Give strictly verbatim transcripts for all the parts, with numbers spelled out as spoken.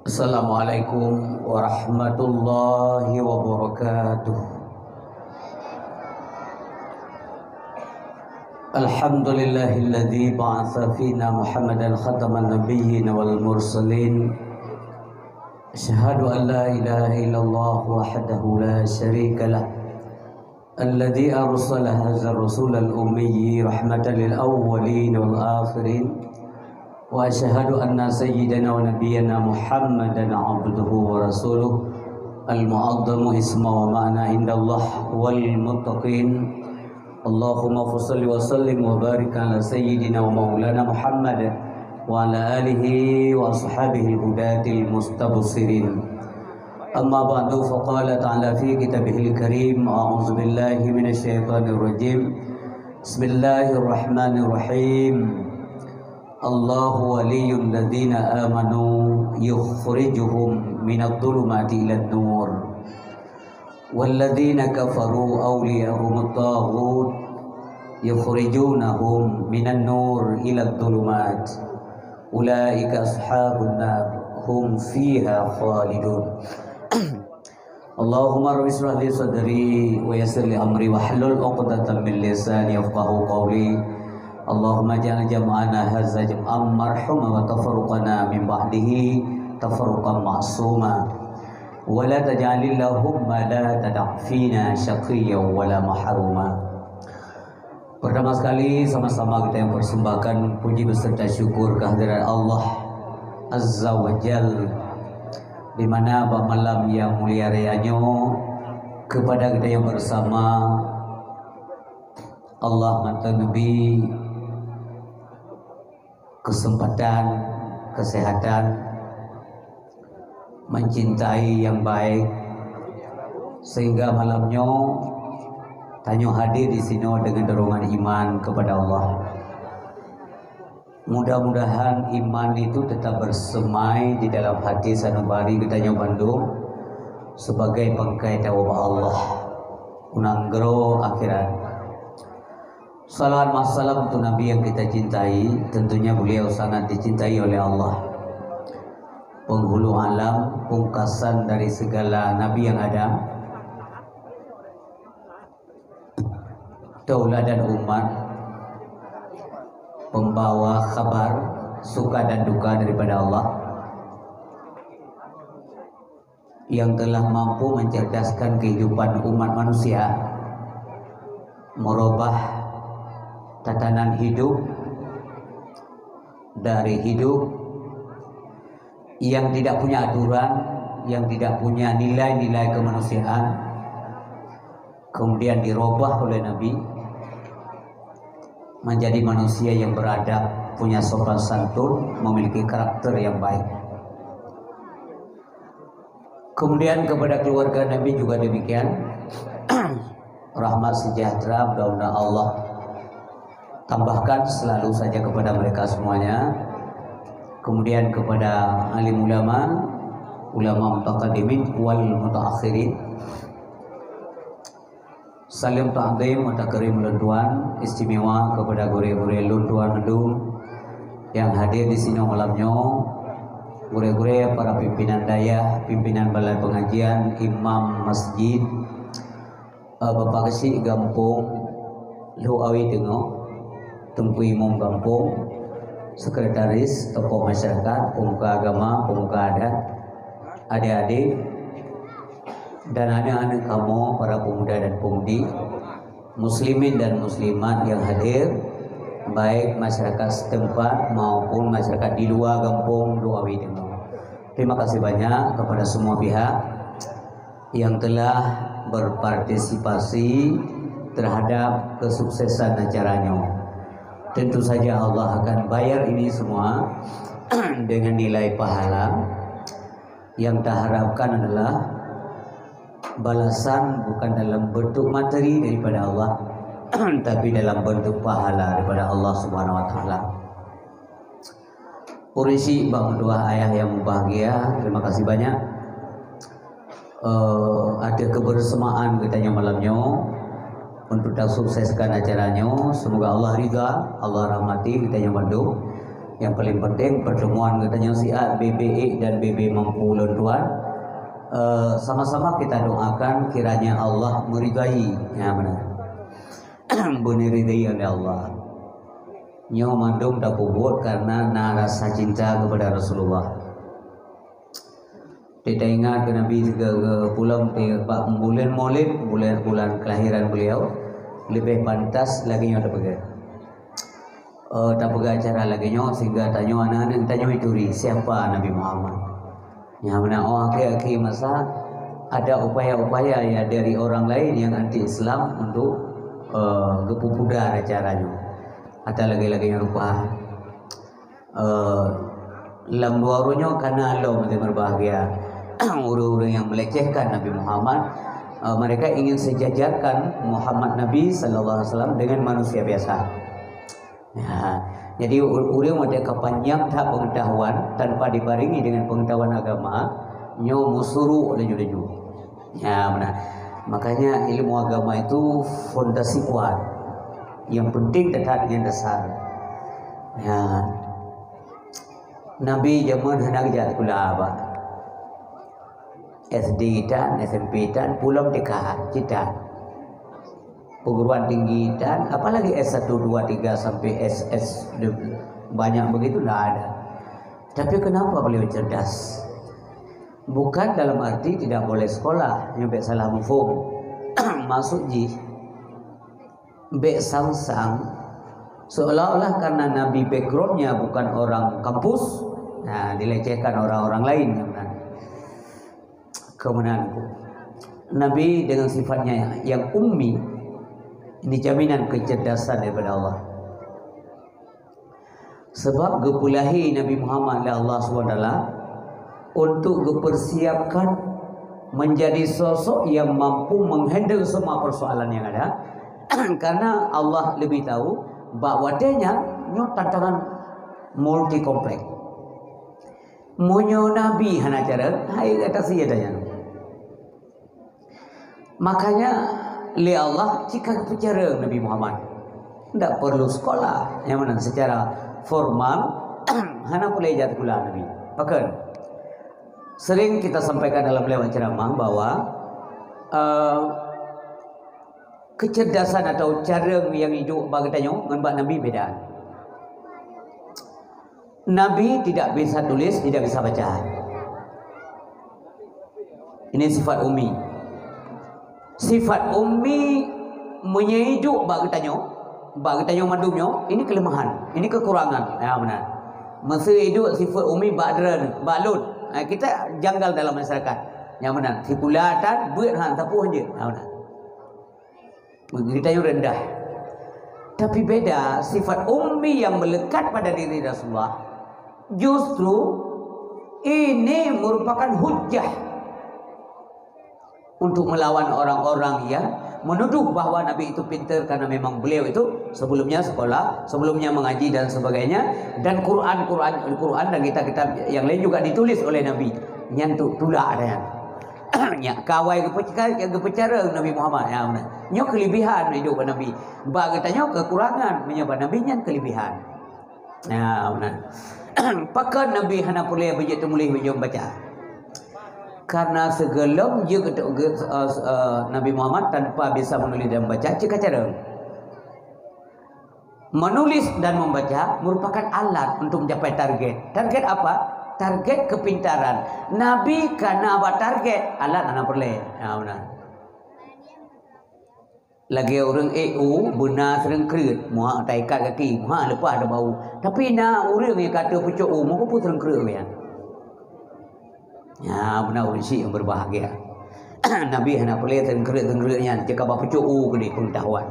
Assalamualaikum warahmatullahi wabarakatuh. Alhamdulillahilladzi ba'atsa fina Muhammadan khataman nabiyyin wal mursalin. Asyhadu an la ilaha illallah wahdahu la syarikalah. Alladzi arsala hadzal rasulal ummi rahmatan lil awwalin wal akhirin. Wa asyhadu anna sayyidana wa nabiyyana Muhammadan abduhu wa rasuluh, al-mu'azzamu isma wa ma'na indallah wal muttaqin. Allahumma shalli wa sallim wa barik ala sayyidina wa maulana Muhammad wa ala alihi wa ashabihi al-hudatil mustabshirin. Amma ba'du, faqala ta'ala fi kitabihil karim, a'udzu billahi minasy syaithanir rajim. Bismillahirrahmanirrahim. Allahu waliyyul ladzina amanu yukhrijuhum minadh dhulumati ilan nur. Walladzina kafaru awliya'uhumut taghut yukhrijunahum minan nur ilad dhulumat. Ulaika ashabun nar hum fiha khalidun. Allahumma rabbi shrah li sadri wa yassir li amri wahlul 'uqdatam min lisani yafqahu qawli. Allahumma ij'al jam'ana hadza jam'an marhuma wa tafarruqana min ba'dihi tafarruqan ma'suma. Wa la taj'alil lahumma la tada'fina syaqiyyan wa la mahruma. Pertama sekali, sama-sama kita yang persembahkan puji beserta syukur kehadirat Allah Azza wa Jal, di mana bak malam yang mulia raya nyoe, kepada kita yang bersama, Allah mantong neubi kesempatan, kesehatan, mencintai yang baik, sehingga malam nyoe tanyoe hadir di sinoe dengan dorongan iman kepada Allah. Mudah-mudahan iman itu tetap bersemai di dalam hati sanubari geutanyoe bandum sebagai bangkai tawoe bak Allah u nanggroe akhirat. Salawat dan salam untuk Nabi yang kita cintai, tentunya beliau sangat dicintai oleh Allah. Penghulu alam, pungkasan dari segala nabi yang ada. Tauladan umat, pembawa kabar suka dan duka daripada Allah. Yang telah mampu mencerdaskan kehidupan umat manusia, merubah tatanan hidup dari hidup yang tidak punya aturan, yang tidak punya nilai-nilai kemanusiaan, kemudian dirubah oleh Nabi menjadi manusia yang beradab, punya sopan santun, memiliki karakter yang baik. Kemudian kepada keluarga Nabi juga demikian. Rahmat sejahtera mudah-mudahan Allah tambahkan selalu saja kepada mereka semuanya. Kemudian kepada alim ulama, ulama mutaqaddimin wal mutaakhirin. Saleuem takzim meutakrim lôn tuan, istimewa kepada gurée-gurée lôn tuan mandum yang hadir di sinoe malam nyoe, gurée-gurée para pimpinan dayah, pimpinan balai pengajian, imam masjid, eh, Bapak Keuchik Gampông Lhokseumawe Teungoh, Teungku Imum Gampông, sekretaris, tokoh masyarakat, pemuka agama, pemuka adat, adik-adik, dan aneuk-aneuk kamoe, para pemuda dan pemudi, muslimin dan muslimat yang hadir, baik masyarakat setempat maupun masyarakat di luar gampông Lhokseumawe Teungoh. Terima kasih banyak kepada semua pihak yang telah berpartisipasi terhadap kesuksesan acara nyoe. Tentu saja Allah akan bayar ini semua dengan nilai pahala. Yang taharapkan adalah balasan bukan dalam bentuk materi daripada Allah, tapi dalam bentuk pahala daripada Allah Subhanahu wa Taala. Ureueng syiek bak meutuah ayah nyang mubahgia, terima kasih banyak, eh, ateueh kebersamaan geutanyoe malam nyoe untuk tasukseskan acara nyoe. Semoga Allah ridha, Allah rahmati geutanyoe mandum. Yang paling penting, pertemuan geutanyoe siat B B E dan B B mampu lôn tuan, eh, sama-sama kita doakan kiranya Allah meridai. Ya, benar. Beuna ridai oleh Allah. Nyoe mandum tapeubuet karena na rasa cinta kepada Rasulullah. Teuingat keu Nabi sigoe-goe pulang di bak bulan Maulid, bulan, bulan kelahiran beliau, lebih pantas lagée nyoe tapeugah. Eh, tapeugah acara lagée nyoe sehingga tanyoe aneuk-aneuk tanyoe turi siapa Nabi Muhammad. Nyang meunan, oh, akhé-akhé masa ada upaya-upaya ya dari orang lain yang anti Islam untuk, eh, geupupudar acara nyoe. Ata lagée-lagée nyang rupa. Eh, lam dua uroe nyoe kana lom, hadirin berbahagia, ureueng-ureueng yang melecehkan Nabi Muhammad, eh, mereka ingin sejajarkan Muhammad Nabi sallallahu alaihi wasallam dengan manusia biasa. Ya, jadi u-, ureueng watée ka panyang that pengetahuan tanpa dibarengi dengan pengetahuan agama, nyoe meusuruk laju-laju. Ya, benar. Makanya ilmu agama itu fondasi kuat. Yang penting tetap yang dasar. Ya. Nabi jameun hana geujak sikula bak S D tan, S M P tan, pulang T K, cit tan. Perguruan tinggi tan, apalagi S satu, dua, tiga sampai S S, banyak begitu, ndak ada. Tapi kenapa beliau cerdas? Bukan dalam arti tidak boleh sekolah, nyoe bék salah mufhum. Maksud jih, bék sang-sang, seolah-olah karena Nabi background-nya bukan orang kampus, nah, dilecehkan orang-orang lain, kan? Kemudian, Nabi dengan sifatnya yang ummi, ini jaminan kecerdasan daripada Allah. Sebab geupeulahé Nabi Muhammad lé Allah Subhanahu wa Taala untuk geupersiapkan menjadi sosok yang mampu menghandle semua persoalan yang ada. Karena Allah lebih tahu, bak watée nyan, nyoe tantangan multi kompleks. Meunyoe Nabi hana cara, hai kata si tanya. Makanya, lé Allah cit ka geupeucarông Nabi Muhammad. Ndak perlu sekolah, nyang meunan secara formal, hana peureulée jak sikula Nabi. Pakon? Sering kita sampaikan dalam lewat ceramah bahwa, eh, kecerdasan atau carông nyang iduek bak geutanyoe ngon bak Nabi beda. Nabi tidak bisa tulis, tidak bisa baca. Ini sifat ummi. Sifat ummi meunyoe iduek bak geutanyoe, bak geutanyoe mandum nyoe, ini kelemahan, ini kekurangan. Ya, benar. Meuseu iduek sifat ummi bak droen, bak lôn. Ha, kita janggal dalam masyarakat. Yang benar, sikula tan, beuet han, sapeue han jeuet. Ya, benar. Geutanyoe rendah. Tapi beda, sifat ummi yang melekat pada diri Rasulullah, justru ini merupakan hujah untuk melawan orang-orang yang menuduh bahwa Nabi itu pintar karena memang beliau itu sebelumnya sekolah, sebelumnya mengaji dan sebagainya, dan Quran, Quran, Quran dan kitab-kitab yang lain juga ditulis oleh Nabi. Nyan tu tulak ada nyan. Nyak kawai geupeuca-, geupeucarông Nabi Muhammad. Ya, beuna. Nyoe kelebihan iduek bak Nabi. Bak geutanyoe kekurangan, meunyoe bak Nabi nyan kelebihan. Ya, beuna. Pakon Nabi hana peureulée beujeuet teumuléh, beujeuet baca? Karena sigohlom jeuet, eh, eh, Nabi Muhammad tanpa bisa menulis dan membaca, cit ka carông. Menulis dan membaca merupakan alat untuk mencapai target. Target apa? Target kepintaran. Nabi ka na bak target, alat hana peureulée. Ha, beuna. Lagée ureueng ék u, beuna seureung kreuet, muha taikat gaki, muha leupah tabau. Tapi na ureueng nyang ka teupeucok u, meukeupeu seureung kreuet nyan. Ya, beuna ureueng syiek nyang berbahagia. Nabi hana peureulée seureung kreuet-seureung kreuet nyan, cit ka bak peucok u keudeh peungetahuan.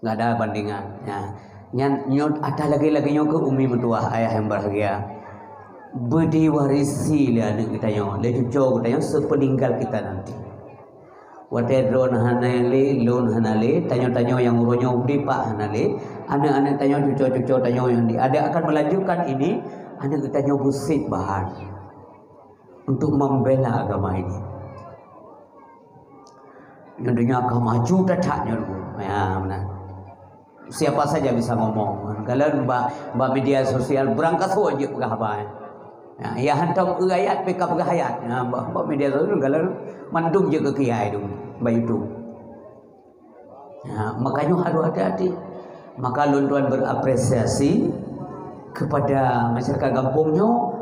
Nggak ada bandingan. Ya. Nyan, nyoe ata lagée-lagée nyoe keuh ummi meutuwah ayah nyang berbahagia. Beudiwarisi lé aneuk geutanyoe, lé cucoe geutanyoe sepeninggal kita nanti. Watée droe hana lé, lôn hana lé, tanyoe-tanyoe nyang uroe nyoe udeb pat hana lé, aneuk-aneuk tanyoe, cucoe-cucoe tanyoe nyang di, adak akan melanjutkan ini, aneuk tanyoe beusit bahan untuk membela agama ini. Nyoe donya ka maju that-that nyoe. Ya, meunan. Siapa saja bisa ngomong. Galak bak, bak media sosial, barangkasoe jeuet peugah haba. Ya, ya hantom eu ayat, pih ka peugah ayat. Ya, bak, bak media sosial, galak mandum jeuet keu kiai tu, bak YouTube. Ya, makanya harus hati-hati. Maka lôn tuan berapresiasi kepada masyarakat gampông nyoe.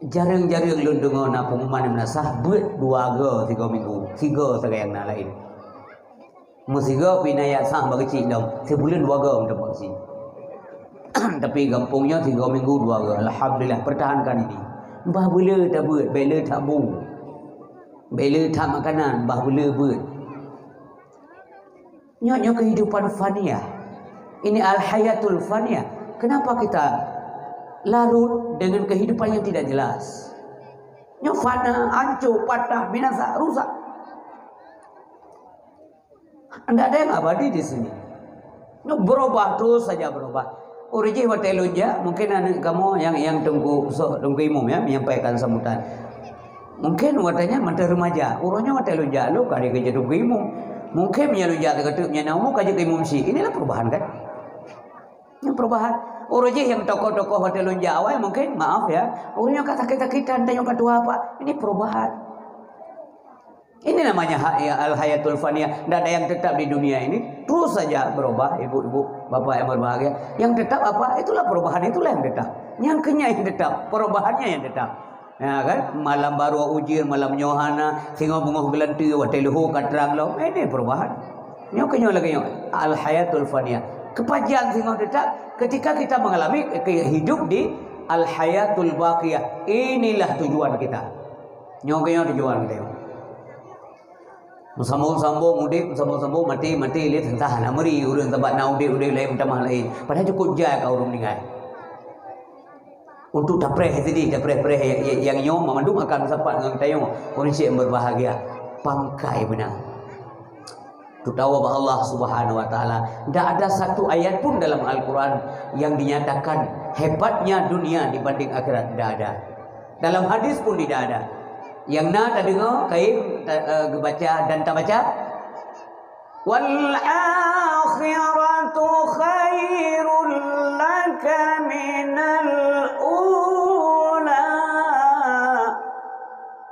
Jarang-jarang lôn deungoe na pengumuman meunasah beuet dua go sigoe minggu, sigoe sagai nyang na laén. Meusigoe pih na nyang sang bak keuchik lom, sibuleuen dua go meuteumpat keuchik. Tapi gampông nyoe sigoe minggu dua go. Alhamdulillah, pertahankan ini. Bah beuleu tabeuet, bèk lé that bu. Bèk lé that makanan, bah beuleu beuet. Nyoe, nyoe kehidupan fania. Ini al-hayatul fania. Kenapa kita larut dengan kehidupan yang tidak jelas? Nyoe fana, hancur, patah, binasa, rusak. Tidak ada yang abadi di sini. Nyoe berubah, terus saja berubah. Ureuëng jih watée lôn jak, mungkin aneuk kamoe nyang, nyang teungku, so, teungku imum ya, menyampaikan sambutan. Mungkin watée nyan mantong remaja, uroe nyoe watée lôn jak lôn ka jeuet keu teungku imum. Mungkin meunyoe lôn jak teukeuteuek meunyoe na umu ka jeuet keu imum syiek. Inilah perubahan kan? Ini perubahan. Ureuëng jih nyang tokoh-tokoh watée lôn jak awai mungkin, maaf ya, ureuëng nyoe ka sakét-sakitan, tanyoe ka tuha pat. Ini perubahan. Ini namanya ha-, ya, al-hayatul faniyah. Tidak ada yang tetap di dunia ini. Terus saja berubah, ibu-ibu, bapak yang berbahagia. Yang tetap apa? Itulah perubahan, itulah yang tetap. Nyang keu nyan nyang tetap, perubahannya yang tetap. Ya kan? Malam barô ujeuen, malam nyoe hana, singoh beungoh geulanteue, watée leuhô ka trang lom. Eh, ini perubahan. Nyoe keu nyoe lagée nyoe. Al-hayatul faniyah. Keupajan singoh tetap ketika kita mengalami ke-, hidup di al-hayatul baqiyah. Inilah tujuan kita. Nyoe keuh nyoe tujuan geutanyoe. Meusambông-sambông udeb, meusambông-sambông maté, maté lé teuntah hana meuri ureuëng, sabab na udeb-udeb laén meutamah laén. Padahai cukôp jai ka ureuëng meuninggai. Untuk tapreh sideh, tapreh-preh nyang, nyang, nyang nyoe mandum akan meusapat ngon geutanyoe, ureuëng syek yang berbahagia. Pangkai beuna. Terutama bak Allah Subhanahu wa Taala. Tidak ada satu ayat pun dalam Al-Quran yang dinyatakan hebatnya dunia dibanding akhirat. Tidak ada. Dalam hadis pun tidak ada. Yang na tadeungoe, kayém ta-, eh, geubaca dan tabaca, "Wal akhiratu khairul laka minal ula."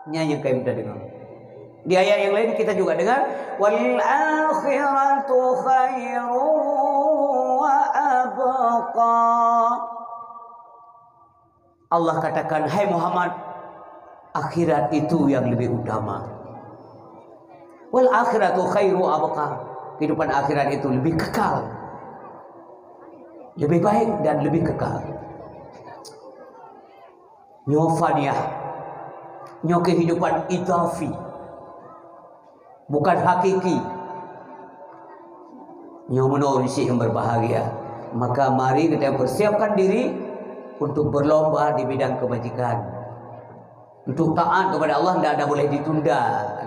Nyan nyang kayém tadeungoe. Di ayat yang lain kita juga dengar, "Wal akhiratu khairu wa abqa." Allah katakan, "Hai Muhammad, akhirat itu yang lebih utama." "Wal akhiratu khairu wa abqa." Kehidupan akhirat itu lebih kekal. Lebih baik dan lebih kekal. Nyoe faniyah. Nyoe kehidupan idafi. Bukan hakiki. Nyoe meunoe ureuëng syek yang berbahagia. Maka mari kita persiapkan diri untuk berlomba di bidang kebajikan. Untuk taat kepada Allah tidak ada boleh ditunda.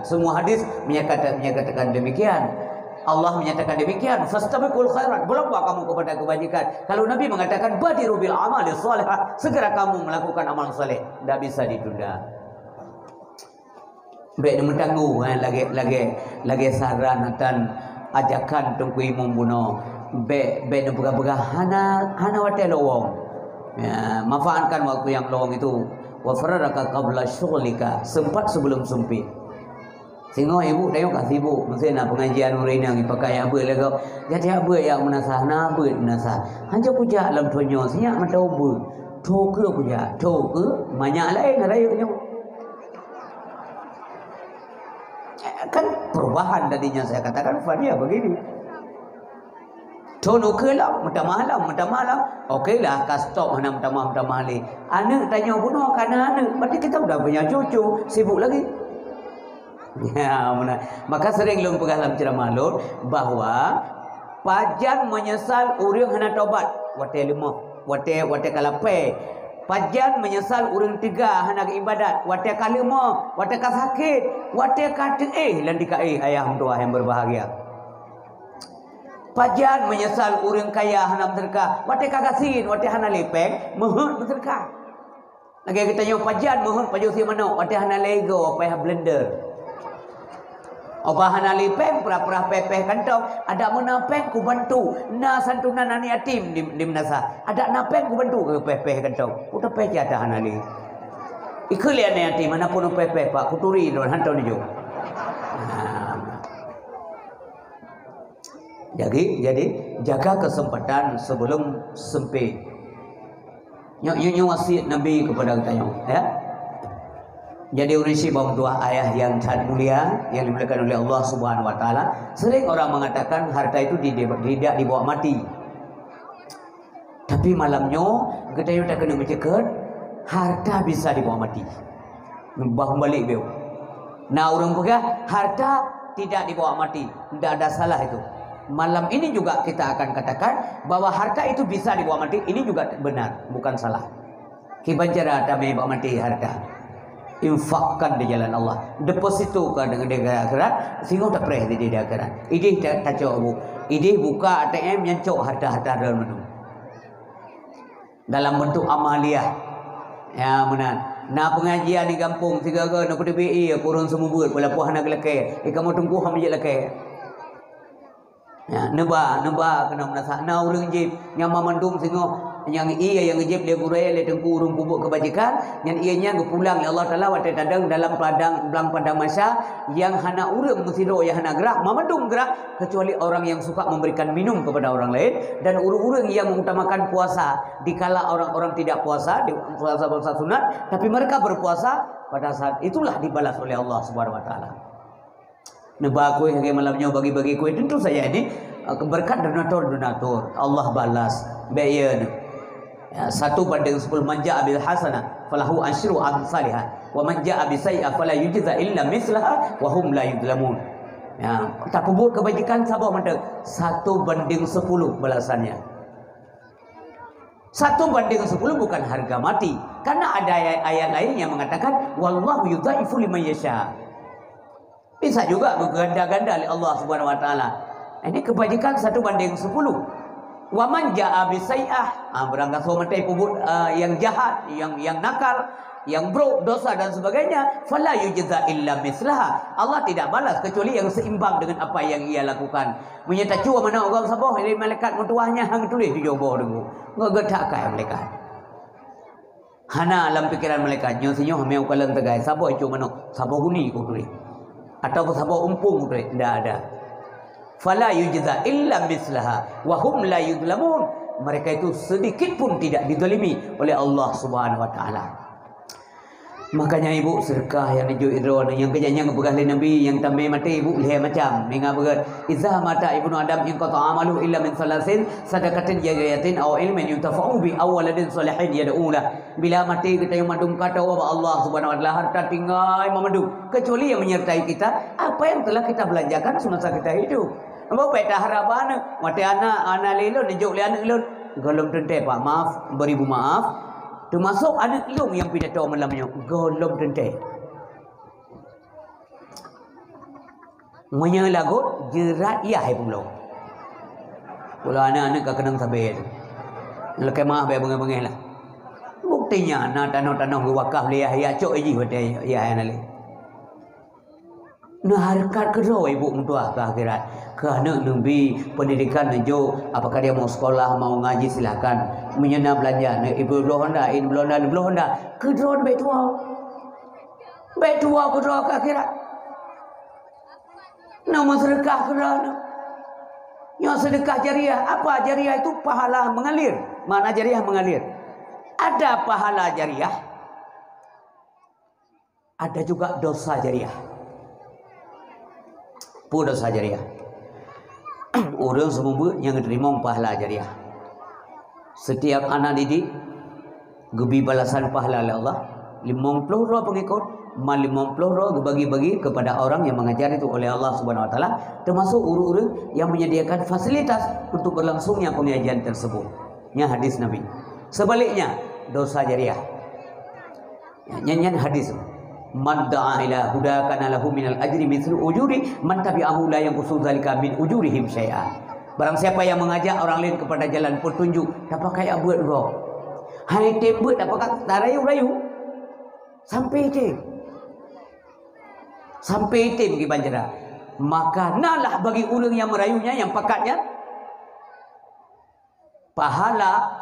Semua hadis menyatakan, menyatakan demikian. Allah menyatakan demikian, "Fastabiqul khairat." Berlomba kamu kepada kebajikan. Kalau Nabi mengatakan, "Badiru bil amali shalihah." Segera kamu melakukan amal saleh. Tidak bisa ditunda. Bék neumeutanggung, eh, lagée, lagée, lagée saran dan ajakan Teungku Imum bunoe. Bék, bék neupeugah-peugah hana, hana watée lowong. Ya, manfaatkan waktu yang lowong itu. Wa faragaka qabla syughlika, sempat sebelum sempit. Singoh ibu tayong ka sibuk, meusé na pengajian ureuëng inong ipakai abeuet lagée. Jadi abeuet yak meunasah, na abeuet meunasah. Hanjeuet kujak lam thon nyoe, sinyak mata ubeuet. Tho keuh kujak, tho keuh manyak laén rayeuk nyoe. Kan perubahan tadi yang saya katakan, Fania begini. Thon ukeue lom, meutamah lom, meutamah lom. Oke lah, ka stop hana meutamah-meutamah lé. Aneuk tanyoe bunoe ka na aneuk, berarti kita udah punya cucu, sibuk lagi. Ya, meunan. Maka sering lôn peugah lam ceramah lôn bahwa pajan menyesal ureuëng hana tobat, watée leumoh, watée, watée ka lapée. Pajan meunyeusal ureuëng teuga hana geuibadat, watée ka leumoh, watée ka sakét, watée ka teuéh lam tikaéh ayah meutuah nyang berbahagia. Pajan meunyeusal ureuëng kaya hana meuseudeukah, watée ka gasien, watée hana lé péng, meuheuet meuseudeukah. Lagée geutanyoe pajan meuheuet pajoh sie manok, watée hana lé igoe payah blender. Óh bah hana lé péng, peurah-peurah péh-péh kantong, adak meuna péng kubantu, na santunan aneuk yatim di, di meunasah. Adak na péng kubantu keu péh-péh kantong. Kuteupéh jatah hana lé. Ikheun lé aneuk yatim, hana peunoh péh-péh, Pak, kuturi droe, hantom neujok. Nah. Jadi, jadi, jaga kesempatan sebelum sempit. Nyoe, nyoe, nyoe wasiat Nabi kepada geutanyoe, ya. Jadi, ureuëng syiek bak meutuah ayah nyang that mulia, yang dimuliakan oleh Allah Subhanahu wa Taala, sering orang mengatakan harta itu di, di, tidak dibawa mati. Tapi malam nyoe, geutanyoe takeuneuk meuceukeut, harta bisa dibawa mati. Bah balik beu. Nah, ureuëng peugah, harta tidak dibawa mati. Tidak ada salah itu. Malam ini juga kita akan katakan bahwa harta itu bisa dibawa mati. Ini juga benar, bukan salah. Kiban cara tamé bak maté harta. Infakkan di jalan Allah. Depositokan di, di akhirat, singoh tapreh di, di akhirat. Idéh ta-, tacok bu. Idéh buka A T M nyang cok harta-harta droeneuh. Dalam bentuk amaliah. Ya, meunan. Na pengajian di gampông, sigaga na peuteubiet ie, kureueng seumeubeuet, walaupun hana geulakée. Di kamoe teungku hana jeuet lakée. Ya, neuba, neuba keunoe meunasah na ureuëng jieb, nyang mamandum singoh, nyang ie nyang jieb lé gurée, lé teungku ureuëng peubuet keubajikan, nyan ie nyan geupulang lé Allah Taala watée tadong dalam padang, blang padang mahsyar, nyang hana ureuëng meusidroe nyang hana grah, mamandum grah, kecuali orang yang suka memberikan minum kepada orang lain, dan ureuëng-ureuëng yang mengutamakan puasa dikala orang-orang tidak puasa, di puasa-puasa sunat, tapi mereka berpuasa, pada saat itulah dibalas oleh Allah Subhanahu wa Taala. Neuba kueh lagée malam nyoe bagi-bagi kueh, tentu saja ini, eh, berkat donatur-donatur. Allah balas. Bék ya, ya, satu banding sepuluh, "Man ja'a bil hasanah falahu asyru amsalihah, wa man ja'a bi sayyi'ah fala yujza illa mislaha wa hum la yuzlamun." Ya, tapeubuet kebajikan saboh mantong, satu banding sepuluh balasannya. Satu banding sepuluh bukan harga mati. Karena ada ayat-ayat lain yang mengatakan, "Wallahu yudhaifu liman yasha." Bisa juga berganda-ganda oleh Allah Subhanahu wa Taala. Ini kebajikan satu banding sepuluh. "Wa man ja'a bi sayyi'ah." Ah, barang gasoe maté peubuet, ah, yang jahat, yang, yang nakal, yang brok, dosa dan sebagainya, "fala yujza illa mislaha." Allah tidak balas kecuali yang seimbang dengan apa yang ia lakukan. Meunyoe tacue manok gob saboh, lé malaikat meutuah nyan han geutuléh tujoh boh deungoe. Ngon geutak kai malaikat. Hana lam pikiran malaikat, nyoe sinyoe hamé ukalon teugai, saboh icue manok, saboh guni ku tuléh. Atawa saboh umpung ku tuléh, ndak ada. "Fala yujza illa mislaha wa hum la yuzlamun." Mereka itu sedikit pun tidak dizalimi oleh Allah Subhanahu wa Taala. Makanya ibu, sedekah nyang neujok droeneuh, nyang keujak nyang geupeugah lé Nabi, nyang tamé maté ibu lhée macam. Ingat beugét, "Iza mata ibnu Adam inqata amaluhu illa min salasin, sadaqatin jariyatin aw ilmin yuntafa'u bih aw waladin salihin yad'u lah." Bila maté geutanyoe mandum ka tawoe bak Allah Subhanahu wa Taala, harta tinggai mandum, kecuali yang menyertai kita, apa yang telah kita belanjakan semasa kita hidup. Ambo peta harap aneuk, watée aneuk, aneuk lé lôn, neujok lé aneuk lôn. Gohlom teuntée, Pak, maaf, beribu maaf. Teumasok aneuk lôn nyang pidato malam nyoe, gohlom teuntée. Meunyoe lagot, jeurat yah hai pulo. Pulo aneuk-aneuk ka keunong sabe tu. Lakée maaf bék beungéh-beungéh lah. Buktinya na tanoh-tanoh geuwakaf lé yah, yah cok jih watée yah hana lé. Neuhareukat keudroe ibu meutuah keu akhirat. Keu aneuk neubi pendidikan neujok, apakah dia mau sekolah, mau ngaji, silakan. Meunyoe na beulanja, neubi bloe honda, in bloe honda, bloe honda. Keudroe bék tuwoe. Bék tuwoe keudroe keu akhirat. Neumeuseudeukah keudroe. Nyoe sedekah jariah. Apa jariah itu? Pahala mengalir. Makna jariah mengalir. Ada pahala jariah. Ada juga dosa jariah. Peue dosa jariah? Ureuëng seumeubeuet nyang geuteurimong pahala jariah. Setiap anak didik geubi balasan pahala lé Allah, limong ploh droe peungikot, ma limong ploh droe geubagi-bagi kepada orang yang mengajar itu oleh Allah Subhanahu wa Taala, termasuk ureuëng-ureuëng yang menyediakan fasilitas untuk berlangsungnya pengajian tersebut. Nya hadis Nabi. Sebaliknya, Dosa jariah. Nyan, nyan hadis. "Man da'a ila huda kana lahu minal ajri mithlu ujuri man tabi'ahu la yanqusu dzalika min ujurihim syai'a." Barang siapa yang mengajak orang lain kepada jalan petunjuk, tapakai abeuet gob. Hai tem beuet tapakat tarayu-rayu. Sampai tem. Sampai tem kiban jara. Maka nalah bagi ureuëng yang merayunya, yang pakatnya, pahala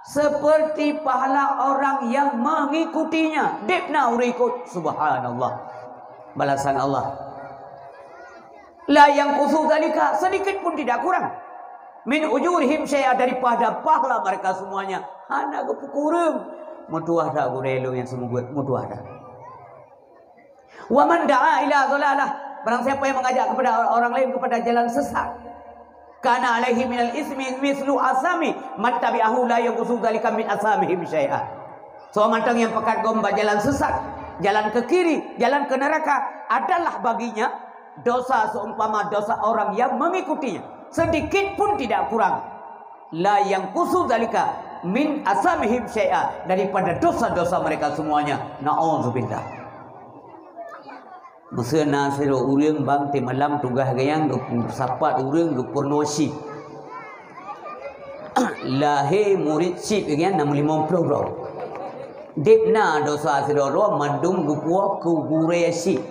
seperti pahala orang yang mengikutinya. Deb na ureuëng ikut. Subhanallah. Balasan Allah. La yanqusu dzalika, sedikit pun tidak kurang. Min ujurihim syai'a, daripada pahala mereka semuanya. Hana geupeukureueng. Meutuwah that gurée lôn nyang seumeubeuet, meutuwah that. Wa man da'a ila dhalalah, barang siapa yang mengajak kepada orang lain kepada jalan sesat, kana alaihi minal ismi mislu asami man tabi'ahu la yanqusu dzalika min asamihim syai'a. Soe mantong nyang pakat gob bak jalan sesat, jalan ke kiri, jalan ke neraka, adalah baginya dosa seumpama dosa orang yang mengikutinya, sedikit pun tidak kurang. La yanqusu dzalika min asamihim syai'a, daripada dosa-dosa mereka semuanya. Na'udzubillah. Meuseu na sidroe ureuëng bang teumalam tugaih geuh nyang geupeusapat ureuëng geupeurunoe chip. Lahé murit chip geuh nyang na limong ploh droe. Deb na dosa sidroe mandum geupuwoe keu gurée chip.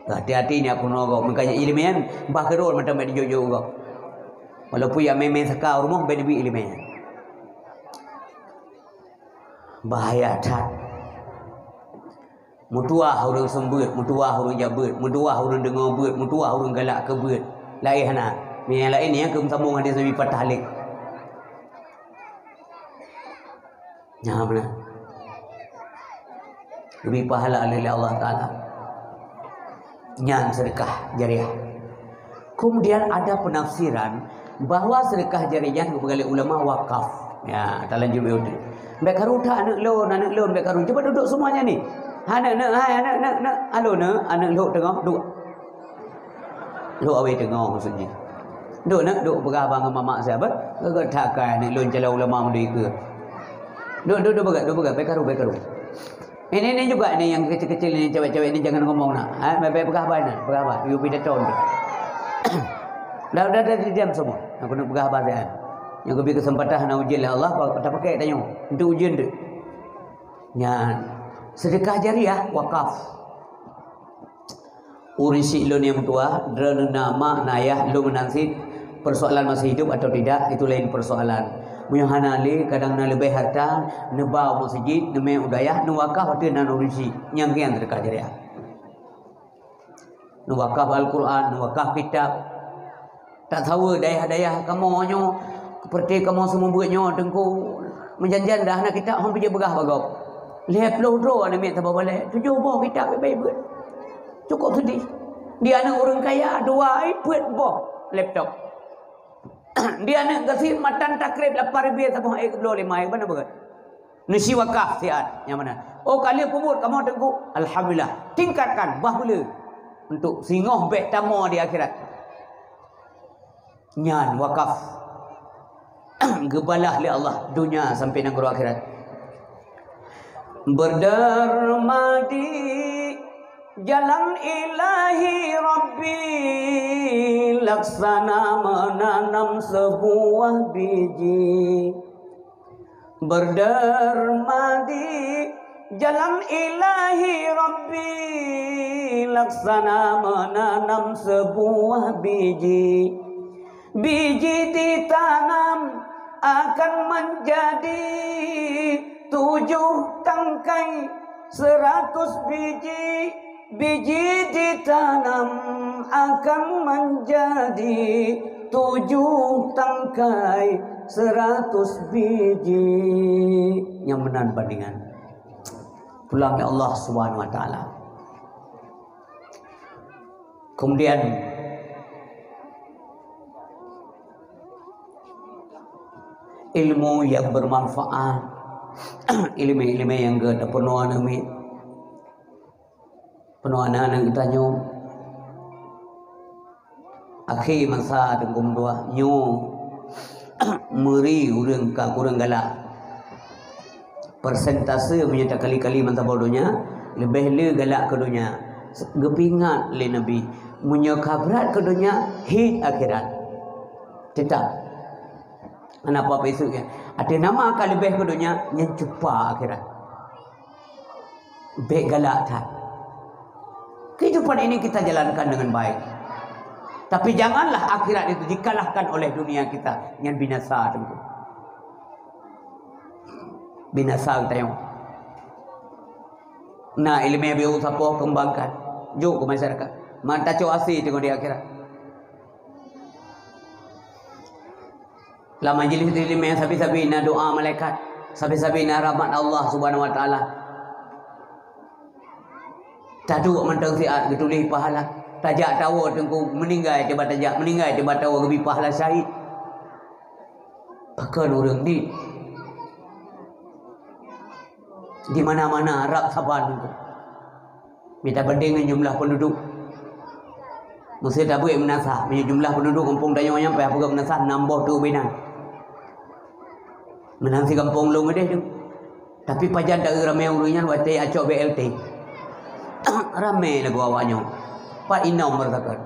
Hati-hati nyan peurunoe gob, makanya ileumèe bah keudroe mantong bèk dijok-jok gob. Walaupun ya mé-mé saka u rumoh bèk neubi ileumèe. Bahaya that. Meutuwah ureuëng seumeubeuet, meutuwah ureuëng jak beuet, meutuwah ureuëng deungoe beuet, meutuwah ureuëng galak keu beuet. Laén hana. Meunyo laén nyan keu meusambông hadis Nabi patah lé. Nyan beuna. Geubri pahala lé Allah Taala. Nyan sedekah jariah. Kemudian ada penafsiran bahwa sedekah jariah nyan geupeugah lé ulama wakaf. Ya, talanjut lé udah. Bèk karu that aneuk lôn, aneuk lôn bèk karu. Cuba duduk semuanya ni. Aneuk, aneuk, hai aneuk, aneuk, aneuk, alo neuk, aneuk lhok teungoh, duek. Lhok awé teungoh maksud jih. Duek neuk, duek peugah bang ngon mamak siapa? Geugot that kai aneuk lôn calon ulama meudui keu. Duek, duek, duek peugah, duek peugah, bèk karu, bèk karu. Ini, ini juga ini yang kecil-kecil ini, cewek-cewek ini jangan ngomong nak. Ha, bèk, bèk peugah bak inan, peugah bak. Yue pidato tu. Dah, dah, dah, diam semua. Aku nak peugah bak inan. Nyang geubri keuseumpatan hana ujeuen lé Allah, bak, tapakék tanyoe. Untuk ujeuen tu. Nyan. Sedekah jariah, wakaf. Ureuëng syiek lôn nyang meutuwah, droeneuh na mak, na ayah, lôn meunan cit, persoalan masih hidup atau tidak, itu lain persoalan. Meunyoe hana lé, kadang na leubeh harta, neuba u meuseujid, neumè u dayah, neuwakaf ateueh nan ureuëng syiek, nyang ngieng sedekah jariah. Neuwakaf Al-Quran, neuwakaf kitab. Tasaweue dayah-dayah kamoe nyoe, seperti kamoe seumeubeuet nyoe, Teungku, meujan-jan dah na kitab hom pijeuet beugah bak gob. Lhèe ploh droe aneuk miet saboh balèe, tujoh boh kitab bèk beuet. Cukup seudeh. Di aneuk ureueng kaya, dua ai peuet boh laptop. Di aneuk gasien matan takrib lapan ribèe saboh ai keubloe lima ai, bana beuet. Neusiwakaf siat, nyang mana? Oh, ka lheueh peubuet kamoe Teungku, alhamdulillah. Tingkatkan, bah beuleu. Untuk singoh bèk tamoe di akhirat. Nyan wakaf. Geubalah lé Allah donya sampai nanggroe akhirat. Berderma di jalan Ilahi Rabbi, laksana menanam sebuah biji. Berderma di jalan Ilahi Rabbi, laksana menanam sebuah biji. Biji ditanam akan menjadi tujuh tangkai seratus biji. Biji ditanam akan menjadi tujuh tangkai seratus biji. Nyang meunan bandingan. Pulang ya Allah Subhanahu wa Taala. Kemudian ilmu yang bermanfaat, ilmu-ilmu yang kita penuh anak Peunoh aneuk-aneuk geutanyoe, akhé masa teungku meutuah nyoe, meuri ureueng ka kureueng galak. Persentase meunyoe takali-kali meusaboh donya, leubeh le galak keu donya. Geupeuingat lé Nabi, meunyoe ka brat keu donya, hit akhirat. Teutap. Hana apa-apa iseuek nyan. Ateueh nama ka leubeh keu donya, nyan cupa akhirat. Bék galak that. Kehidupan ini kita jalankan dengan baik. Tapi janganlah akhirat itu dikalahkan oleh dunia kita. Nyan binasa teungku. Binasa geutanyoe. Na ileumèe biôh sapoh keumbangkan. Jok keu masyarakat. Man tacok asé teungoh di akhirat. Lam majlis ileumèe sabe-sabe na doa malaikat. Sabe-sabe na rahmat Allah Subhanahu Wa Taala. Taduek mantong siat geutuléh pahala. Tajak tawoe teungku meuninggai tiba tajak, meuninggai tiba tawoe geubi pahala syahid. Pakon ureuëng dit? Di mana-mana rab saban teungku. Mita banding ngon jumlah penduduk. Meusé tabeuet meunasah, meunyoe jumlah penduduk gampông tanyoe nyan payah peugah meunasah nam boh tu binan. Meunan si gampông lôn udeh tu. Tapi pajan taeu ramé ureuëng nyan watèe acok B L T. Ramé lagoe awak nyoe. Pat inong meureusakan.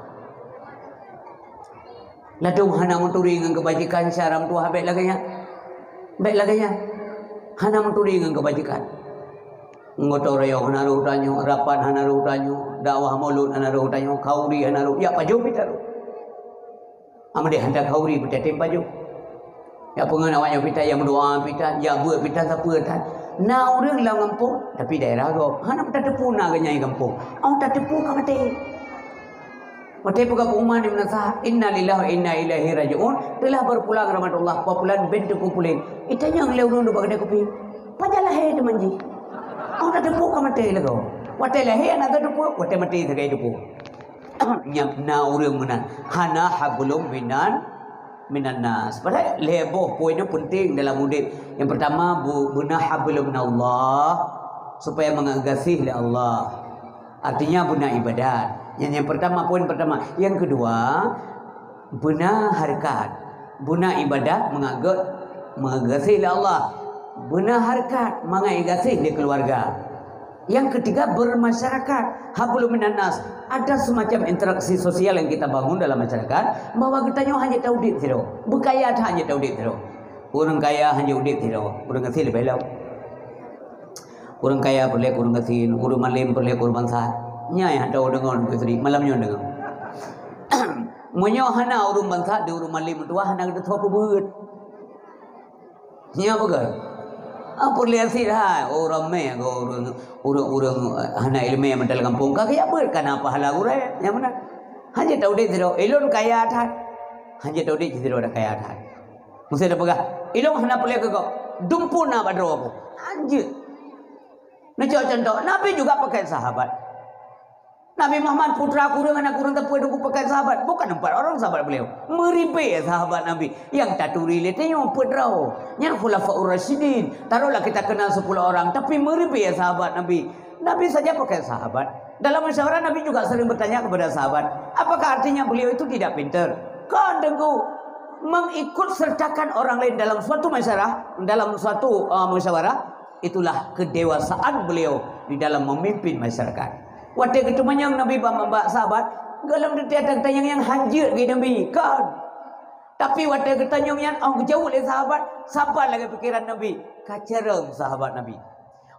Ladôm hana meuturi ngon keubajikan syara meutuah bék lagèe nyan. Bék lagèe nyan. Hana meuturi ngon keubajikan. Gotong royong hana rôh tanyoe, rapat hana rôh tanyoe, dakwah mulod hana rôh tanyoe, khauri hana rôh, jak pajoh pih tarôh. Amadé hantar khauri pih tatem pajoh. Jak peungon awak nyoe pih tan, jak meudoa pih tan, jak beuet pih tan, sapeue tan. Na ureuëng lam gampông, tapi daerah gob. Hana tateupeue na geuh nyan gampông. Awak tateupeue ka maté. Watèe peugah pengumuman di meunasah, "Innalillahi wa inna ilaihi raji'un," telah berpulang rahmatullah, Pak Pulan bin Teungku Pulen. Itanyong lé ureuëng duek bak keudè kupi, "Pajan lahé teuma jih?" Oh, tateupeue ka maté lagoe. Watèe lahé hana tateupeue, watèe maté sagai teupeue. Nyan na ureuëng meunan. Hana hablum minan minan nas. Padahai lhèe boh poin nyang penting dalam udép. Yang pertama, bu-, beuna hablum minallah, supaya mangat gaséh lé Allah. Artinya beuna ibadat. Yang, yang pertama, poin pertama. Yang kedua, beuna hareukat. Beuna ibadat mangat gaséh lé Allah. Beuna hareukat mangat gaséh lé keluarga. Yang ketiga, bermasyarakat. Hablum minan nas. Ada semacam interaksi sosial yang kita bangun dalam masyarakat, bahwa geutanyoe hana taudép sidroe. Beukaya that hana taudép sidroe. Ureuëng kaya hana udép sidroe. Ureuëng gasien leubeh lom. Ureuëng kaya peureulèe ureuëng gasien, ureuëng malem peureulèe ureuëng bansa. Nyan nyang tahu deungon, malam nyoe deungon. Meunyoe hana ureuëng bansa, di ureuëng malem meutuah hana geuteupeue peubeuet. Nyo beutôi. Ah, peureulèe sit hai, oh, ramé ureuëng, ureuëng, ureuëng, eh, hana ileumèe mantong lam gampông. Ka geujak beuet kana pahala gurèe, nyang meunan. Hana taudép sidroe, ilôn kaya that. Hana taudép sidroe dak kaya that. Meusé tapeugah, ilôn hana peureulèe keu gob. Dumpeue na bak droe boh. Hana. Neucok contoh, Nabi juga pakai sahabat. Nabi Muhammad, putra kureueng, aneuk kureueng teupeu dua peuet sahabat. Bukan empat orang sahabat beliau. Meuribèe sahabat Nabi nyang taturi lé tanyoe peuet droe. Nyan Khulafaur Rasyidin. Taruhlah kita kenal sepuluh orang, tapi meuribèe sahabat Nabi. Nabi saja pakai sahabat. Dalam musyawarah, Nabi juga sering bertanya kepada sahabat. Apakah artinya beliau itu tidak pintar? Kon, Teungku. Mengikut sertakan orang lain dalam suatu masyarakat, dalam suatu, uh, musyawarah, itulah kedewasaan beliau di dalam memimpin masyarakat. Watèe geuteumanyong Nabi bak, bak sahabat, gohlom teuntèe tanyong nyang hanjeuet geuh Nabi, kon. Tapi watèe geutanyong nyan, 'oh geujaweueb lé sahabat, saban lagèe pikeran Nabi, ka carông sahabat Nabi.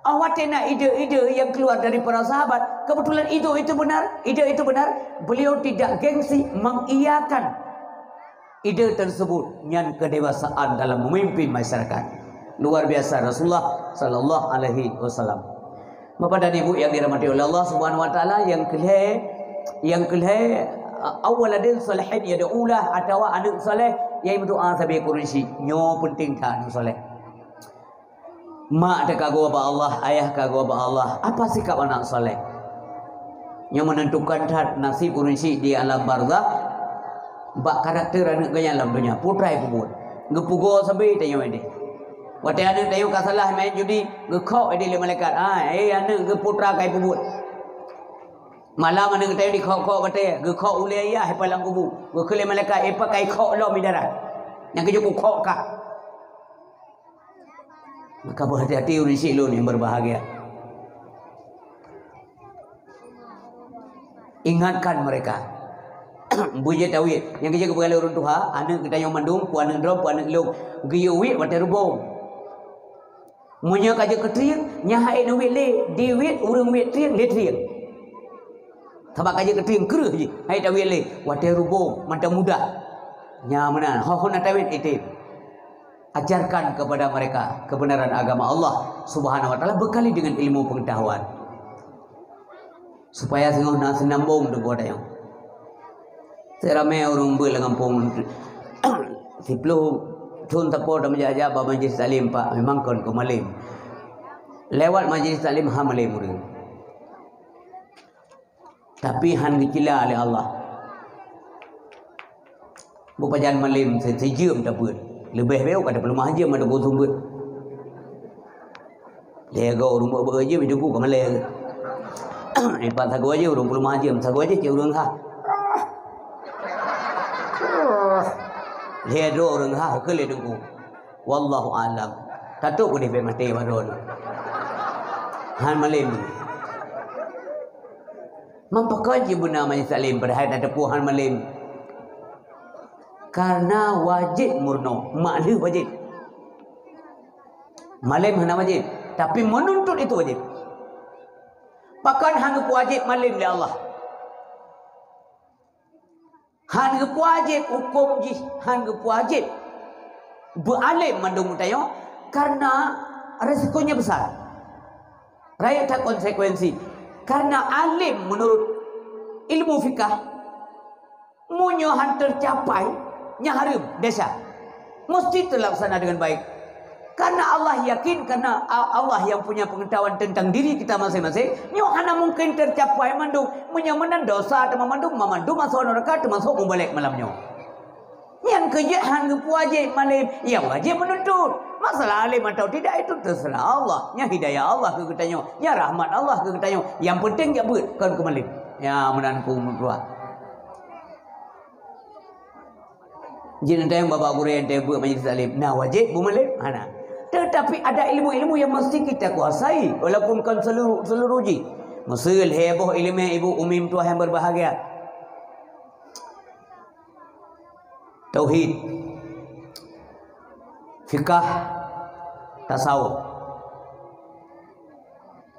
'Oh watèe na ide-ide yang keluar dari para sahabat, kebetulan itu, itu benar, ide itu benar, beliau tidak gengsi mengiyakan ide tersebut, nyan kedewasaan dalam memimpin masyarakat. Luar biasa Rasulullah sallallahu alaihi wasallam. Bapak dan Ibu yang dirahmati oleh Allah Subhanahu wa taala, yang keulhèe, yang keulhèe, a-, aw waladin shalihin yad'u lah, atawa aneuk saleh nyang meudoa sabe keu ureueng syik. Nyoe penting that aneuk saleh. Mak teuh ka geuwoe bak Allah, ayah ka geuwoe bak Allah. Apa sikap anak saleh? Nyang menentukan that nasib ureueng syik di alam barzakh, bak karakter aneuk geuh nyan lam donya. Peue treuk peubuet. Geupeugoe sabe tanyoe idéh. Watèe aneuk tanyoe ka salah main judi, geukhok idéh lé malaikat. "Hai, eh, aneuk, geupeue treuk ka peubuet." Malam aneuk tanyoe dikhok-khok batèe, geukhok ulèe ayah i padang kubu. Geukheun lé malaikat, "Eh, pakon khok lom i darat. Nyang keujeuet kukhok kah." Maka beuhati-hati ureuëng syiek lôn nyang berbahagia. Ingatkan mereka. Beujeuet tawiet. Nyang keuh keupeugah lé ureuëng tuha, aneuëk geutanyoe mandum, peue aneuëk droe, peue aneuëk lôn. Geuyue wiet watée reubông. Meunyoe ka jeuet keu trieng, nyan hana wiet lé, diwiet ureuëng wiet trieng, lé trieng. Sabab ka jeuet keu trieng kreueh jih, hana tawiet lé, watée reubông mantong mudah. Nyan meunan, ho hana tawiet item. Ajarkan kepada mereka kebenaran agama Allah Subhanahu wa Taala bekali dengan ilmu pengetahuan. Supaya singoh na seunambong teungku tanyoe. Seuramé ureuëng beuet lam gampông, siploh thon sapo tameujaja bak majlis taklim, Pak, memang kon keu malem. Lewat majlis taklim hana malem ureuëng. Tapi hana geucila lé Allah. Beupajan malem se-, sijeuem tabeuet. Leubeh beu ka tapeuleumah jeuem ateueh gosum beuet. Lhée goe ureuëng beu-beu jeuem, itu ku ka malée. Ipat sagoe jih ureuëng peuleumah jeuem, sagoe jih cit ureuëng ha. Lhée droe ureuëng ha, keu lé teungku. Wallahu a'lam. Tatuk udeh bek maté baroe. Hana malem. Meupakat jih beuna majlis taklim padahai na teupeue hana malem. Karena wajéb meurunoe, mak lheueh wajéb. Malem hana wajéb, tapi menuntut itu wajéb. Pakon hana geupeuwajéb malem lé Allah? Hana geupeuwajéb huköm jih, hana geupeuwajéb beualem mandum tanyoe, karena resikonya besar. Rayeuk that konsekuensi. Karena alem menurut ilmu fikah, meunyoe han tercapai, nyan hareuem, desya. Mesti terlaksana dengan baik. Karena Allah yakin, karena A-, Allah yang punya pengetahuan tentang diri kita masing-masing, nyoe hana mungkin tercapai mandum. Meunyoe meunan dosa teuma mandum, mandum masuk neraka termasuk mubalek malam nyoe. Nyang keujeuet han geupeuwajéb malem, nyang wajéb menuntut. Masalah alem atau tidak itu terserah Allah. Nyan hidayah Allah keu geutanyoe, nyan rahmat Allah keu geutanyoe. Yang penting jak beuet kon keu malem. Ya, meunan ku meutuah. Jih neuh tayang babah gurée nyang teuh beuet majlis taklim. Na wajéb beumalem? Hana. Tetapi ada ilmu-ilmu yang mesti kita kuasai, walaupun kon seluruh, seluruh jih. Miseu lhée boh iéleumé ibu umi meutuah yang berbahagia. Tauhid, fikah, tasawuf.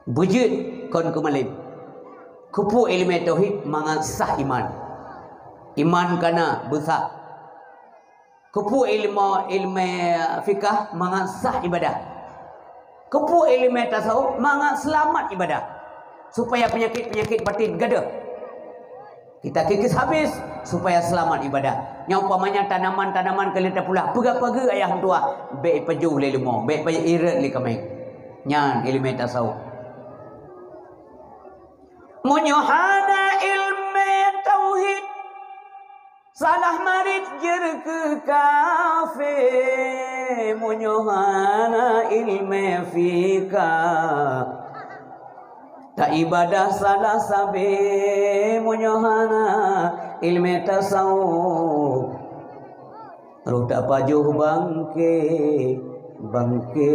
Beujeuet kon keu malem. Keupeue iéleumé tauhid mangat sah iman. Iman kana beusah. Keupeue ilmu, iéleumé fikah mangat sah ibadah. Keupeue iéleumé tasawuf mangat seulamat ibadah. Supaya penyakit-penyakit batin gadôh. Kita kikis habis supaya selamat ibadah. Nyang umpamanya tanaman-tanaman keu lheueh tapula, peugah-peugah ayah meutuah, bék ipajoh lé leumo, bék ipajoh irot lé kaméng. Nyan iéleumé tasawuf. Meunyoe hana iéleumé tauhid, salah marit jeuet keu kafé. Meunyoe hana iéleumé fikah, ta ibadah salah sabé. Meunyoe hana iéleumé tasawuf, roh tapajoh bangké, bangké.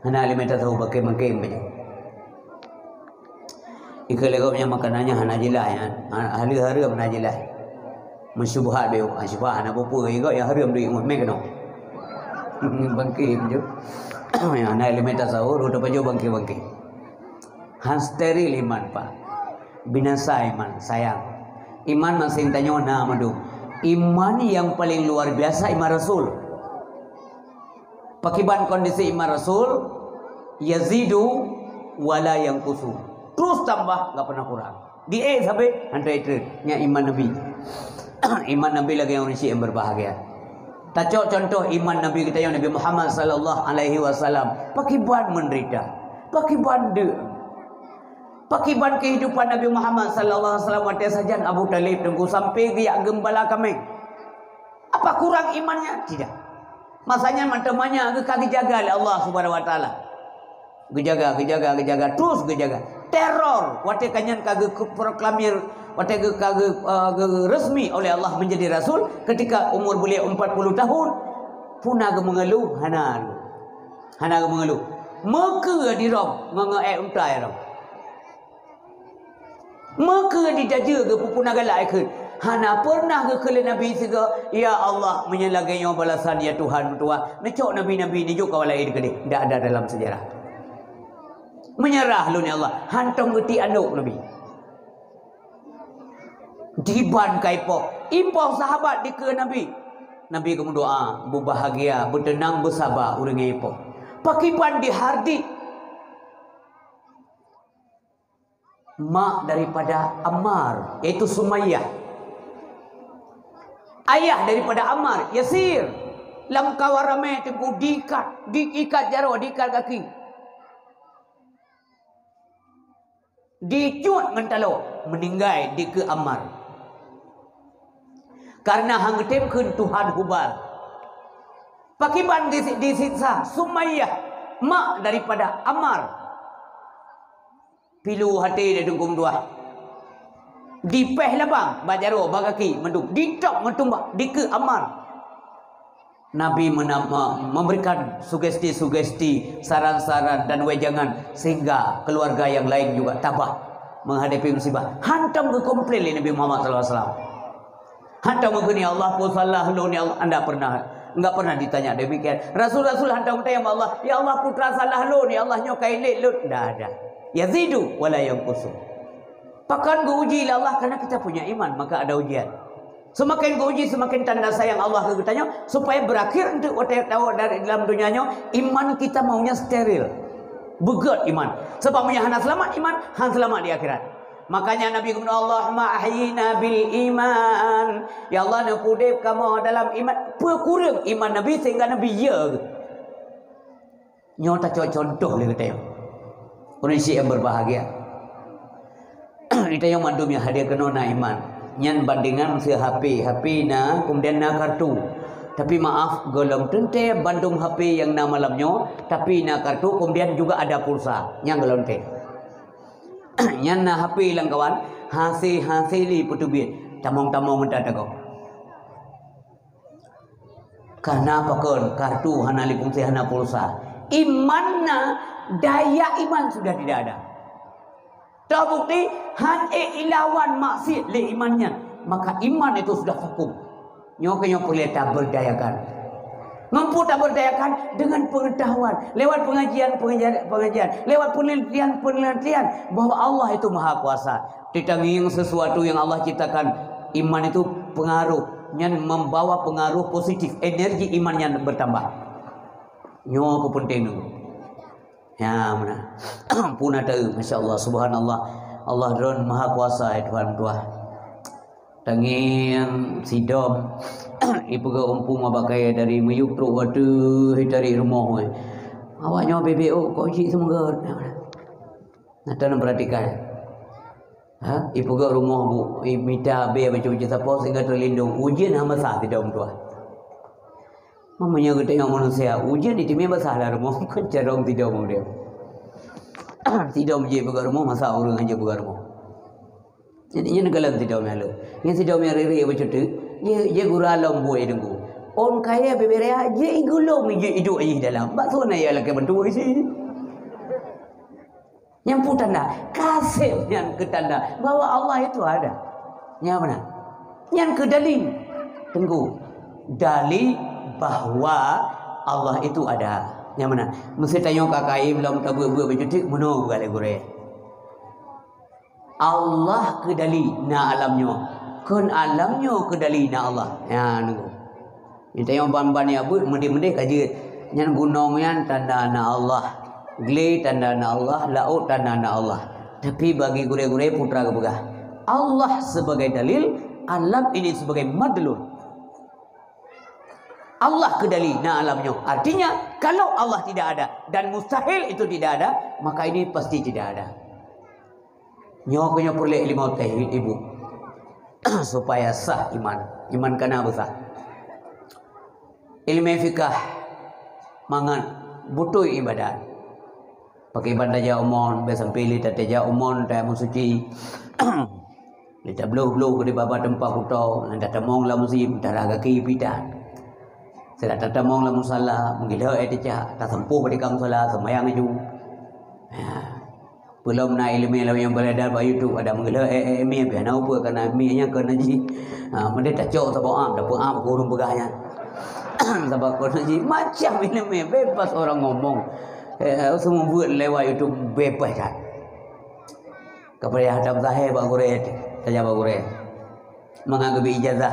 Hana iéleumé tasawuf bangké-bangké meunyoe. Ikeu lé gob nyang makanan nyan hana jeulaih nyan. Ha-, haleue hareuem hana jeulaih. Meusyubhat beu, ha, syubhat hana peue-peue, ikeu nyang hareuem duek ngon mé keunoe. Bangké meunyoe. Nyang hana iéleumé tasawuf, roh tapajoh bangké-bangké. Han steril iman, Pak. Binasa iman, sayang. Iman maséng tanyoe na mandum. Iman nyang paleng luar biasa iman Rasul. Pakiban kondisi iman Rasul, yazidu wa la yanqusu. Terus tambah, enggak pernah kurang. Di eh sampai hana treun. Nyan iman Nabi. Iman Nabi lagée ureuëng syiek yang berbahagia. Tacok contoh iman Nabi kita yang Nabi Muhammad sallallahu alaihi wasallam. Pakiban menderita. Pakiban deuk. Pakiban kehidupan Nabi Muhammad sallallahu alaihi wasallam watée sajan Abu Thalib teungku sampai geujak geumbala kaméng. Apa kurang imannya? Tidak. Masanya mantong manyak geuka geujaga lé Allah Subhanahu wa Taala. Geujaga, geujaga, geujaga, terus geujaga. Teror, watée ka nyan ka geuproklamir, watée geu-, ka geu-, eh, geu-, resmi oleh Allah menjadi rasul ketika umur beliau empat puluh tahun. Puna geumeungeuluh, hana. Hana geumeungeuluh. Meukeue di rhom ngon, ngon ék unta di rhom. Meukeue di dajeue geupeu-puna galak ék kheun. Hana pernah geukheun lé Nabi sigoe, "Ya Allah, meunyoe lagée nyoe balasan, ya Tuhan meutuwah, neucok nabi-nabi neujok kawai laén keudeh." Ndak ada dalam sejarah. Meunyeurah lôn, ya Allah, hantom geutiek anok Nabi. Diban ka ipoh. Ipoh sahabat dikeue Nabi. Nabi geumeudoa, "Beubahgia, beuteunang, beusaba ureuëng nyang ipoh." Pakriban dihardi mak daripada Ammar, yaitu Sumayyah. Ayah daripada Ammar, Yasir. Lam kawan ramé teungku diikat, diikat jaroe, diikat gaki. Dicut ngon taloe, meuninggai dikeue Ammar. Karena hana geutem kheun Tuhan Hubal. Pakriban disi-, disiksa Sumayyah, mak daripada Ammar. Pilu até di dengkung dua. Dipéh labang bak jaroe, bak gaki mandum. Ditôb ngon tumbak, dikeue Ammar. Nabi mena-, me-, memberikan sugesti-sugesti, saran-saran dan wejangan sehingga keluarga yang lain juga tabah menghadapi musibah. Hantom geukomplain lé Nabi Muhammad sallallahu alaihi wasallam. Hantom geukheun, "Ya Allah, peue salah lôn, ya Allah?" Enggak pernah, enggak pernah ditanya demikian. Rasul-rasul hantom geutanyong bak Allah, "Ya Allah, peue salah lôn, ya Allah, nyoe ka ilét lôn?" Enggak ada. Yazidu wa la yanqusu. Pakon geuuji lé Allah? Karena kita punya iman, maka ada ujian. Semakin geuuji, semakin tanda sayang Allah keu geutanyoe, supaya berakhir untuk watée tawoe dari dalam dunia nyoe, iman kita maunya steril. Beugét iman. Sebab meunyoe hana seulamat iman, hana seulamat di akhirat. Makanya Nabi geumeunyoe, "Allahumma ahyina bil iman." Ya Allah, neupeudeb kamoe dalam iman. Peue kureueng iman Nabi sehingga Nabi ya geuh. Nyoe tacok contoh lé geutanyoe. Ureuëng syik nyang berbahagia. Geutanyoe mandum nyang hadir keunoe na iman. Nyan bandingan si H P, H P na, kemudian na kartu. Tapi maaf, gohlom teuntée bandum H P nyang na malam nyoe, tapi na kartu, kemudian juga ada pulsa. Nyan gohlom teuntée. Nyan na H P lam kawan, hase-hase lé peuteubiet, tamong-tamong meuta tagoe. Karena pakon, kartu hana lé fungsi, hana pulsa. Iman na, daya iman sudah tidak ada. Terbukti, han ék ilawan maksiat lé iman nyan, maka iman itu sudah vakum. Nyoe keuh nyoe peureulée taberdayakan. Ngon peue taberdayakan? Dengan pengetahuan, lewat pengajian, pengajian, pengajian, lewat penelitian, penelitian bahwa Allah itu Maha Kuasa. Ditangieng sesuatu yang Allah ciptakan, iman itu pengaruh, nyan membawa pengaruh positif, energi iman nyan bertambah. Nyoe keuh peunteng nyoe. Ya, meunan. Puna teu, masya Allah, subhanallah. Allah droen maha kuasa, ya Tuhan, Tuhan. Tangieng sidom, ipeugah umpung abak kayée dari miyueb trok watée dari rumoh, eh. Awak nyoe bebek, oh, kok cit seumeugot. Nah, tolong perhatikan. Ha? Ipeugah rumoh bu, imita abée bacut-bacut sapo sehingga terlindung. Ujeuen hana sah sidom tuah. Meunyoe geutanyoe manusia, ujeuen ditimé basah lam rumoh, kon carông sidom udeb. Sidom jeuet peugah rumoh, masa ureuëng hana jeuet peugah rumoh. Jadi, nyan galak sidom nyang lôn. Nyan sidom nyang riri beucuteuk, jeuet, jeuet gura lom buet teungku. Ôn kayée bibiraya, jeuet igulong, jeuet iduek jih dalam. Bak soe na ya lakée bantu isi. Nyang peue tanda? Kaseb nyan keu tanda bahwa Allah itu ada. Nyang mana? Nyan keu dalil. Teungku. Dalil bahwa Allah itu ada. Nyang mana? Meuseuti tanyoe ka kayém lom tabeuet-beuet beucuteuk, meunoe geugalak gurée. Allah keu dalil na alam nyoe. Kon alam nyoe keu dalil na Allah. Nyan teungku. Geutanyoe ban-ban nyang beuet meudeh-meudeh ka jeuet. Nyan gunong nyan tanda na Allah. Glé tanda na Allah, laôt tanda na Allah. Tapi bagi gurée-gurée putra geupeugah, Allah sebagai dalil, alam ini sebagai madlul. Allah keu dalil na alam nyoe. Artinya, kalau Allah tidak ada dan mustahil itu tidak ada, maka ini pasti tidak ada. Nyoe keuh nyoe peureulée ilmu teh ibu. Supaya sah iman. Iman kana beusah. Ilmu fikah mangat beutôi ibadat. Pakai ban tajak umon, biasa sampai lé tajak umon, tajak meusuci. Lé tabloh-bloh di baba teumpat kuto, nan tatamong lam musim, tarah gaki pita. Sira tatamong lam musala, meugiloe éh teucak, tasampôh bak tika musala, seumayang laju. Ha. Peulom na ileumèe lom nyang beredar bak YouTube, ada meugiloe éh, éh, éh, mie, na upeue kana mie nyan keu najih. Ha, meudeh tacok saboh am, dapeuam keu ureueng peugah nyan. Sabab keu najih, macam ileumèe, bebas orang ngomong. Eh, semua buat lewat YouTube, bebas dah. Kepada yang hadap zahir bak gurèe, saja bak gurèe. Mangat geubri ijazah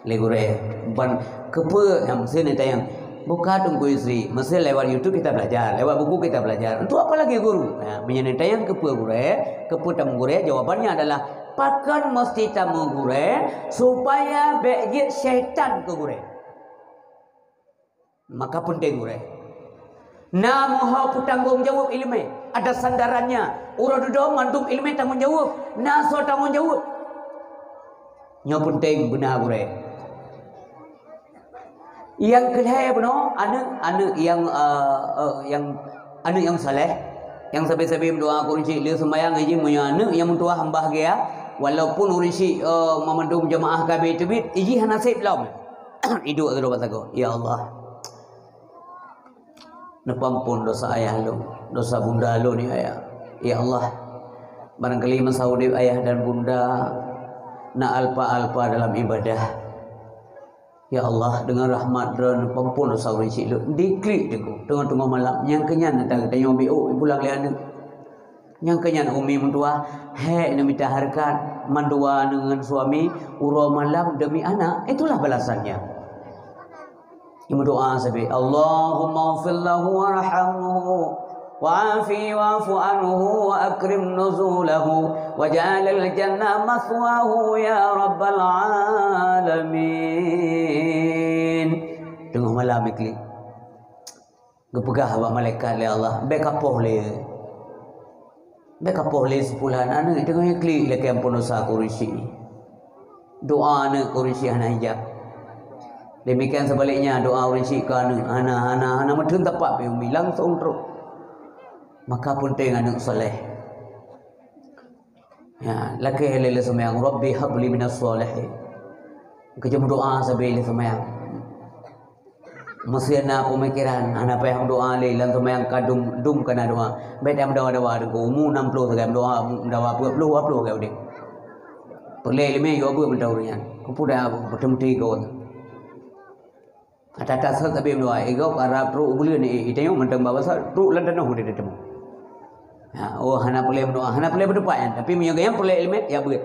lé gurèe. Ban keupeue nyang meusti neutanyong, buka Teungku Yusri, meusti lewat YouTube kita belajar, lewat buku kita belajar. Untuk apa lagi guru? Nah, meunyoe neutanyong keupeue gurèe, keupeue tamong gurèe, jawabannya adalah pakon meusti tamong gurèe, supaya bèk jeuet syaitan keu gurèe. Maka peunteng gurèe. Na meuho peutanggong jaweueb ileumèe, ada sandarannya. Uroe dudoe mandum ileumèe tanggong jaweueb, na soe tanggong jaweueb. Nyoe peunteng beuna gurèe. Nyang keulhèe bunoe, aneuk, aneuk nyang, eh, eh, nyang, aneuk nyang saleh, nyang sabe-sabe meudoa keu ureueng chik lheueh seumayang, jih meunyoe aneuk nyang meutuwah hamba geuya, walaupun ureueng chik, eh, mandum jeumaáh ka habéh teubiet, jih hana sép lom. Iduek sidroe bak sagoe, "Ya Allah, neupeuampon dosa ayah lôn, dosa bunda lôn, ya, ya. Ya Allah, barangkali masa udép ayah dan bunda na alpa-alpa dalam ibadah. Ya Allah, deungon rahmat Droe neupeuampon dosa ureueng chik lôn." Diklik teungku, teungoh-teungoh malam, nyang keunyan na geutanyoe B O pulang lé aneuk. Nyang keunyan umi meutuwah, hék neumita hareukat, mandua aneuk ngon suami, uroe malam demi anak. Itulah balasannya. Meudoa sabe, "Allahumma ighfir lahu warhamhu, wa'afi wa'fu anhu wa akrim nuzulahu, waj'alil jannah maswahu ya rabbal alamin." Teungoh malam iklik. Geupeugah bak malaikat lé Allah, "Bèk kapoh lé. Bèk kapoh lé sipulan aneuk teungoh iklik lakèe ampon dosa keu ureueng chik. Doa aneuk keu ureueng chik hana ijab. Demikian sebaliknya, doa ureueng chik keu aneuk hana, hana, hana meutheun teumpat pih umi, langsong trok." Maka peunteng aneuk saleh. Ya, lakèe lé lheueh seumayang, "Rabbi habli minas shalihin." Keu jeuem doa sabe lheueh seumayang. Meusé na peumikiran, hana payah meudoa lé, lam seumayang ka dum, dum ka na doa. Bèk tameudawa-dawa, teungku, umu nam ploh sagai meudoa, meudawa peuet ploh, dua ploh sagai udép. Peureulèe ileumèe, yue beuet mantong ureueng nyan. Keupeue dak beuteumeuteugoe. Ata-ata sot tapi meudoa, igoe ka rab trok u buleuen, i, i tanyong mantong bak basa, trok lam tanoh udép teuma. Ha, oh, hana peureulèe meudoa, hana peureulèe meudoa nyan. Tapi meunyoe geuh nyan peureulèe ileumèe, ya beuet.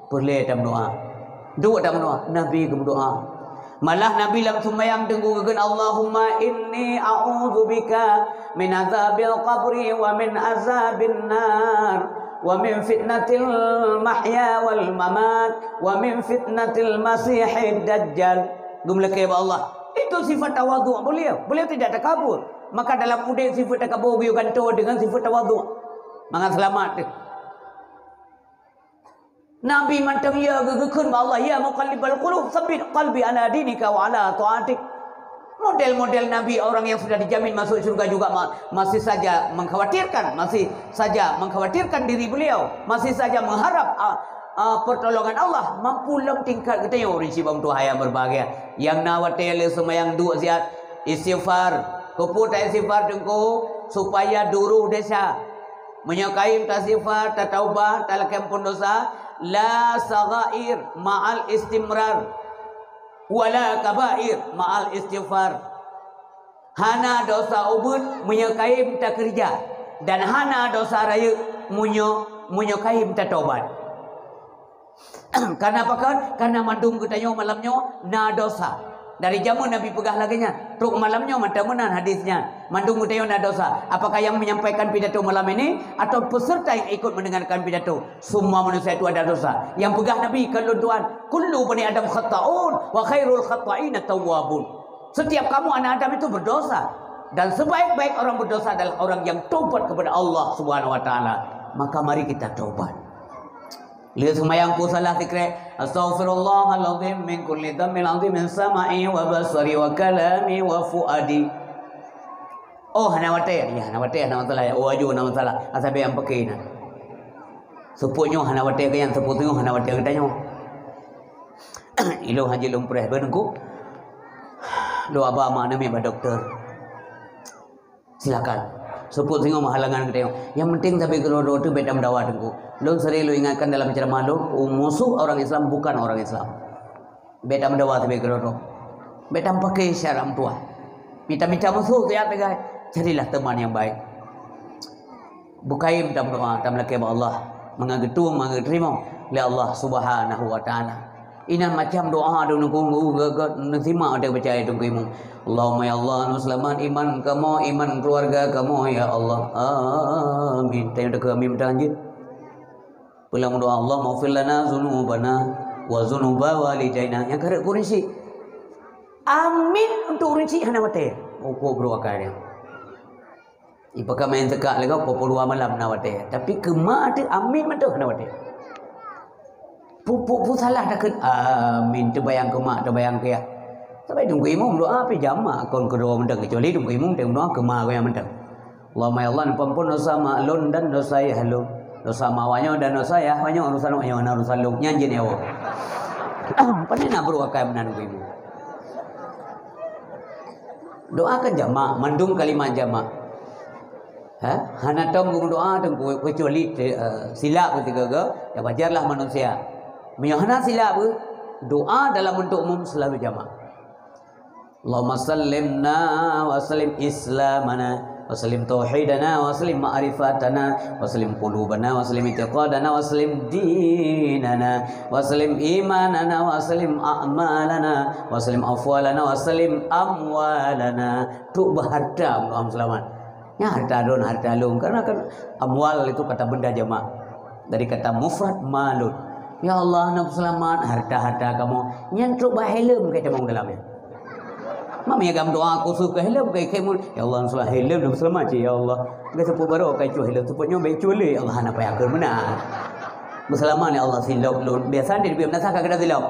Peureulèe tameudoa. Duek tameudoa, Nabi geumeudoa. Malah Nabi lam seumayang teungku geukheun, "Allahumma inni a'udzubika min azabil qabri wa min azabin nar, wa min fitnatil mahya wal mamat, wa min fitnatil masihid dajjal." Geumeulakèe bak Allah. Itu sifat tawadhu beliau. Beliau tidak takabur. Maka dalam udép sifat takabur geuyue gantoe deungon sifat tawadhu. Mangat seulamat teuh. Nabi mantong ya geukheun bak Allah, "Ya muqallibal qulub, tsabbit qalbi ala dinika wa ala taatik." Model-model Nabi, orang yang sudah dijamin masuk surga juga ma-, masih saja mengkhawatirkan, masih saja mengkhawatirkan diri beliau, masih saja mengharap, ah, ah, pertolongan Allah. Mampu lom tingkat geutanyoe ureueng chik bak meutuwah nyang berbahagia. Nyang na watèe lheueh seumayang duek siat istighfar. Keupeue ta istighfar teungku? Supaya duruh desya. Meunyoe kayém tasifa, tataubat, talakèe ampôn dosa, la saghair ma'al istimrar, wala kabair ma'al istighfar. Hana dosa ubit meunyoe kayém takeurija, dan hana dosa rayeuk meunyoe, meunyoe kayém tataubat. Karena pakon? Karena mandum geutanyoe malam nyoe na dosa. Dari jameun Nabi peugah lagèe nyan, trok malam nyoe mantong meunan hadis nyan. Mandum geutanyoe na dosa. Apakah yang menyampaikan pidato malam ini atau peserta yang ikut mendengarkan pidato? Semua manusia itu ada dosa. Yang peugah Nabi, "Keu lôn tuan, kullu bani Adam khata'un, wa khairul khata'ina tawwabun." Setiap kamu anak Adam itu berdosa. Dan sebaik-baik orang berdosa adalah orang yang tobat kepada Allah Subhanahu wa Taala. Maka mari kita tobat. Lheueh seumayang peue salah sikrek, "Astaghfirullahalazim min kulli dzambin azim min sam'i wa basari wa kalami wa fuadi." Oh, hana watèe. Ya, hana watèe, hana masalah. Ya, oh, aju hana masalah. Asai bèk nyang paké na. Seupôt nyoe hana watèe keu nyan, seupôt nyoe hana watèe keu tanyoe. Ilôn hana lôn preh beuneuku. Doa ba mak namiet bak doktor. Silakan. Seupôt singoh meuhalangan geutanyoe. Nyang penting sabe keudroe-droe teuh bèk tameudawa teungku. Lôn sering lôn ingatkan dalam ceramah lôn, musuh orang Islam bukan orang Islam. Bèk tameudawa sabe keudroe-droe. Bèk tameupake syarat meutuah. Mita-mita musuh siat lagèe. Jadilah teman yang baik. Beukayém tameudoa, tameulakèe bak Allah. Mangat geutueng, mangat geuteurimong lé Allah Subhanahu wa Taala. Inan macam doa dong nunggu nunggu geuh geuh neusimak watèe baca ayat Teungku Imum. Allahumma ya Allah, neuseulamat iman kamoe, iman keuluwarga kamoe ya Allah. Amin. Tanyoe takheun amin meutanjeuet. Pulang doa, Allahumma ighfir lana dzunubana wa dzunuba walidaina. Nyang kareueng kureueng syiek. Amin untuk ureueng syiek hana watèe. Ukoe brôk akai nyan. Ipeukamaén teuka lagèe pukul dua malam na watèe. Tapi keu mak teuh amin mantong na watèe. Pu-, pu-, pu salah takheun amin teubayang keu mak, teubayang keu yah. Sampai Teungku Imum doa pih jamak kon keudroe mantong, kecuali Teungku Imum teuh doa keu mak geuh nyang mantong. Allahumma ya Allah, neupeuampôn dosa mak lôn dan dosa yah lôn. Dosa mak awaknyoe dan dosa yah awaknyoe, urusan awaknyoe hana urusan lôn. Nyan jeuet nyoe. Pane na brôk akai meunan Teungku Imum. Doa kan jamak, mandum kalimat jamak. Ha? Hana tom geumeudoa teungku, kecuali, eh, silap keu sigoe-goe, ya wajarlah manusia. Meunyoe hana silap keu, doa dalam bentuk umum selalu jamak. Allahumma sallimna wa sallim islamana, wa sallim tauhidana, wa sallim ma'rifatana, wa sallim qulubana, wa sallim i'tiqadana, wa sallim dinana, wa sallim imanana, wa sallim a'malana, wa sallim afwalana, wa sallim amwalana. Trok bak hareuta, mudah-mudahan seulamat. Nyan hareuta lôn, hareuta lôn. Karena kan amwal itu kata benda jamak. Dari kata mufrad malun. Ya Allah, hana peuseulamat hareuta-hareuta kamoe. Nyan trok bak helm ka itamong dalam nyan. Mak meunyo gam doa khusus keu helm, keu, keu mun, "Ya Allah, seulamat helm, hana peuseulamat cit, ya Allah." Geuseupôt baroe ka icut helm, seupôt nyoe bèk icut lé, "Ya Allah, hana payah keu meunan. Peuseulamat, ya Allah, silop lôn." Biasa dia lebih meunasah ka keunan silop.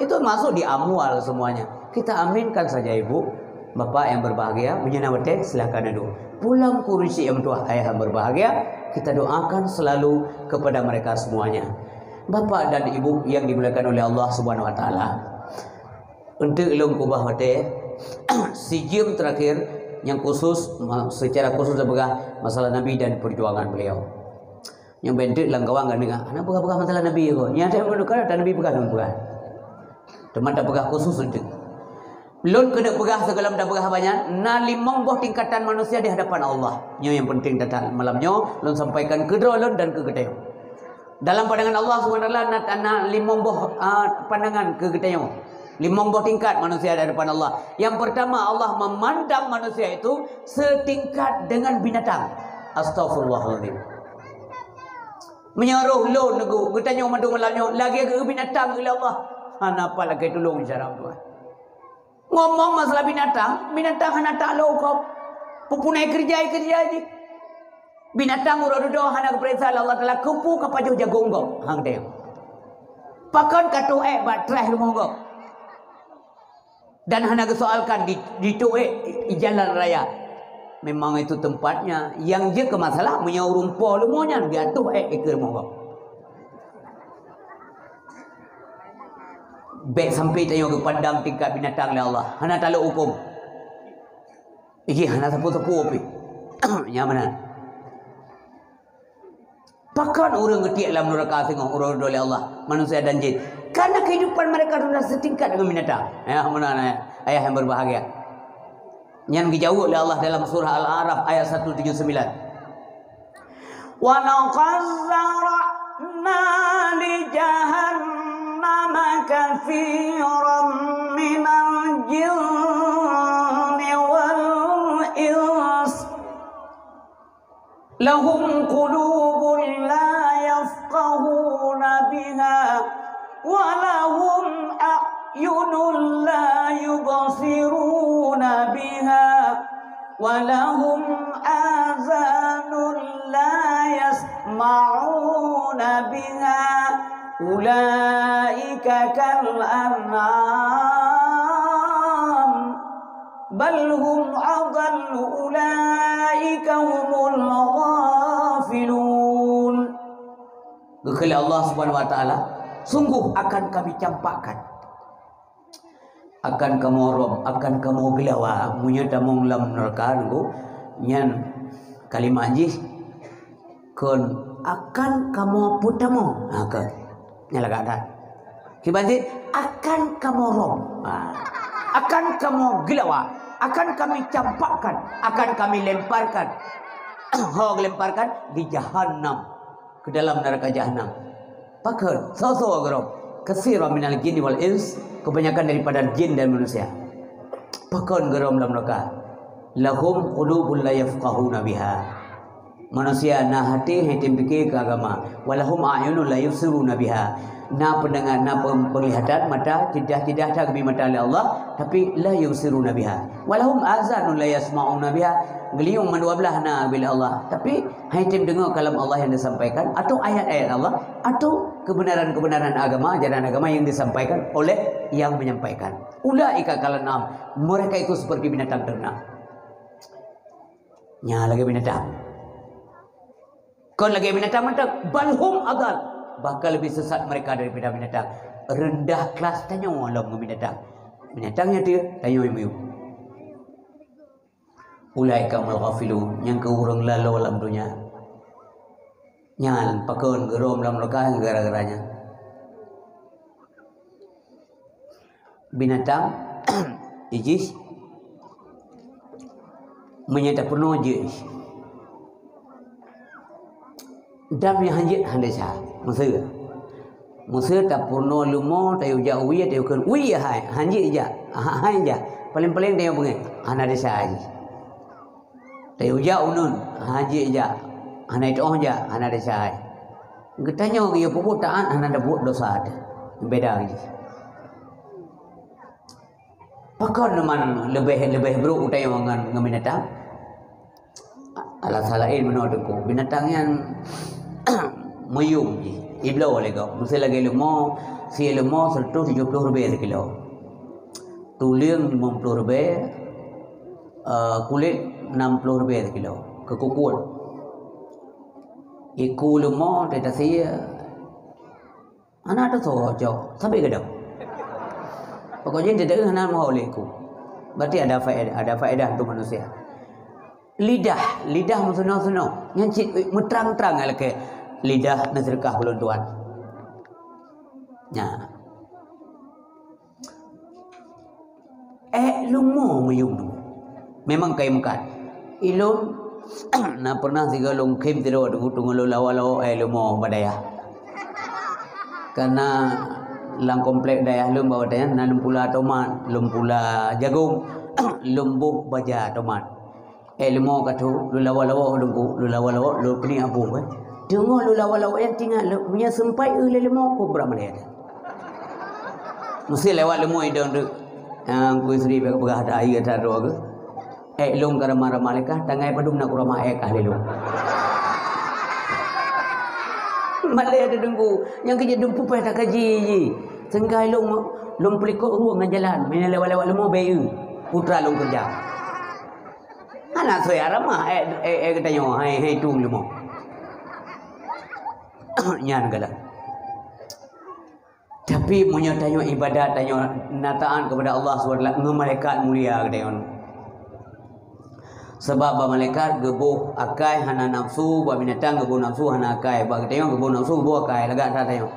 Itu masuk di amwal semuanya. Kita aminkan saja, Ibu. Bapak yang berbahagia, meunyoe na watèe, silakan duduk. Pulang kursi yang tuah, ayah yang berbahagia, kita doakan selalu kepada mereka semuanya. Bapak dan Ibu yang dimuliakan oleh Allah Subhanahu wa Taala. Eunteuk lôn keubah watèe, sijeuem terakhir nyang khusus, ma-, secara khusus saya peugah masalah Nabi dan perjuangan beliau. Nyang bèk eunteuk lam kawang ka deungö, hana peugah-peugah masalah Nabi ko. Nyang ada meunukar, Nabi peugah, lôn peugah. Teuma tapeugah khusus eunteuk. Lôn keuneuk peugah sigohlom tapeugah banyak, na limong boh tingkatan manusia di hadapan Allah. Nyoe nyang penting that-that malam nyoe lôn sampaikan keu droe lôn dan keu geutanyoe. Dalam pandangan Allah Subhanahu wa Taala na, na limong boh, ah, pandangan keu geutanyoe. Limong boh tingkat manusia di hadapan Allah. Yang pertama, Allah memandang manusia itu setingkat dengan binatang. Astagfirullahaladzim. Meunyoe roh lôn neugok, geutanyoe mandum malam nyoe lagèe geu binatang lé Allah. Hana pat lakèe tulông syedara Tuhan. Ngomong masalah binatang, binatang hana taklok gob. Peupunai keureuja-keureuja jih. Binatang uroe dudoe hana geupeuriksa lé Allah Taala keupeue ka pajoh jagong gob. Hang deuh. Pakon ka tuek bak traih rumoh gob. Dan hana geusoalkan di, di tuek, eh, jalan raya. Memang itu tempatnya. Nyang jeuet keu masalah, meunyoe ureueng po leumo nyan, geuatoh ék ikeue rumoh gob. Bèk sampai tanyoe geupandang tingkat binatang lé Allah. Hana talok huköm. Ih, hana sapeue-sapeue pih. Nyang meunan. Pakon ureueng geutiek lam nuraka singoh uroe dudoe lé Allah, manusia dan jin? Karena kehidupan mereka sudah setingkat dengan binatang. Ya, meunan, ya. Ayah yang berbahagia. Nyan geujaweueb lé Allah dalam surah Al-A'raf ayat satu tujuh sembilan. "Wa laqad zara'na li jahannama katsiran minal jinni wal ins." "Lahum qulubun la yafqahuna biha, wa lahum a'yunun la yubsiruna biha, wa lahum azanun la yasma'una biha, ulaika kal an'am." "Bal hum adallu, ulaika humul ghafilun." Geukheun lé Allah Subhanahu wa Taala, "Sungguh akan Kami campakkan Akan kamoe rom, akan kamoe geulawa. Meunyoe tamong lam neuraka, nunggu, nyan kalimat jih kon akan kamoe peutamong. Ha, kon. Nyan lagak that. Kiban cit, akan kamoe rom. Ha. Akan kamoe geulawa. Akan kami campakkan. Akan kami lemparkan. Ho lemparkan di jahannam. Ke dalam neraka jahannam. Pakon, soe-soe geurôm? Katsiran minal jinni wal ins, kebanyakan daripada jin dan manusia. Pakon geurôm lam neraka? Lahum qulubun la yafqahuna biha. Manusia na hati hai tém pike keu agama. Walahum a'yunun la yubsiruna biha. Na peundengar, na pem-, penglihatan, mata, ceudah-ceudah that geubri mata lé Allah, tapi la yubsiruna biha. Walahum azanun la yasma'una biha. Geulinyueng mandua blah na geubri lé Allah, tapi hai tém deungoe kalam Allah nyang disampaikan, atau ayat-ayat Allah, atau kebenaran-kebenaran agama, ajaran agama yang disampaikan oleh yang menyampaikan. Ulaika kal an'am, mereka itu seperti binatang ternak. Nyan lagèe binatang. Kon lagèe binatang mantong, bal hum adal. Bahkan lebih sesat mereka daripada binatang. Rendah kelas tanyoe lom ngon binatang. Binatang nyan teuh, tanyoe nyang meuyuem. Ulaika humul ghafilun, nyang keu ureueng lalo lam donya. Nyan pakon geurôm lam neuraka gara-gara nyan. Binatang, ijih, meunyoe tapeurunoe jih. Dan nyang hanjeuet hana desya, meuseu. Meuseu tapeurunoe leumo, tayue jak u wie, tayue kheun, "Wie hai, hanjeuet jak, ha-, hai jak." Paleng-paleng tayue beungéh, hana desya jih. Tayue jak uneun, hanjeuet jak, hana itôh jak, hana desya jih. Geutanyoe geuyue peubuet taát, hana tabuet desya teuh. Beda jih. Pakon man leubeh, leubeh brok u tanyoe ngon, ngon binatang? Alasan laén meunoe teungku, binatang nyan meuyuem jih, ibloe lé gob. Meuseu lagèe leumo, sie leumo seratus tujuh puluh ribèe sikilo. Tuleueng limong puluh ribèe, eh, kulét enam puluh ribèe sikilo. Keu kukuet. Iku leumo teuh tasie, hana teusoe cok, sabé gadôh. Pokoknya, di daerah hana meuhôi lé iku. Berarti ada faedah, ada faedah untuk manusia. Lidah, lidah meusunoe-sunoe. Nyan cit meutrang-trang lakèe lidah neuseudeukah ulôn tuan. Nyan. Ék leumo meuyuem. Memang kai meukat. Ilôn na pernah sigoe lôn khém sidroe teungoh-teungoh lôn lawa-lawa ék leumo bak dayah. Karena lam komplek dayah lôn bak watèe nyan na lôn pula tomat, lôn pula jagong, lôn boh baja tomat. Ék leumo ka tho, lôn lawa-lawa lôn ku, lôn lawa-lawa lôn keuneuk aboh, eh. Teungoh lôn lawa-lawa nyan teuingat lôn, meunyo seumpat eu lé leumo, kobra malèe. Meuseu lewat leumo idong tu. Ah, ku istri bèk peugah ata ayu ata droe geuh. Ék lôn ka ramah-ramah lé kah, tangai padum na ku ramah ék kah lé lôn. Malèe teudeungku, nyang keu jeuet dum pupèh takaji jih. Sehingga lôn, lôn peulikot rueng ngon jalan, meunyo lewat-lewat leumo bèk eu. Putra lôn keureuja. Hana soe ramah, eh, eh, eh, geutanyoe, hai, hai tueng leumo. Nyan galak. Tapi meunyoe tanyoe ibadat, tanyoe na taat kepada Allah subhanahu wa taala, ngon malaikat mulia geutanyoe. Sebab bak malaikat geuboh akai hana nafsu, bak binatang geuboh nafsu hana akai, bak geutanyoe geuboh nafsu geuboh akai, lagak that tanyoe.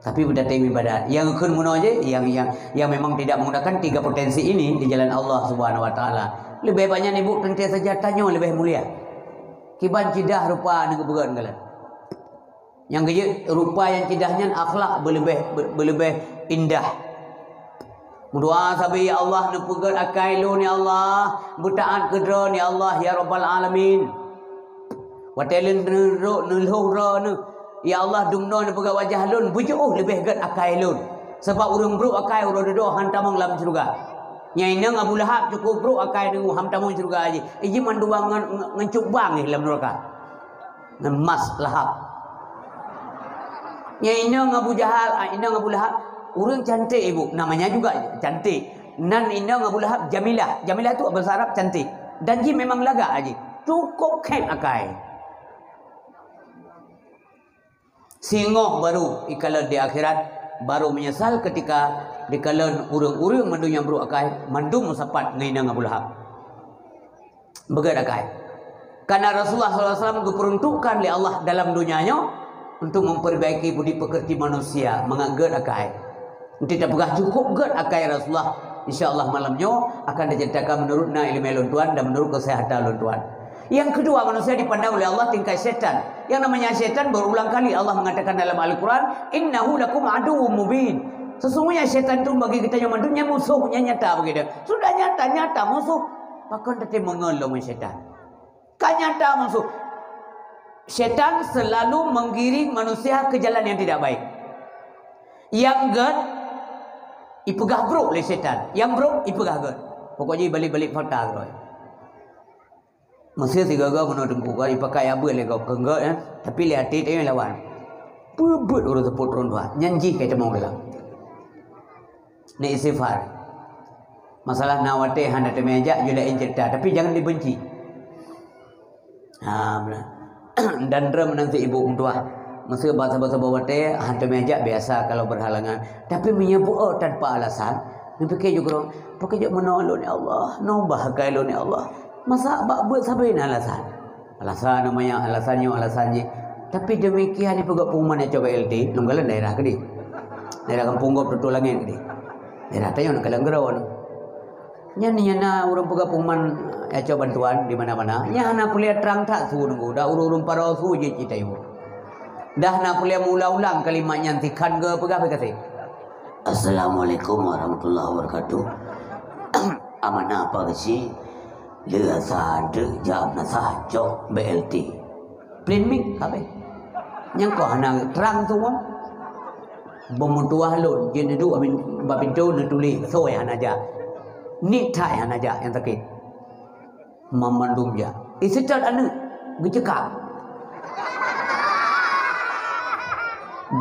Tapi beutatém ibadat. Nyang kheun meunoe jih, nyang, nyang, nyang memang tidak menggunakan tiga potensi ini di jalan Allah Subhanahu Wa Taala. Leubeh banyak ibu teuntèe saja tanyoe leubeh mulia. Kiban ceudah rupa neugeubeuet galak. Nyang keujeuet rupa nyang ceudah nyan akhlak beuleubeh, beu-, beuleubeh indah. Meudoa sabe, "Ya Allah, neupeugèt akai lôn, ya Allah, beutaat keu Droe, ya Allah, ya Rabbal Alamin." Watèe lôn neurok, neulhôh droeneuh, ya Allah, dumnoe neupeugèt wajah lôn, beujiôh leubeh gèt akai lôn. Sabab ureueng brôk akai uroe dudoe han tamong lam syeuruga. Nyang inong Abu Lahab cukôp brôk akai deungon han tamong syeuruga jih. Iji mandua ngon, ngon, ngon cubang jih lam nuraka. Ngon mas Lahab. Nyang inong Abu Jahal, ah, inong Abu Lahab, ureueng cantik ibu, namanya juga cantik. Nan inong Abu Lahab Jamilah. Jamilah tu bahasa Arab cantik. Dan jih memang lagak jih. Cukôp khém akai. Singoh baru ikalon di akhirat, Baru menyesal ketika dikalon ureuëng-ureuëng mandum nyang brok akai, mandum meusapat ngon inong Abu Lahab. Beugét akai. Karena Rasulullah sallallahu alaihi wasallam geupeuruntukkan lé Allah dalam dunia nyoe untuk memperbaiki budi pekerti manusia, mangat gét akai. Nanti tapeugah cukup gét akai Rasulullah. Insya Allah malam nyoe akan diceritakan menurut na ilmu lôn tuan dan menurut kesehatan lôn tuan. Yang kedua, manusia dipandang oleh Allah tingkat setan. Yang namanya setan berulang kali Allah mengatakan dalam Al-Quran, "Innahu lakum aduwwum mubin." Sesungguhnya setan itu bagi kita yang mandum nyan musuh nyang nyata begitu. Sudah nyata-nyata musuh. Pakon teutimong ngon lom setan. Ka nyata musuh. Setan selalu menggiring manusia ke jalan yang tidak baik. Yang gét ipeugah brok lé setan. Yang brok ipeugah gét. Pokoknya balik-balik fakta keudroe. Meusé sigaga bunoe teungku ka ipakai abeuet lé gob keu gét, eh. Tapi lé até teuh lawan. Peubuet ureuëng seupôt rondua. Nyan jih ka itamong dalam. Ni istighfar. Masalah na watée hana teumé jak, yue laén cerita, tapi jangan dibenci. Ha, beuna. Dan rem nan si ibu meutuah. Meusé bak saboh-saboh watée hana teumé jak biasa kalau berhalangan. Tapi meunyoe buet tanpa alasan, neupiké jukroe, "Pakon jok meunoe lôn ya Allah, noe bah akai lôn ya Allah." Masa bak buet sabe na alasan. Alasan namanya, alasan nyoe, alasan jih. Tapi demikian ipeugah pengumuman nyang coba L T, lom galon daerah keudeh. Daerah kampung gob tutoe langét keudeh. Daerah tanyoe nak kalon geuro. Nyan, nyan na ureuëng peugah pengumuman, eh, nyang coba bantuan di mana-mana. Nyan hana peulihat trang that su nunggu. Dah ureuëng-ureuëng paro su jih cit ayue. Dah na peulihat meuulang-ulang kalimat nyan sikhan geupeugah beu kaseh. Assalamualaikum warahmatullahi wabarakatuh. Amanah apa geusi? Leuasa teuk jam nasa cok B L T. Plain mik habéh. Nyang kok hana trang tu wah. Beumeutuah lôn, jeuet neuduek bak pintoe neutuléh, soe hana jak. Niet that hana jak nyang sakét. Mamandum jak. Iseutôt aneuëk geuceukak.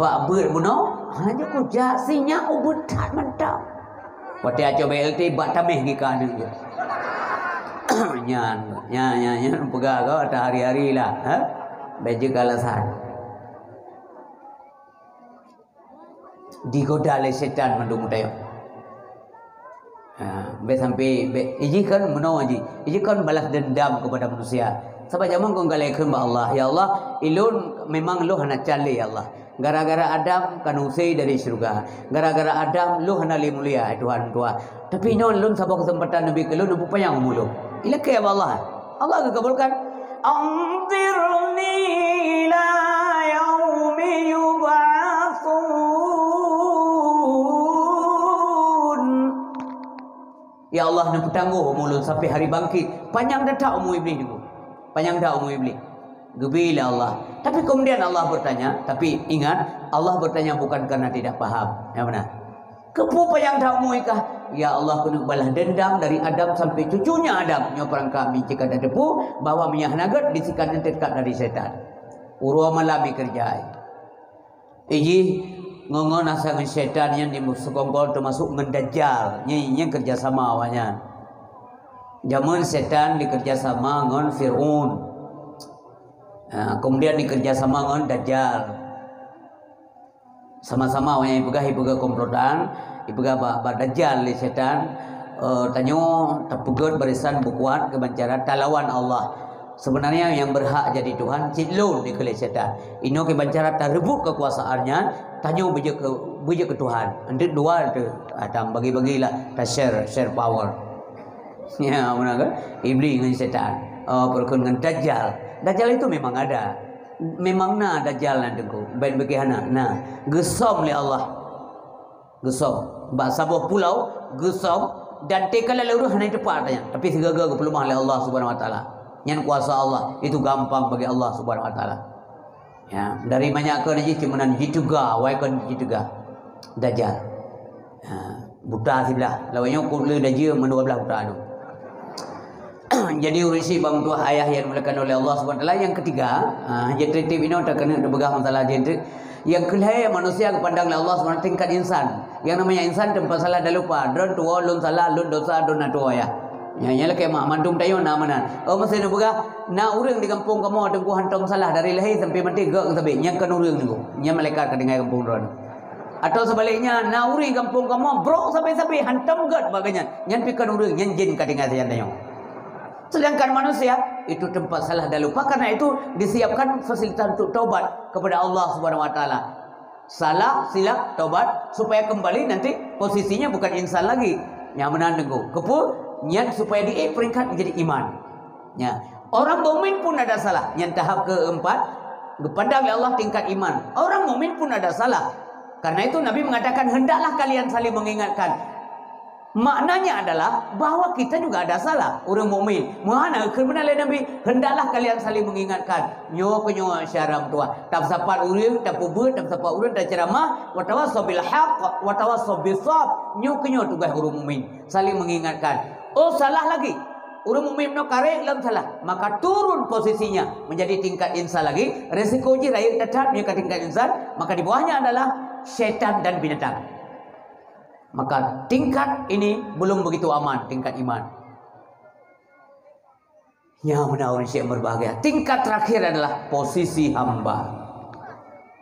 Bak beuet bunoe, hana kujak sinyak ubeuet that mantong. Watée acoe B L T bak taméh gika aneuëk jih. Nyan, nyan, nyan, nyan peugah kau ata hari-hari lah, ha? Bejek alasan. Digoda lé setan mandum meudayoe. Ha, bék sampai, bék, ijih kan meunoe jih. Ijih kan balas dendam kepada manusia. Sabab jameun kon galak kheun bak Allah, "Ya Allah, ilôn memang lôn hana can lé, ya Allah. Gara-gara Adam ka neuusé dari syeuruga. Gara-gara Adam lôn hana lé mulia, hai Tuhan meutuah. Tapi nyoe lôn saboh keuseumpatan neubi keu lôn, neupeupanyang umu lôn." Ilakée bak Allah. Allah geukabulkan. Anzirni ila yaumi yub'atsun. Ya Allah, neupeutanggoh umu lôn sampai hari bangkit. Panyang that umu Iblih nyoe. Panyang that umu Iblih. Geubi lé Allah. Tapi kemudian Allah bertanya, tapi ingat, Allah bertanya bukan karena tidak paham. Yang benar. Keupeue panyang that umu ikah? Ya Allah, keuneuk balas dendam dari Adam sampai cucunya Adam. Nyoe peurangkat mi cit ka tateupeue bahwa meunyo hana gét, bisikan nyan teutab dari setan. Uroe malam ikeureuja. Ijih ngon-ngon asa ngon setan nyan di seukongkol teumasuk ngon Dajjal. Nyan, nyan keureuja sama awaknyan. Jameun setan dikeureuja sama ngon Fir'aun. Ha, kemudian dikeureuja sama ngon Dajjal. Sama-sama awaknyan ipeugah, ipeugah komplotan, ipeugah bak, bak Dajjal lé setan, eh, tanyoe tapeugét barisan beukuat keubancara talawan Allah. Sebenarnya yang berhak jadi Tuhan cit lôn dikheun lé setan. Inoe keubancara tareubot keukuasaan nyan, tanyoe beujeuet keu, beujeuet keu Tuhan. Enteuk dua tu, ah, tam bagi-bagilah, ta share, share power. Ya, beuna kan? Iblih ngon setan. Oh, peureukeun ngon Dajjal. Dajjal itu memang ada. Memang na Dajjal nyan teungku. Ban bagi hana. Nah, geusom lé Allah. Geusom. Bak saboh pulau, geusom. Dan teuka lalurus hana teupat nyan. Tapi sigaga geupeuleumah lé Allah Subhanahu Wa Taala. Nyan kuasa Allah. Itu gampang bagi Allah Subhanahu Wa Taala. Ya, dari manyak keu jih cuma nan jiteuga, wai kon jiteuga. Dajjal. Ha, buta siblah. Lawan nyoe kok le dajjal meudua blah buta tu. Jadi ureuëng syiek bang tuah ayah yang dimuliakan oleh Allah Subhanahu Wa Taala. Yang ketiga, ha, jadi trip inoe tak kena dipeugah masalah jadi. Yang kelhai manusia kepandang oleh Allah Subhanahu Wa Taala tingkat insan. Yang namanya insan tempat salah dah lupa. Droen tuwo lôn salah, lôn dosa, droen na tuwo ya. Nyan, nyan lakée mak mandum tayo na meunan. Oh, meusé neupeugah, na ureuëng di gampông kamoe teungku hantom salah dari lahé sampai maté gok sabe. Nyan kon ureuëng teungku. Nyan malaikat ka tinggai gampông droen. Atau sebaliknya, na ureuëng gampông kamoe brok sabe-sabe hantom gét bak geuhnyan. Nyan pi kon ureuëng, nyan jin ka tinggai sajan tanyoe. Sedangkan manusia itu tempat salah dan lupa, karena itu disiapkan fasilitas untuk taubat kepada Allah Subhanahu Wa Taala. Salah, silap, taubat, supaya kembali nanti posisinya bukan insan lagi. Nyang meunan teungku. Keupeu? Nyan supaya diék peringkat menjadi iman. Ya. Orang mukmin pun ada salah. Nyan tahap keempat, geupandang lé Allah tingkat iman. Orang mukmin pun ada salah. Karena itu Nabi mengatakan, "Hendaklah kalian saling mengingatkan." Maknanya adalah bahwa kita juga ada salah. Ureuëng mukmin, meuhana kheun meunan lé Nabi, "Hendaklah kalian saling mengingatkan." Nyoe keu nyoe syarat tuah. Tapeusapat ureuëng, tapeubeuet, tapeusapat ureuëng, taceramah, wa tawasau bil haq, wa tawasau bis sab. Nyoe keu nyoe tugaih ureuëng mukmin, saling mengingatkan. Oh, salah lagi. Ureuëng mukmin nyoe karek lom salah, maka turun posisinya menjadi tingkat insan lagi. Resiko jih rayeuk that-that meunyoe ka tingkat insan, maka di bawahnya adalah syaitan dan binatang. Maka tingkat ini belum begitu aman, tingkat iman. Nyang meunan ureuëng syedara berbahagia. Tingkat terakhir adalah posisi hamba.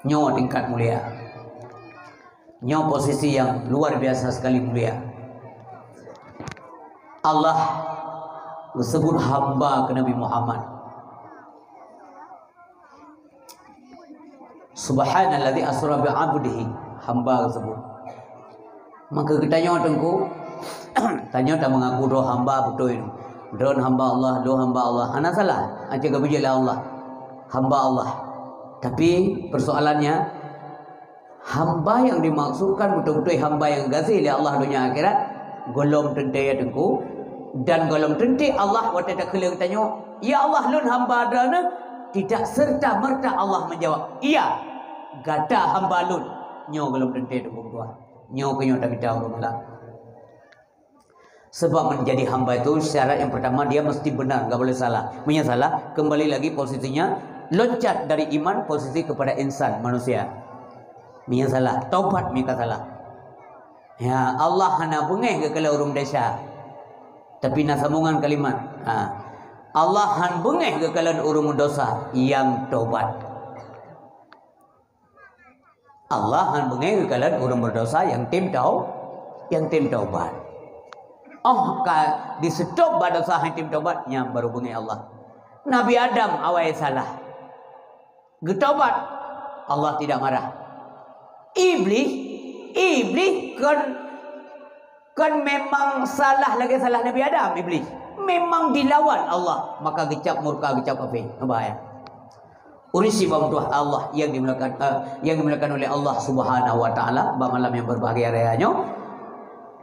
Nyoe tingkat mulia. Nyoe posisi yang luar biasa sekali mulia. Allah geusebut hamba keu Nabi Muhammad. Subhanalladzi asra bi 'abdihi, hamba geusebut. Maka geutanyoe teungku, tanyoe tameungaku droe hamba beutôi. Droe hamba Allah, lôn hamba Allah. Hana salah, aja geupuji lé Allah. Hamba Allah. Tapi persoalannya, hamba yang dimaksudkan beutôi-beutôi hamba yang gaséh lé Allah donya akhirat, gohlom teuntée ya teungku, dan gohlom teuntée Allah watée takheun lé geutanyoe, "Ya Allah, lôn hamba Droeneuh," tidak serta-merta Allah menjawab, "Iya, gata hamba lôn." Nyoe gohlom teuntée teungku meutuah. Nyoe keu nyoe tamita ureuëng galak. Sebab menjadi hamba itu syarat yang pertama dia mesti benar, enggak boleh salah. Meunyo salah, kembali lagi posisinya loncat dari iman posisi kepada insan, manusia. Meunyo salah, taubat meunyo ka salah. Ya, Allah hana beungéh geukalon ureuëng desya. Tapi na sambungan kalimat. Ha. Allah han beungéh geukalon ureuëng meudosa nyang taubat. Allah han beungéh geukalon ureuëng meudosa nyang tem tau, nyang tem taubat. Oh ka diseutop bak dosa han tem taubat, nyan baru beungéh Allah. Nabi Adam awai salah. Geutaubat, Allah tidak marah. Iblih, Iblih kon, kon memang salah lagée salah Nabi Adam, Iblih. Memang dilawan Allah, maka geucap murka, geucap kafé. Bahaya. Ureuëng syiek meutuah Allah yang dimuliakan, eh, yang dimuliakan oleh Allah Subhanahu wa Taala, bak malam yang berbahagia raya nyoe.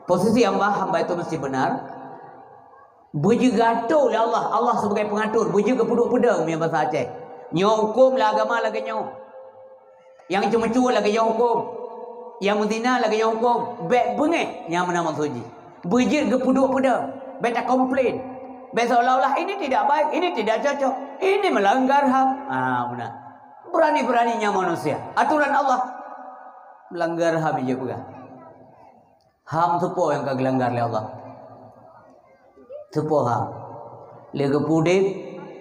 Posisi hamba, hamba itu mesti benar. Beujeuet geuatur lé Allah, Allah sebagai pengatur, beujeuet geupeuduek peudong, meunyo basa Aceh. Nyoe huköm lam agama lagée nyoe. Nyang ceumeucue lagée nyoe huköm. Nyang meuzina lagée nyoe huköm. Bék beungéh nyang meunan maksud jih. Beujeuet geupeuduek peudong. Bék takomplain. Bék seolah-olah ini tidak baik, ini tidak cocok, ini melanggar ham. Ah, meunan. Berani-beraninya manusia. Aturan Allah melanggar ham, ijak peugah. Ham soe po nyang ka geulanggar lé Allah? Soe po ham? Lé geupeu udeb,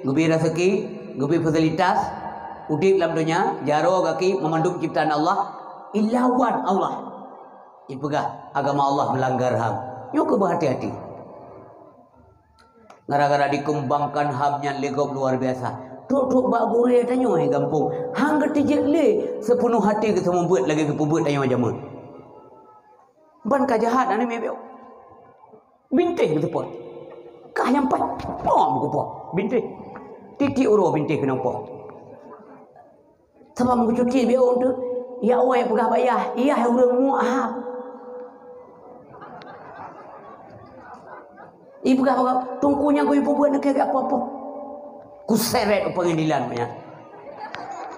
geubri raseuki, geubri fasilitas, udeb lam donya, jaroe gaki, meumandum ciptaan Allah, ilawan Allah. Ipeugah agama Allah melanggar ham. Nyoe keuh beuhati-hati. Gara-gara dikeumbangkan ham nyan lé gob luar biasa. Trok-trok bak gurée tanyoe hai gampông, han geuteujeuet lé sipeunoh até geuseumeubeuet lagée geupeubeuet tanyoe jameun. Ban ka jahat aneuk miet biôh. Bintéh geuteupot. Kah nyang pat, pom geupoh. Bintéh. Titik uroe bintéh keunong poh. Sabab meucuti biôh tu, ya Allah, ya peugah bak yah, yah ureuëng muak ham. Ipeugah bak teungku nyan, kuyue peubuet neukeu apa-apa. Kuseret u peungidilan nyan.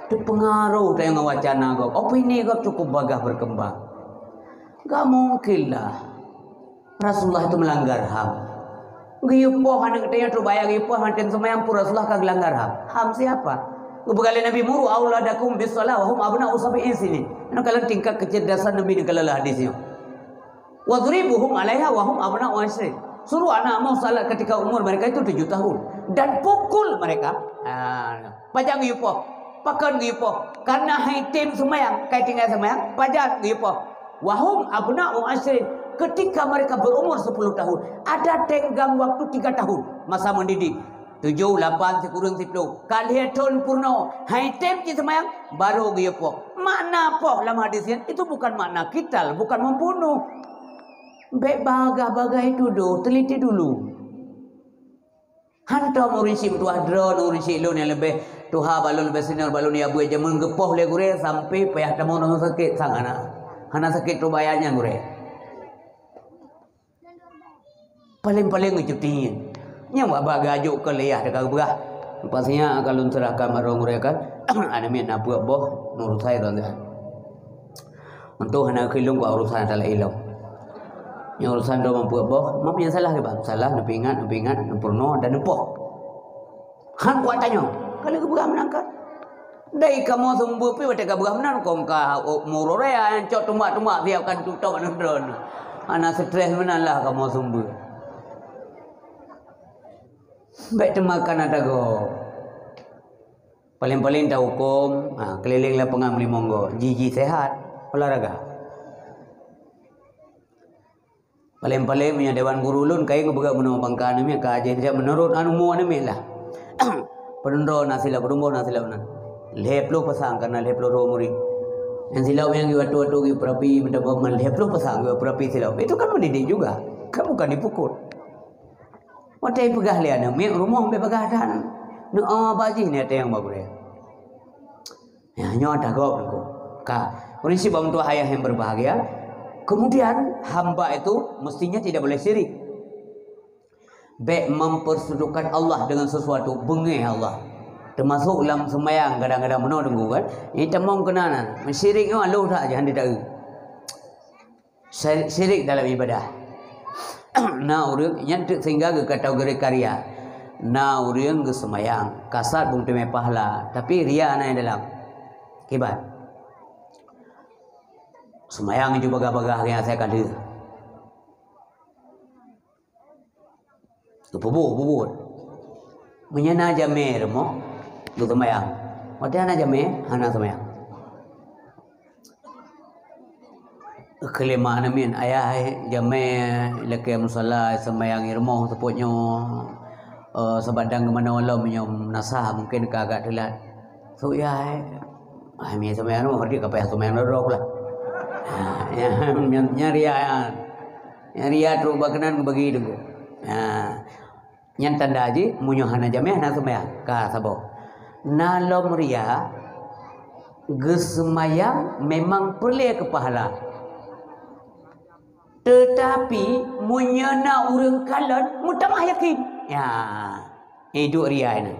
Teupeungaruh teuingat wacana gob. Opini gob cukup bagah berkembang. Gak mungkin lah Rasulullah itu melanggar ham. Geuyue poh aneuk geutanyoe trok bak yah, geuyue poh mantong seumayang pun Rasulullah ka geulanggar ham. Ham siapa? Geupeugah lé Nabi, "Muru auladakum bis shalah wa hum abna'u sab'in sinin." Nyoe kalon tingkat kecerdasan Nabi nyoe kalon hadis nyoe. "Wadribuhum 'alaiha wa hum abna'u 'asyrin." Suruh anak kamu salat ketika umur mereka itu tujuh tahun dan pukul mereka. Ha, pajan geuyue poh. Pakon geuyue poh? Karena hai tem seumayang, kai tinggai seumayang, pajan geuyue poh? Wahum abna'u asyrin, ketika mereka berumur sepuluh tahun, ada tenggang waktu tiga tahun masa mendidik. Tujoh, lapan, sikureueng siploh. Ka lhèe thon peurunoe, hai tem cit seumayang, barô geuyue poh. Makna poh lam hadis nyan, itu bukan makna kital, bukan membunuh. Bèk bagah-bagah itu doh, teliti dulu. Hantom ureueng syiek meutuah droeneuh, ureueng syiek lôn nyang leubeh tuha bak lôn, leubeh senior bak lôn, ya buet jameun geupoh lé gurèe sampai payah tamong rumoh sakét sang hana. Hana sakét trok bak ayat nyan gurèe. Paleng-paleng cuti. Nyang bak-bak geujok keu lé yah teuka geupeugah. Lepas nyan ka lôn seurahkan bak droeneuh gurèe kan. Aneuk miet na peuet boh, nurusai droeneuh. Untuk hana keulong keu urusan ata laén lom. Nyang urusan droe mampu boh, mam nyang salah kiban? Salah, neupeuingat, neupeuingat, neupeurunoe dan neupoh. Han kuat tanyoe. Ka lheueh geupeugah meunan kan. Dai kamoe sumber pih watèe ka peugah meunan, kong ka, oh, muroraya nyang cok tumbak-tumbak siap kan tutop aneuk droeneuh. Hana stres meunan lah kamoe sumber. Bèk teumakan ata gob. Paleng-paleng tahuköm, ha, keliling lapangan meulimong goe, jiji sehat, olahraga. Paleng-paleng meunyoe dewan guru lôn kayém geupeugah bunoe bangka aneuk miet ka aja, meunurot anu mu aneuk miet lah. Peudeueng na silap, peudeueng na silap nan. Lhèe ploh pasang karena lhèe ploh droe murit. Nyang silap nyang geuatu-atu geupeurapi, meutabah man lhèe ploh pasang geupeurapi silap. Itu kan mendidik juga. Kan bukan dipukul. Watèe peugah lé aneuk miet rumoh bèk bagah that. Neu-, oh, bak jih ni ateueh nyang ba gurèe. Ya, nyoe ata gob niko. Ka, ureueng syiek bak meutuah ayah yang berbahagia, kemudian hamba itu mestinya tidak boleh syirik. Bèk mempersekutukan Allah dengan sesuatu, beungéh Allah. Termasuk lam seumayang kadang-kadang meunoe deungoe kan. Ini tamong keunan, syirik nyoe aloh that, jangan ditaeu. Syi-, syirik dalam ibadah. Na ureueng nyan teuk sehingga geukategori ka ria. Na ureueng geuseumayang, kasat beuteumé pahala, tapi ria na dalam. Kiban. Seumayang ju bagah-bagah nyan asai ka lheueh. Geupeubuet-buet. Meunyoe na jamé rumoh, geuseumayang. Watèe hana jamé, hana seumayang. Keu lima aneuk miet, ayah, eh, jamé lakèe musala, seumayang i rumoh seupôt nyoe. Eh, sabab dang geumanoe lom nyoe meunasah, mungken ka agak teulat. Sôk yah, eh. Ah, mi seumayang rumoh, berarti ka payah seumayang droe-droe pula. Ha, nyan, nyan, nyan ria, nyan. Nyan ria trok bak keunan geubagi teungku. Ha. Nyan tanda jih, meunyoe hana jamé, hana seumayang. Ka saboh. Na lom ria, geuseumayang memang peureulèe keu pahala. Teutapi, meunyoe na ureueng kalon, meutamah yakin. Ya. Iduek ria nyan.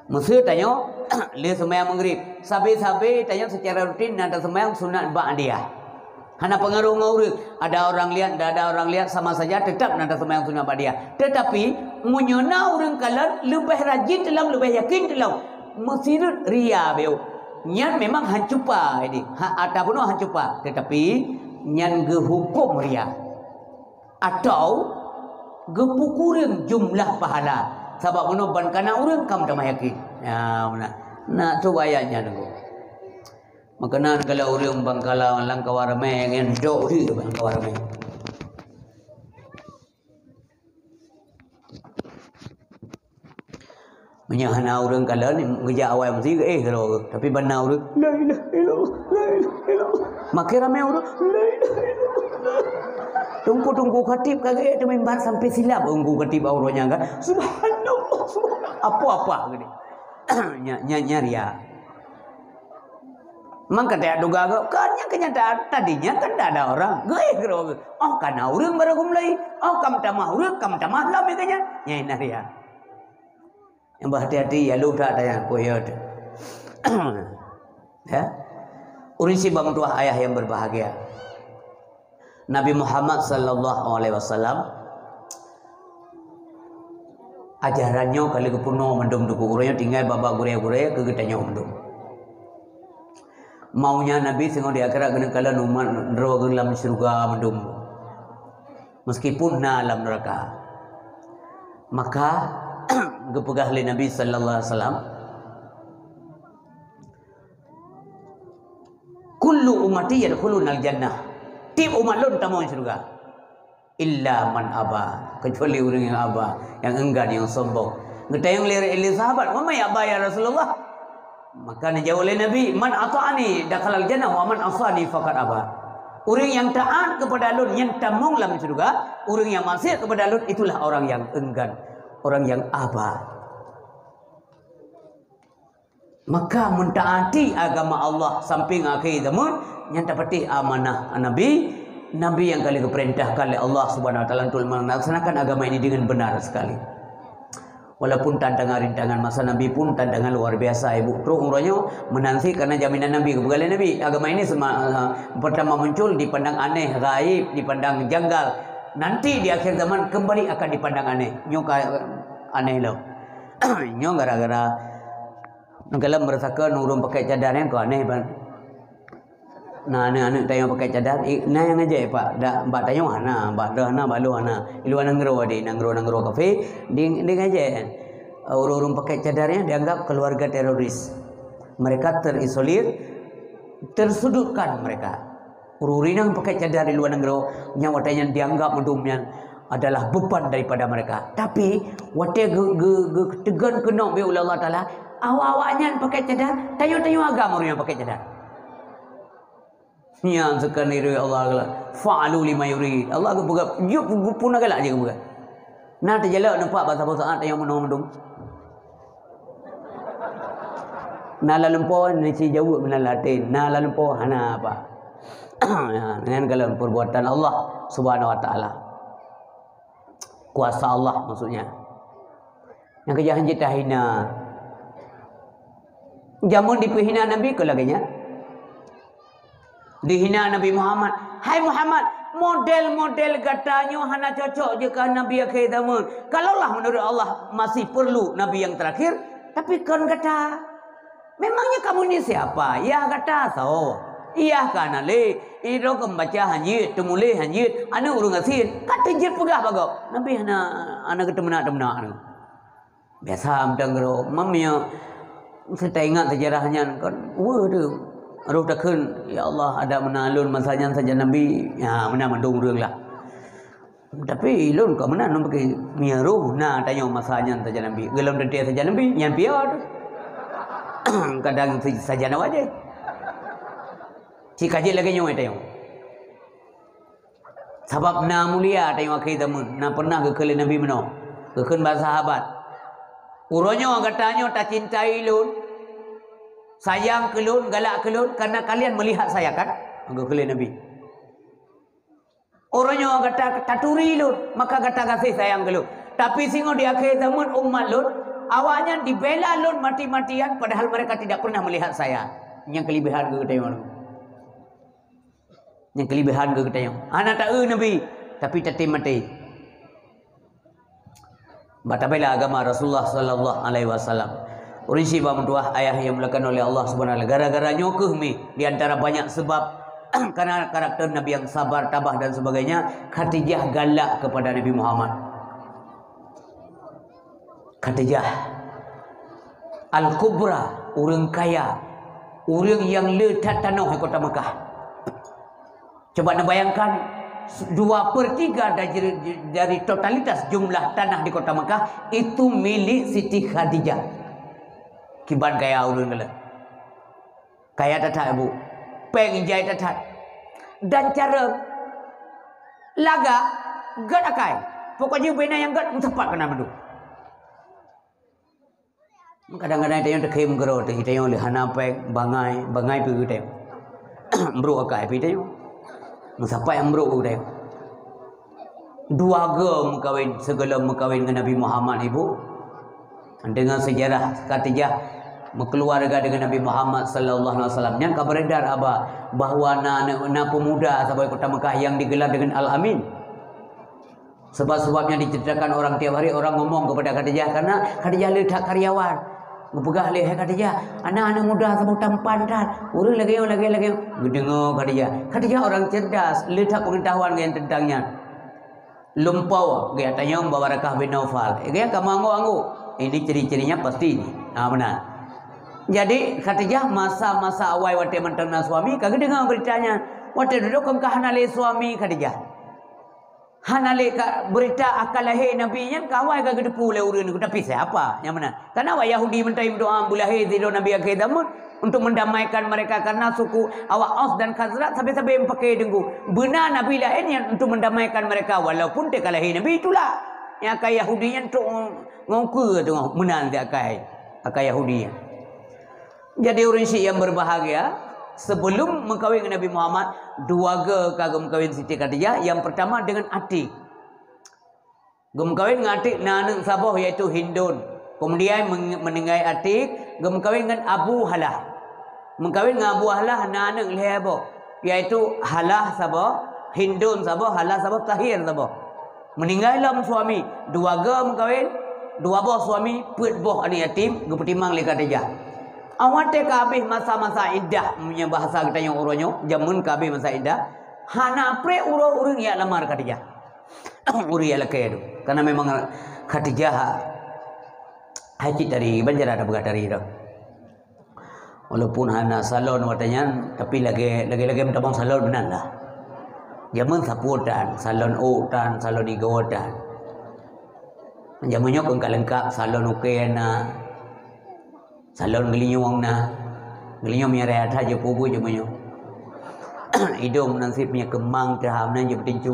Meuseu tanyoe, lheueh seumayang Maghrib, sabe-sabe tanyoe secara rutin na taseumayang sunat ba'diyah. Hana peungaruh ngon ureueng. Ada orang lihat, tidak ada orang lihat, sama saja tetap na taseumayang sunat ba'diyah. Tetapi, meunyoe na ureueng kalon, leubeh rajin teulang, leubeh yakin teulang. Meusideuet ria beu. Nyan memang han cupa, jadi, ha, ata bunoe han cupa. Tetapi, nyan geuhuköm ria. Atau geupeukureueng jumlah pahala. Sabab bunoe ban kana ureueng ka meutamah yakin. Ya, meunan. Na tu ayat nyan teungku. Meukeunong kalau ureueng bangkala lam kawan ramé, nyan dok di lam kawan ramé. Meunyoe hana ureueng kalon, geujak awai meusi, eh, keudroe. Tapi ban na ureueng, "La ilaha illallah, la ilaha illallah." Makin ramé ureueng, "La ilaha illallah." Teungku-teungku khatib ka geuék teuh mimbar sampai silap teungku khatib awai nyan kan. "Subhanallah, subhanallah." Apa-apa geude. Nya, nya, nya ria. Mangka tajak duga gob, kan nyan keunyataan. Tadinya kan tidak ada orang. Geuéh keudroe. Oh, kana ureueng baru geumulai. Oh, ka meutamah ureueng, ka meutamah lom, ya kan nyan. Nyan na ria. Nyang beuhati-hati, ya, lôn that tanyong, ku ya teuh. Ya. Ureueng syiek bak meutuah ayah yang berbahagia. Nabi Muhammad sallallahu alaihi wasallam, ajaran nyoe ka lheueh geupeurunoe mandum teungku, uroe nyoe tinggai bak-bak gurèe-gurèe keu geutanyoe mandum. Maunya Nabi singoh di akhirat geuneuk kalon umat droe geuh lam syeuruga mandum. Meskipun na lam neuraka. Maka geupeugah lé Nabi sallallahu alaihi wasallam, ummati yadkhulunal jannah. Tiep umat lôn tamong syeuruga. Illa man aba, kecuali ureuëng nyang aba, nyang enggan, nyang sombong. Geutanyong lé, lé sahabat, "Wa man ya'ba ya Rasulullah?" Maka neujaweueb lé Nabi, "Man ata'ani dakhalal jannah wa man asani faqad aba." Ureuëng nyang taát keupada lôn nyan tamong lam syeuruga, ureuëng nyang maksiat keupada lôn itulah orang yang enggan, orang yang aba. Maka meutaati agama Allah sampai akhé zaman, nyan tapatéh amanah Nabi, Nabi nyang ka lheueh geupeurintahkan lé Allah Subhanahu Wa Taala untuk melaksanakan agama ini dengan benar sekali. Walaupun tantangan rintangan masa Nabi pun tantangan luar biasa, ibu. Trok uroe nyoe meunan sit karena jaminan Nabi, geupeugah lé Nabi, agama ini sema-, eh, pertama muncul dipandang aneh, gaib, dipandang janggal. Nanti di akhir zaman kembali akan dipandang aneh. Nyoe ka aneh lom. Nyoe gara-gara Nangkalon meurasakan ureuëng pakai cadar nyan keu aneh ban. Na aneuk-aneuk tanyoe pakai cadar, eh, na nyang ngajak, Pak. Dak bak tanyoe hana, bak droe hana, bak lôn hana. Di luwa nanggroe di nanggroe-nanggroe kafé, di, di ngajak. Ureuëng-ureuëng pakai cadar nyan dianggap keluarga teroris. Mereka terisolir, tersudutkan mereka. Ureuëng-ureuëng nyang pakai cadar di luwa nanggroe, nyang watée nyan dianggap mandum nyan adalah beban daripada mereka. Tapi, watée ge-, ge-, ge-, teugon keunoe bak ulée Allah Taala, awak-awak nyan pakai cadar, tanyoe-tanyoe agam ureuëng nyang pakai cadar. Nyan seukeuneuk Allah Taala, "Fa'alu lima yurid." Allah geupeugah, "Jeuet geupeuna galak jeuet geupeugah." Na teujalok nampak basa-basa tanyoe meunoe mandum. Na laleumpoi, nisi jaweueb meunan laten. Na laleumpoi, hana apa. Ya, nyan kalon perbuatan Allah Subhanahu Wa Taala. Kuasa Allah maksudnya. Nyang keujah hanjeuet tahina. Jameun dipeuhina Nabi keu lagée nyan. Dihina Nabi Muhammad. Hai Muhammad, model-model gata nyoe hana cocok jeuet keu Nabi akhé zaman. Kalaulah menurut Allah masih perlu Nabi yang terakhir, tapi kon gata. Memangnya kamu ni siapa? Yah gata soe? Yah ka na lé, idroe keu baca hanjeuet, teumuléh hanjeuet, aneuk ureuëng gasien, ka teujeuet peugah bak gob. Nabi hana, hana geuteumeunak-teumeunak. Biasa meuteungeurok, meunyoe seutaingat seujarah nyan kan, weueh teuh. Roh takheun, "Ya Allah, adak meunan lôn masa nyan sajan Nabi." Ya, meunan mandum ureuëng lah. Tapi lôn ka meunan lôn pikir, meunyoe roh na tanyoe masa nyan sajan Nabi. Golom teuntée sajan Nabi, nyan piôh teuh. Kadang sajan awak jih. Cit ka jeuet lagée nyoe tanyoe. Sabab na mulia tanyoe akhé zaman, na pernah geukheun lé Nabi meunoe. Geukheun bak sahabat, "Uroe nyoe gata nyoe tacintai lôn, sayang keu lôn, galak keu lôn, karena kalian melihat saya kan?" Geukheun lé Nabi. "Uroe nyoe gata taturi lôn, maka gata gaséh sayang keu lôn. Tapi singoh di akhé zaman umat lôn, awaknyan dibela lôn mati-matian, padahal mereka tidak pernah melihat saya." Nyang keulebihan geutanyoe. Nyang keulebihan geutanyoe. Hana ta-eu Nabi, tapi tatem maté. Bak tabela agama Rasulullah sallallahu alaihi wasallam. Ureuëng syiek bak meutuwah ayah nyang dimuliakan oleh Allah Subhanahu wa Taala. Gara-gara nyoe kheueh mi di antara banyak sebab karena karakter Nabi yang sabar, tabah dan sebagainya, Khadijah galak kepada Nabi Muhammad. Khadijah Al-Kubra, ureuëng kaya, ureuëng nyang le that tanoh di kota Mekah. Coba neubayangkan, dua per tiga dari, dari totalitas jumlah tanah di kota Mekah itu milik Siti Khadijah. Kiban kaya ureuëng galak. Kaya that-that, Bu. Péng jai that-that. Dan cara lagak, gét akai. Pokoknya bina nyang gét, meusapat keunan mandum. Kadang-kadang tanyoe teukhém keudroe teuh, tanyoe lé hana péng, bangai, bangai pih geutanyoe. Brok akai pih tanyoe. Meusapat nyang brok geutanyoe. Dua goe meukawen, sigohlom meukawen ngon Nabi Muhammad, Ibu. Dengan sejarah Khadijah meukeuluwarga dengan Nabi Muhammad sallallahu alaihi wasallam. Nyang ka beredar haba bahwa na, na, na pemuda saboh kota Mekah yang digelar dengan Al-Amin. Sebab-sebabnya diceritakan orang tiap hari, orang ngomong kepada Khadijah, karena Khadijah le that karyawan. Geupeugah lé, "Hai Khadijah, ana aneuk muda saboh tampan that. Ureuëng lagée nyoe, lagée, lagée nyoe." Geudeungoe Khadijah. Khadijah orang cerdas, le that pengetahuan geuh tentang nyan. Lumpoe, geuh tanyong bak Waraqah bin Naufal. Geuh ka meuanggô-anggô. Ini ciri-cirinya pasti ini. Ha, meunan. Jadi, Khadijah masa-masa awai watée mantong na suami, ka geudeungoe beurita nyan. Watée dudoe kon ka hana lé suami Khadijah. Hana lé ka beurita akan lahé Nabi nyan ka awai ka geuteupeue lé ureuëng nyoe, tapi siapa nyang meunan? Karena awak Yahudi mantong meudoá beulahé sidroe Nabi akhé zaman untuk mendamaikan mereka, karena suku awak Aus dan Khazraj sabe-sabe meupaké deunggô. Beuna Nabi laén nyan untuk mendamaikan mereka, walaupun teuka lahé Nabi, itulah. Nyang akai Yahudi nyan trok ngon keue teungoh meunan siat akai, akai Yahudi nyan. Jadi ureuëng syiek yang berbahagia, sebelum meukawen ngon Nabi Muhammad, dua go ka geumeukawen Siti Khadijah. Yang pertama dengan Atik. Geumeukawen ngon Atik na aneuëk saboh, yaitu Hindun. Kemudian meng-, meuninggai Atik, geumeukawen ngon Abu Halah. Meukawen ngon Abu Halah na aneuëk lhée boh, yaitu Halah saboh, Hindun saboh, Halah saboh, Tahir saboh. Meuninggai lom suami, dua go meukawen, dua boh suami, peuet boh aneuëk yatim, geupeutimang lé Khadijah. Awai teuka habéh masa-masa iddah, meunyoe bahasa geutanyoe uroe nyoe, jameun ka habéh masa iddah, hana preh uroe ureuëng jak lamar Khadijah. Ureuëng jak lakée tu. Karena memang Khadijah hai cit tari, ban jarang tapeugah tari tu. Walaupun hana salon watée nyan, tapi lagée, lagée-lagée meutamong salon meunan lah. Jameun sapeue tan, salon ôk tan, salon igoe tan. Jameun nyoe kon ka leungkap, salon ukée na, salon geulinyueng na. Geulinyueng meunyo raya that jeuet peubuet jameun nyoe. Idong meunan sit meunyo keumang teuham nan jeuet peutincu.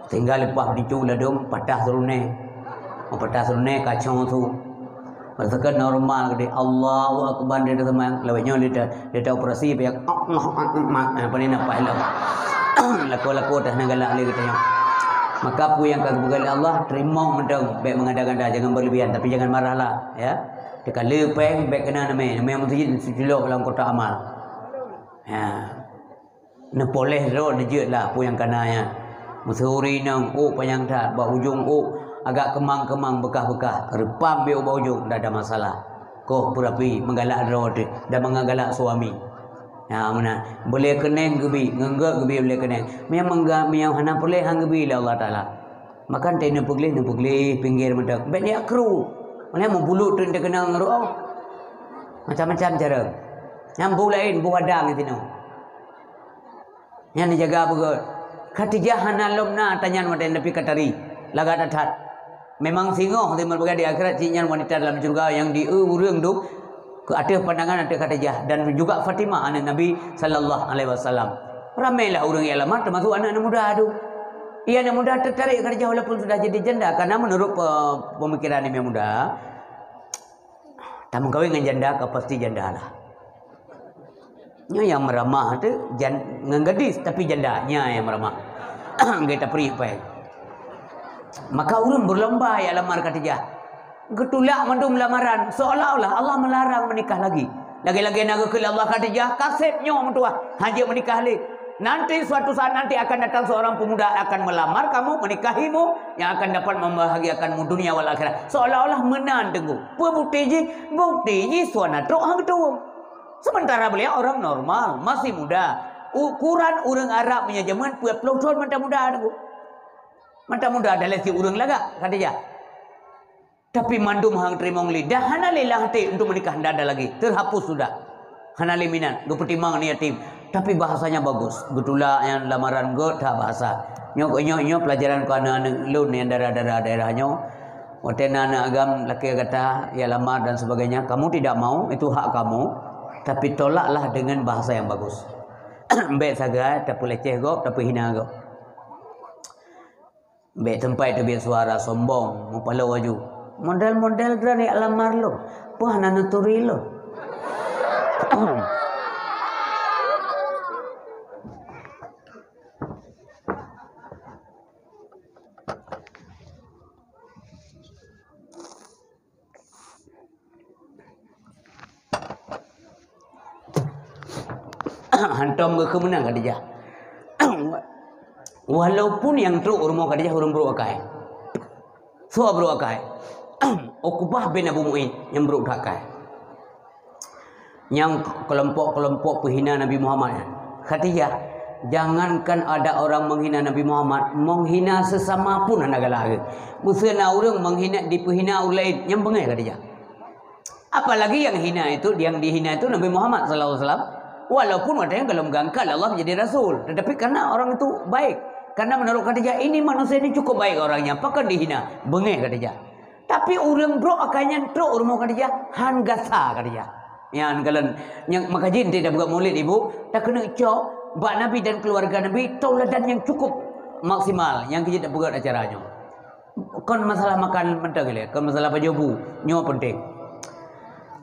Sehingga leupah peutincu ladôm patah seuleuné. Patah seuleuné kacau su. Masa ka normal geude, Allahu Akbar, dia dah semayang. Lewat nyoe dia dah, dia dah operasi, payah, Allah Akbar. Apa ni nampak elok? Laku-laku dah nak galak lagi tanya. Maka peue nyang ka geupeugah lé Allah, teurimong mantong, bék meugada-gada, jangan berlebihan, tapi jangan marah lah, ya. Teuka le péng, bék keunan namé, namé meuseujid, seuculok lam kotak amal. Ya. Neupoléh droe neujeuet lah peue nyang kana nyan. Meuseuri nong ôk panyang that, bak ujong ôk agak keumang-keumang beukah-beukah, reupam beu bak ujong, dak ada masalah. Koh beurapi meugalak droe teuh, dan mangat galak suami. Ha, meunan. Beulé keuneng geubi, ngon gét geubi beulé keuneng. Meunyo mangga, meunyo hana puléh han geubi lé Allah Taala. Maka teuh neupeugleh, neupeugleh pinggir mata. Bék jak kru. Malah meubulut teuh teukeunong ruoh. Macam-macam cara. Nyang bu laén, bu hadang di sinoe. Nyan neujaga beugét. Khadijah hana lom na tanyan watée Nabi ka tari. Lagak that-that. Memang singoh teuma beuga di akhirat, cit nyan wanita dalam syurga nyang di-eu ureuëng duek keu ateueh pandangan ateueh Khadijah dan juga Fatimah aneuk Nabi sallallahu alaihi wasallam. Ramailah ureuëng nyang lamar, teumasuk aneuk-aneuk muda tu. Iya, aneuk muda teutarek Khadijah walaupun sudah jadi janda, karena menurut pe-, pemikiran nyang muda, tameukawen ngon janda ka pasti janda lah. Nyoe nyang meuramah tu jan-, ngon gadis tapi janda, nyan nyang meuramah. Gata peurih pai. Maka ureuëng berlomba jak lamar Khadijah. Geutulak mandum lamaran, seolah-olah Allah melarang menikah lagi. Lagée-lagée na geukheun lé Allah, Khadijah, kaseb nyoe meutuah, hana jeuet meunikah lé. Nanti suatu saat nanti akan datang seorang pemuda akan melamar kamu, menikahimu, yang akan dapat membahagiakanmu dunia wal akhirat. Seolah-olah meunan teungku. Peue bukti jih? Bukti jih sua na trok han geutueng. Sementara beliau orang normal, masih muda. Ukuran ureuëng Arab meunyo jameun peuet ploh thon mantong muda teungku. Mantong muda dah lé si ureuëng lagak, Khadijah. Tapi mandum han teurimong lé, dah hana lé lam até untuk menikah, ndak ada lagi. Terhapus sudah. Hana lé minat, geupeutimang aneuk yatim. Tapi bahasanya bagus. Geutulak nyang lamaran gét that bahasa. Nyoe, nyoe, nyoe pelajaran keu aneuk-aneuk lôn nyang dara-dara daerah nyoe. Watée na aneuk agam lakée gata, ya lamar dan sebagainya, kamu tidak mau, itu hak kamu. Tapi tolaklah dengan bahasa yang bagus. Bék sagai tapeuleceh gob, tapeuhina gob. Bék teumpat teubiet suara sombong, meupaloe laju. Model-model droeneuh lamar lôn, peue hana neuturi lôn. Hantom geukheun meunan Khadijah. Walaupun nyang trok u rumoh Khadijah ureuëng brok akai. Soe brok akai? Uqbah bin Abu Mu'aid nyang brok that akai. Nyang kelompok-kelompok peuhina Nabi Muhammad nyan. Khadijah, jangankan ada orang menghina Nabi Muhammad, menghina sesama pun hana galak lé. Meuseu na ureuëng menghina, dipeuhina ureuëng laén, nyan beungéh Khadijah. Apalagi yang hina itu, yang dihina itu Nabi Muhammad sallallahu alaihi wasallam. Walaupun watèe nyan golom geuangkat lé Allah menjadi rasul, tetapi karena orang itu baik, karena menurut Khadijah, "Ini manusia ini cukup baik orangnya, pakon dihina?" Beungéh Khadijah. Tapi ureueng brok akai nyan trok u rumoh Khadijah, han gasa Khadijah. Nyan kalon, nyang maka jih enteuk tapeugah mulod ibu, takeuneuk cok bak Nabi dan keluarga Nabi tauladan nyang cukup maksimal nyang keu jeuet tapeugah acara nyoe. Kon masalah makan mantong ilèe, kon masalah pajoh bu, nyoe penting.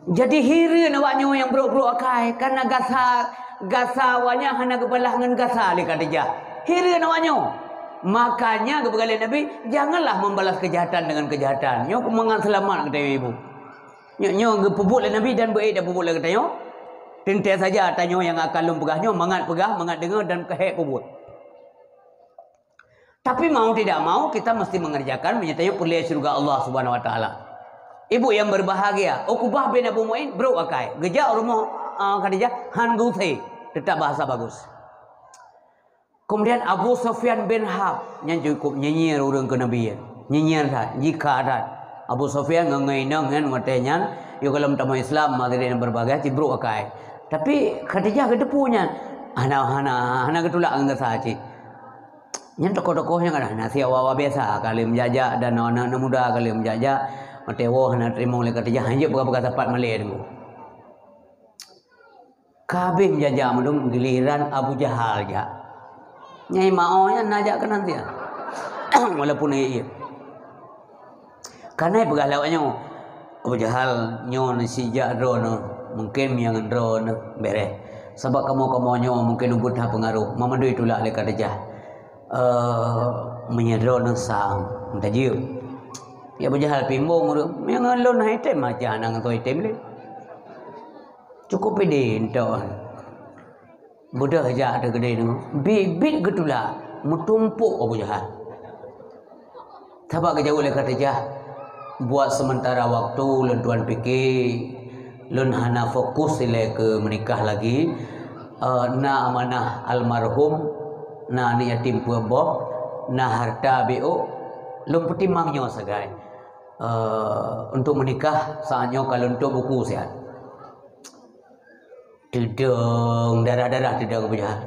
Jadi hireuen awak nyoe nyang brok-brok akai, karena gasa, gasa awak nyan hana geubalah ngon gasa lé Khadijah. Hireuen awak nyoe. Makanya geupeugah lé Nabi, "Janganlah membalas kejahatan dengan kejahatan." Nyoe mangat seulamat geutanyoe ibu. Nyoe, nyoe geupeubuet lé Nabi dan beu-ék tapeubuet lé geutanyoe. Teuntèe saja tanyoe nyang akan lôn peugah nyoe, mangat peugah, mangat deungoe dan keuhèk peubuet. Tapi mau tidak mau, kita mesti mengerjakan meunyoe tanyoe peureulèe syeuruga Allah Subhanahu wa Taala. Ibu yang berbahagia, Uqbah bin Abu Mu'ain brok akai. Geujak u rumoh, ah, Khadijah, han geuusé. Tetap bahasa bagus. Kemudian Abu Sufyan bin Harb, nyan cukup nyinyir ureueng keu Nabi. Nyinyir that, jikha that. Abu Sufyan ngon, ngon inong nyan watèe nyan, yôh golom tamong Islam, maksudnya berbagai, ci brok akai. Tapi Khadijah geuteupeue nyan. Hana, hana, hana geutulak ngon gasa cit. Nyan tokoh-tokoh nyang ada, na si awak-awak biasa, ka lheueh meujak-jak dan aneuk-aneuk muda ka lheueh meujak-jak, watèe woe hana teurimong lé Khadijah, hanjeuet peugah-peugah sapat malèe teungku. Ka habéh meujak-jak mandum, giliran Abu Jahal jak. Nyai Mao nyan na jak keunan siat. Walaupun iya-iya. Ka na peugah lé awak nyoe, "Abu Jahal, nyoe na sijak droeneuh, mungken meunyo ngon droeneuh bereh. Sabab kamoe-kamoe nyoe mungken ubit that peungaroh, meumandum tulak lé Khadijah. Eh, meunyo droeneuh sa, meutajeuem." Ya Abu Jahal pimbong ureueng, "Meunyo ngon lôn hai tem, aja na ngon soe item lé." Cukup pede entok. Beudôh jak teuh keudeh nyoe, biet-biet geutulak, meutumpok Abu Jahal. Sabab geujaweueb lé Khadijah, "Buat sementara waktu lôn tuan pike, lôn hana fokus ilèe keu meunikah lagi. Eh, na amanah almarhum, na aneuk yatim peuet boh, na harta biôk, lôn peutimang nyoe sagai. Eh, untuk meunikah saat nyoe ka lôn tuek buku siat." Teudong, darah-darah teudong Abu Jahal.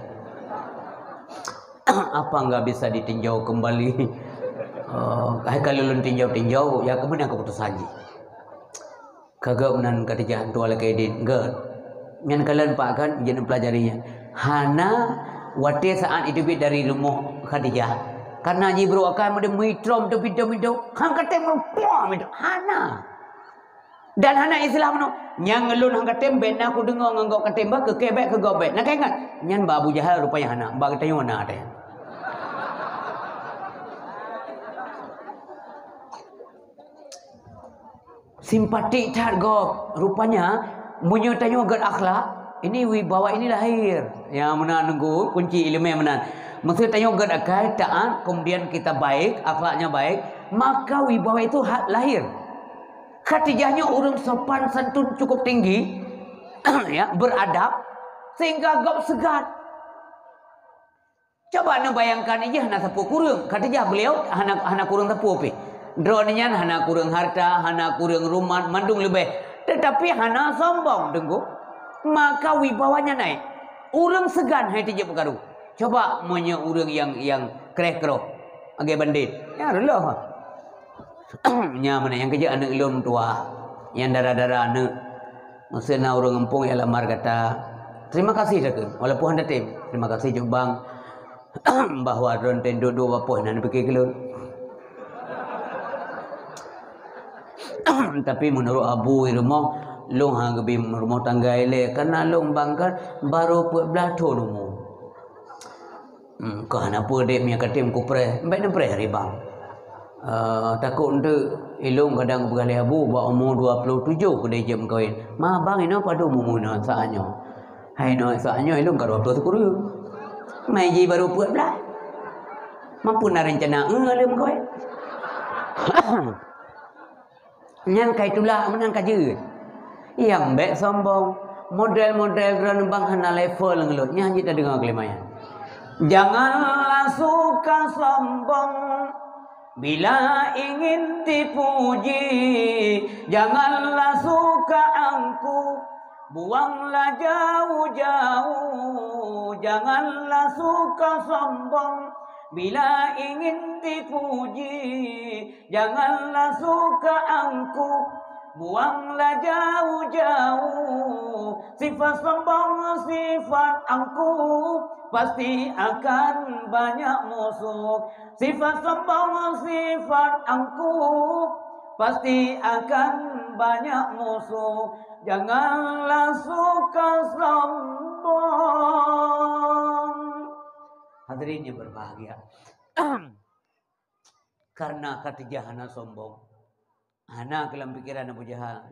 "Apa enggak bisa ditinjau kembali? Oh, hai kalau lôn tinjau-tinjau, ya keumeunang keuputusan jih." Ka geuh meunan Khadijah tuan lakèe idin, geuh. Nyan kalon pak kan, jeuet neupelajari nyan. Hana watèe saat jiteubiet dari rumoh Khadijah. Karena jibrôk akan meudeh meuitrom teubiet-biet, han katem meupuang itu. Hana. Dan hana istilah meunoe, "Nyang ulôn han katem, bèk na kudeungoe ngon gob katem, bah keu kèe bèk keu gob bèk." Na kaingat? Nyan bak Abu Jahal rupanya hana, bak geutanyoe na teuh. Simpatik that gob. Rupanya, meunyoe tanyoe gèt akhlak, ini wibawa ini lahir. Ya, meunan nunggu kunci ileumèe meunan. Maksud tanyoe gèt akai, taat, kemudian kita baik, akhlaknya baik, maka wibawa itu ha-, lahir. Khadijah nyoe ureueng sopan santun cukup tinggi, ya, beradab, sehingga gob seugan. Coba neubayangkan, ijih hana sapeue kureueng. Khadijah beliau hana, hana kureueng sapeue pih. Droeneuh nyan hana kureueng harta, hana kureueng rumat, mandum leubeh. Tetapi hana sombong, Teungku. Maka wibawanya naik. Ureueng seugan hai teujeuet peukaru. Coba meunyoe ureueng nyang, nyang kreh-kroh, lagèe bandét. Ya, reuloh. Nyan meunan nyang keujeuet aneuk lôn tuha, nyang dara-dara aneuk. Meuseu na ureueng gampông nyang lamar gata, terima kasih takheun, walaupun hana tem. Terima kasih cok bang, bahwa droeneuh tem duek-duek bak poh nyan pike keu lôn. Tapi meunurot Abu i rumoh, lôn hana geubi rumoh tangga ilèe, karena lôn bang kan baru peuet blah thôn umu. Hmm, kah na peue dek, meunyo ka tem kupreh, bèk neupreh ribang. Eh, takot enteuk ilôn kadang peugah lé Abu, bak umu dua puluh tujoh keudeh jeuet meukawen. Ma bang, inoe padum umu inoe saat nyoe? Hai inoe saat nyoe ilôn ka dua puluh sikureueng. Mai jih baru peuet blah. Mampu na rencana, eh, lôn meukawen. Nyan ka itulak meunan ka jeuet. Nyang bèk sombong. Model-model droeneuh bang hana level ngon lôn. Nyan jeuet tadeungoe keulimayan. Janganlah suka sombong. Bila ingin dipuji, janganlah suka angkuh, buanglah jauh-jauh, janganlah suka sombong. Bila ingin dipuji, janganlah suka angkuh, buanglah jauh-jauh. Sifat sombong, sifat angkuh, pasti akan banyak musuh. Sifat sombong, sifat angkuh, pasti akan banyak musuh. Janganlah suka sombong. Hadirin yang berbahagia. Karena Khadijah hana sombong, hana keu lam pikeran Abu Jahal.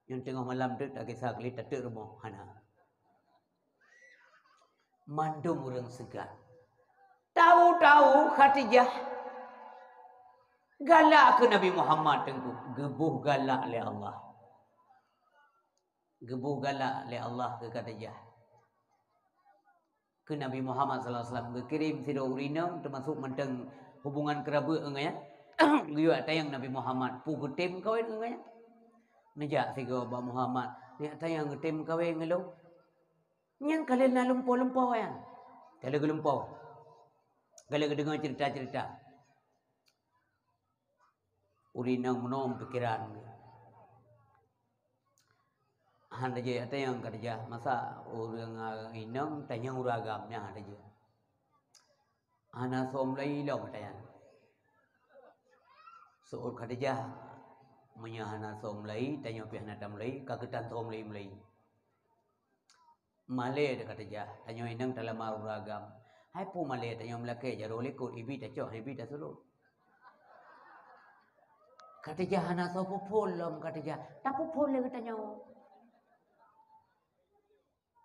Nyang teungoh malam teuk takisah keu lé tateuk rumoh, hana. Mandum ureuëng seugan. Tahu-tahu Khadijah galak keu Nabi Muhammad, Teungku. Geuboh galak lé Allah. Geuboh galak lé Allah keu Khadijah. Keu Nabi Muhammad sallallahu alaihi wasallam geukirém sidroe ureuëng inong, teumasuk mantong hubungan keurabeut ngon gobnyan. Geuyue tanyong Nabi Muhammad, "Peue geutem kawen ngon gobnyan?" Neujak sigoe bak Muhammad, "Neujak tanyong geutem kawen ngon lôn." Nyan ka lheueh na lumpoe-lumpoe nyan. Ka lheueh geulumpoe. Ka lheueh geudeungoe ceurita-ceurita. Ureuëng inong meunoe pikeran. Hana jeuet tanyong Khadijah, masa ureuëng inong tanyong ureuëng agam nyan hana jeuet. Hana soe mulai lom tanyong. Seuôt Khadijah, meunyoe hana soe mulai, tanyoe pih hana tamulai, ka geutanyoe soe mulai-mulai. Malée teuka teujak, tanyoe inong talamar ureuëng agam. Hai peue malée, tanyoe meulakée jaroe likot, ibi tacok, ibi tasulot. Khadijah hana soe peuphon lom Khadijah. Tapeuphon lé geutanyoe.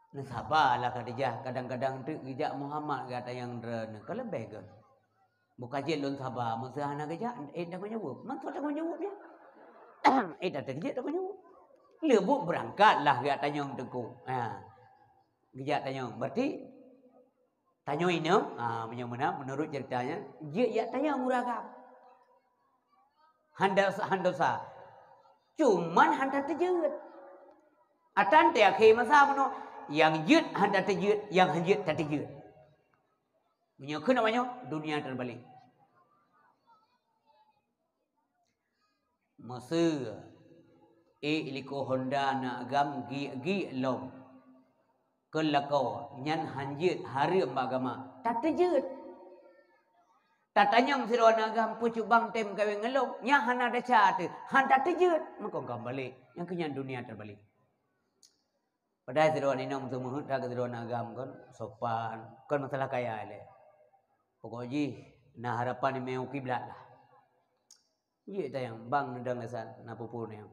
Neusaba lah Khadijah, kadang-kadang teuk geujak Muhammad gata nyang droeneuh, ka leubeh gét. Buka jeuet lôn saba, meuseu hana geujak, eh, tanggong jaweueb. Man soe tanggong jaweueb nyan? Eh, dak teujeuet tanggong jaweueb. Leubuet beurangkat lah geujak tanyong teungku. Ha. Geujak tanyong. Berarti tanyoe inong, ha, meunyoe meunan, meunurot ceurita nyan, jeuet jak tanyong ureuëng agam. Han dosa, han dosa. Cuman han tateujeuet. Atan teuakhé masa meunoe, nyang jeuet han tateujeuet, nyang han jeuet tateujeuet. Meunyoe keunoe nyoe, dunia terbalik. Meuseu ék likot honda na agam giek-giek lom keu lakoe, nyan han jeuet, hareuem bak agama. Tateujeuet. Tatanyong sidroe na agam, "Peue cut bang tem kawén ngon lôn?" Nyan hana desya teuh, han tateujeuet. Meukeue ka balek. Nyang keu nyan dunia terbalik. Padahai sidroe inong meuseumeubeuet that keu sidroe na agam kon, sopan, kon masalah kaya ilée. Pokok jih na harapan imeue kiblat lah. Jeuet tanyong, bang neudong lé san, na peue-peue nyan.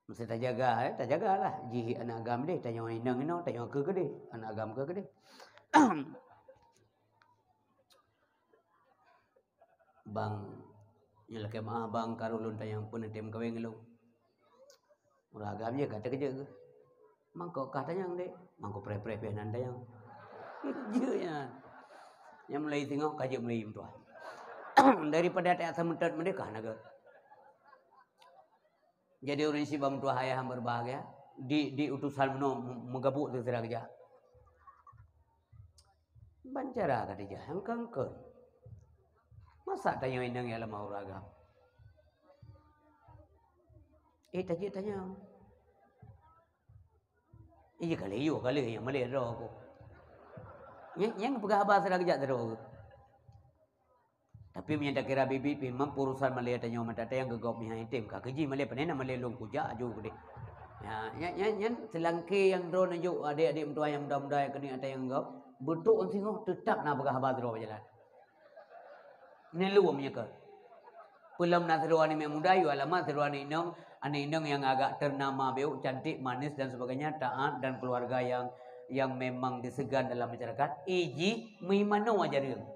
Meusti tajaga, eh, tajagalah. Jih aneuk agam deh, tanyoe inong inoe, tanyoe keu keudeh, aneuk agam keu keudeh. Bang, nyoe lakée meu'ah bang, karu lôn tanyong peue neutem kawén ngon lôn. Ureueng agam jih ka teukeujot geuh. Mangkok kah tanyong dek? Mangkok preh-preh pih nan tanyong. Jeuet nyan. Nyang mulai singoh ka jeuet mulai meutuah. Daripada tak seumeutot meudeh kah na geuh. Jadi ureueng sibang meutuah ayah nyang berbahagia, di, di utusan meunoe meugabuk sira-sira geujak. Ban cara Khadijah nyang kheun-kheun. Masa tanyoe inong nyang lam ureueng agam? Eh, tajeuet tanyong. Iya kali, iya kali nyang malée droe ku. Nyang, nyang peugah haba sira geujak droe ku. Tapi meunyoe takira biet-biet pih, man urusan malée tanyoe mata tayang keu gob meuhai item, ka keuji malée panena malée lôn kujak aju keudeh. Ya, nyan, nyan, nyan seulangké nyang droeneuh jok adék-adék meutuah nyang muda-muda nyang keuneuk ateueh nyang gob, beutrok singoh teutap na peugah haba sidroe bak jalan. Nyan lom nyoe keuh. Peulom na sidroe aneuk muda, yue alamat sidroe aneuk inong, aneuk inong nyang agak ternama bacut, cantik, manis dan sebagainya, taat dan keluarga yang, yang memang disegani dalam masyarakat, iji meumanoe jareueng.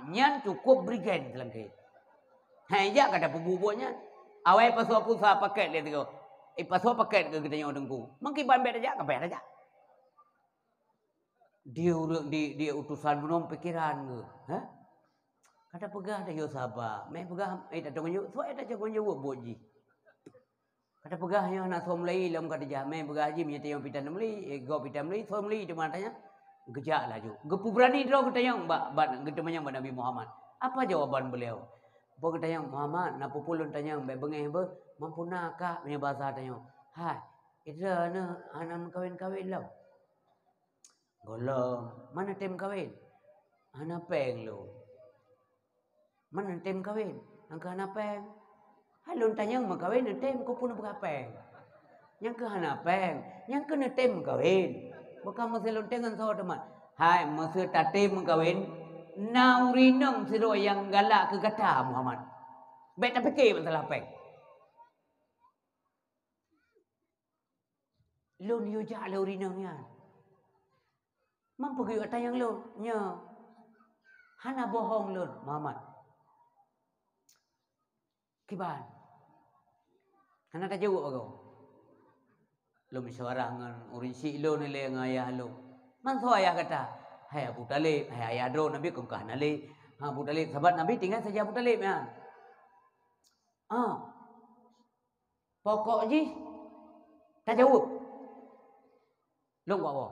Nyan cukup brigen seulangké. Hai jak ka tapeubuet-buet nyan. Awai pasoe pulsa paket lé tigo. Eh, pasoe paket keu geutanyoe teungku. Meukiban bèk tajak, ka payah tajak. Di ureueng di, di utusan bunoe pikiran geuh, ha? Ka tapeugah tayue saba, meupeugah, eh, tatong jaweueb, soe tatong jaweueb buet jih. Ka tapeugah nyoe hana soe meuli lom ka tijak, meupeugah jih meunyoe tayue pih tameuli, eh, gob pih tameuli, soe meuli teuma tanyong. Geujak laju. Geupeubeurani droe geutanyong bak, bak, geuteumanyong bak Nabi Muhammad. Apa jawaban beliau? Apa geutanyong, "Muhammad, na peue-peue lôn tanyong, bék beungéh beuh, mampu na kak meunyoe basa tanyoe." "Hai, droeneuh hana meukawen-kawen lom?" "Gohlom, man neutem kawen?" "Hana péng lôn." "Man neutem kawen, nyang keuh hana péng?" "Hai lôn tanyong meukawen neutem, keupeue neupeugah péng? Nyang keuh hana péng, nyang keuh neutem kawen. Bukon meusé lôn tem ngon soe teuma." "Hai, meusé tatem meukawen, na ureueng inong sidroe nyang galak keu gata, Muhammad. Bék tapike masalah péng." "Lôn yue jak lé ureueng inong nyan. Man peugah atanyong lôn, nyoe hana bohong lôn, Muhammad." "Kiban? Hana tajaweueb agoe?" "Lôn musyawarah ngon ureueng syik lôn ilée ngon ayah lôn." "Man soe ayah gata?" "Hai Abu Thalib, hai ayah droe Nabi kon ka hana lé." "Ha, Abu Thalib, sahabat Nabi tinggai saja Abu Thalib nyan." "Ah, pokok jih tajaweueb." Lôn gak woe.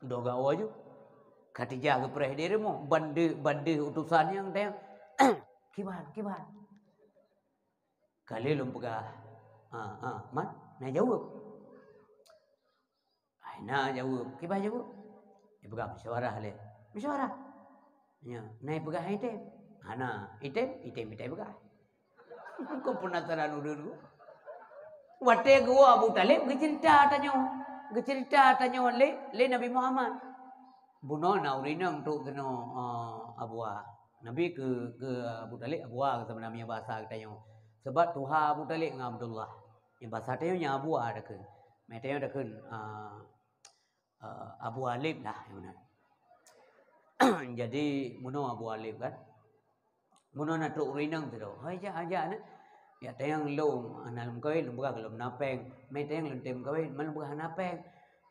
Dua gak woe ju. Khadijah geupreh di rumoh, bandeh, bandeh utosan nyang teuh. "Kiban, kiban?" "Ka lheueh lôn peugah, ah, ah, man, na jaweueb." "Hai na jaweueb, kiban jaweueb?" "Ipeugah musyawarah lé." "Musyawarah?" "Nyoe, na ipeugah item?" "Hana, item, item, item ipeugah." Kon penasaran ureueng tu. Watée geuwoe Abu Thalib geuceurita tanyoe, geuceurita tanyoe lé, lé Nabi Muhammad. Bunoe na ureueng inong trok keunoe, eh, Abu A. Nabi keu, keu Abu Thalib Abu A, keu saban meunyoe basa geutanyoe. Sabab tuha Abu Thalib ngon Abdullah. Nyang basa tanyoe nyan Abu A takheun. Meutanyoe takheun, eh, eh, Abu Alib lah nyang meunan. Jadi, bunoe Abu Alib kan. Bunoe na trok ureueng inong sidroe. "Hai jak, hai jak na. Jak tanyong lôn, hana lôn kawen, lôn peugah gohlom na péng. Meutanyoe lôn tem kawen, man lôn peugah hana péng.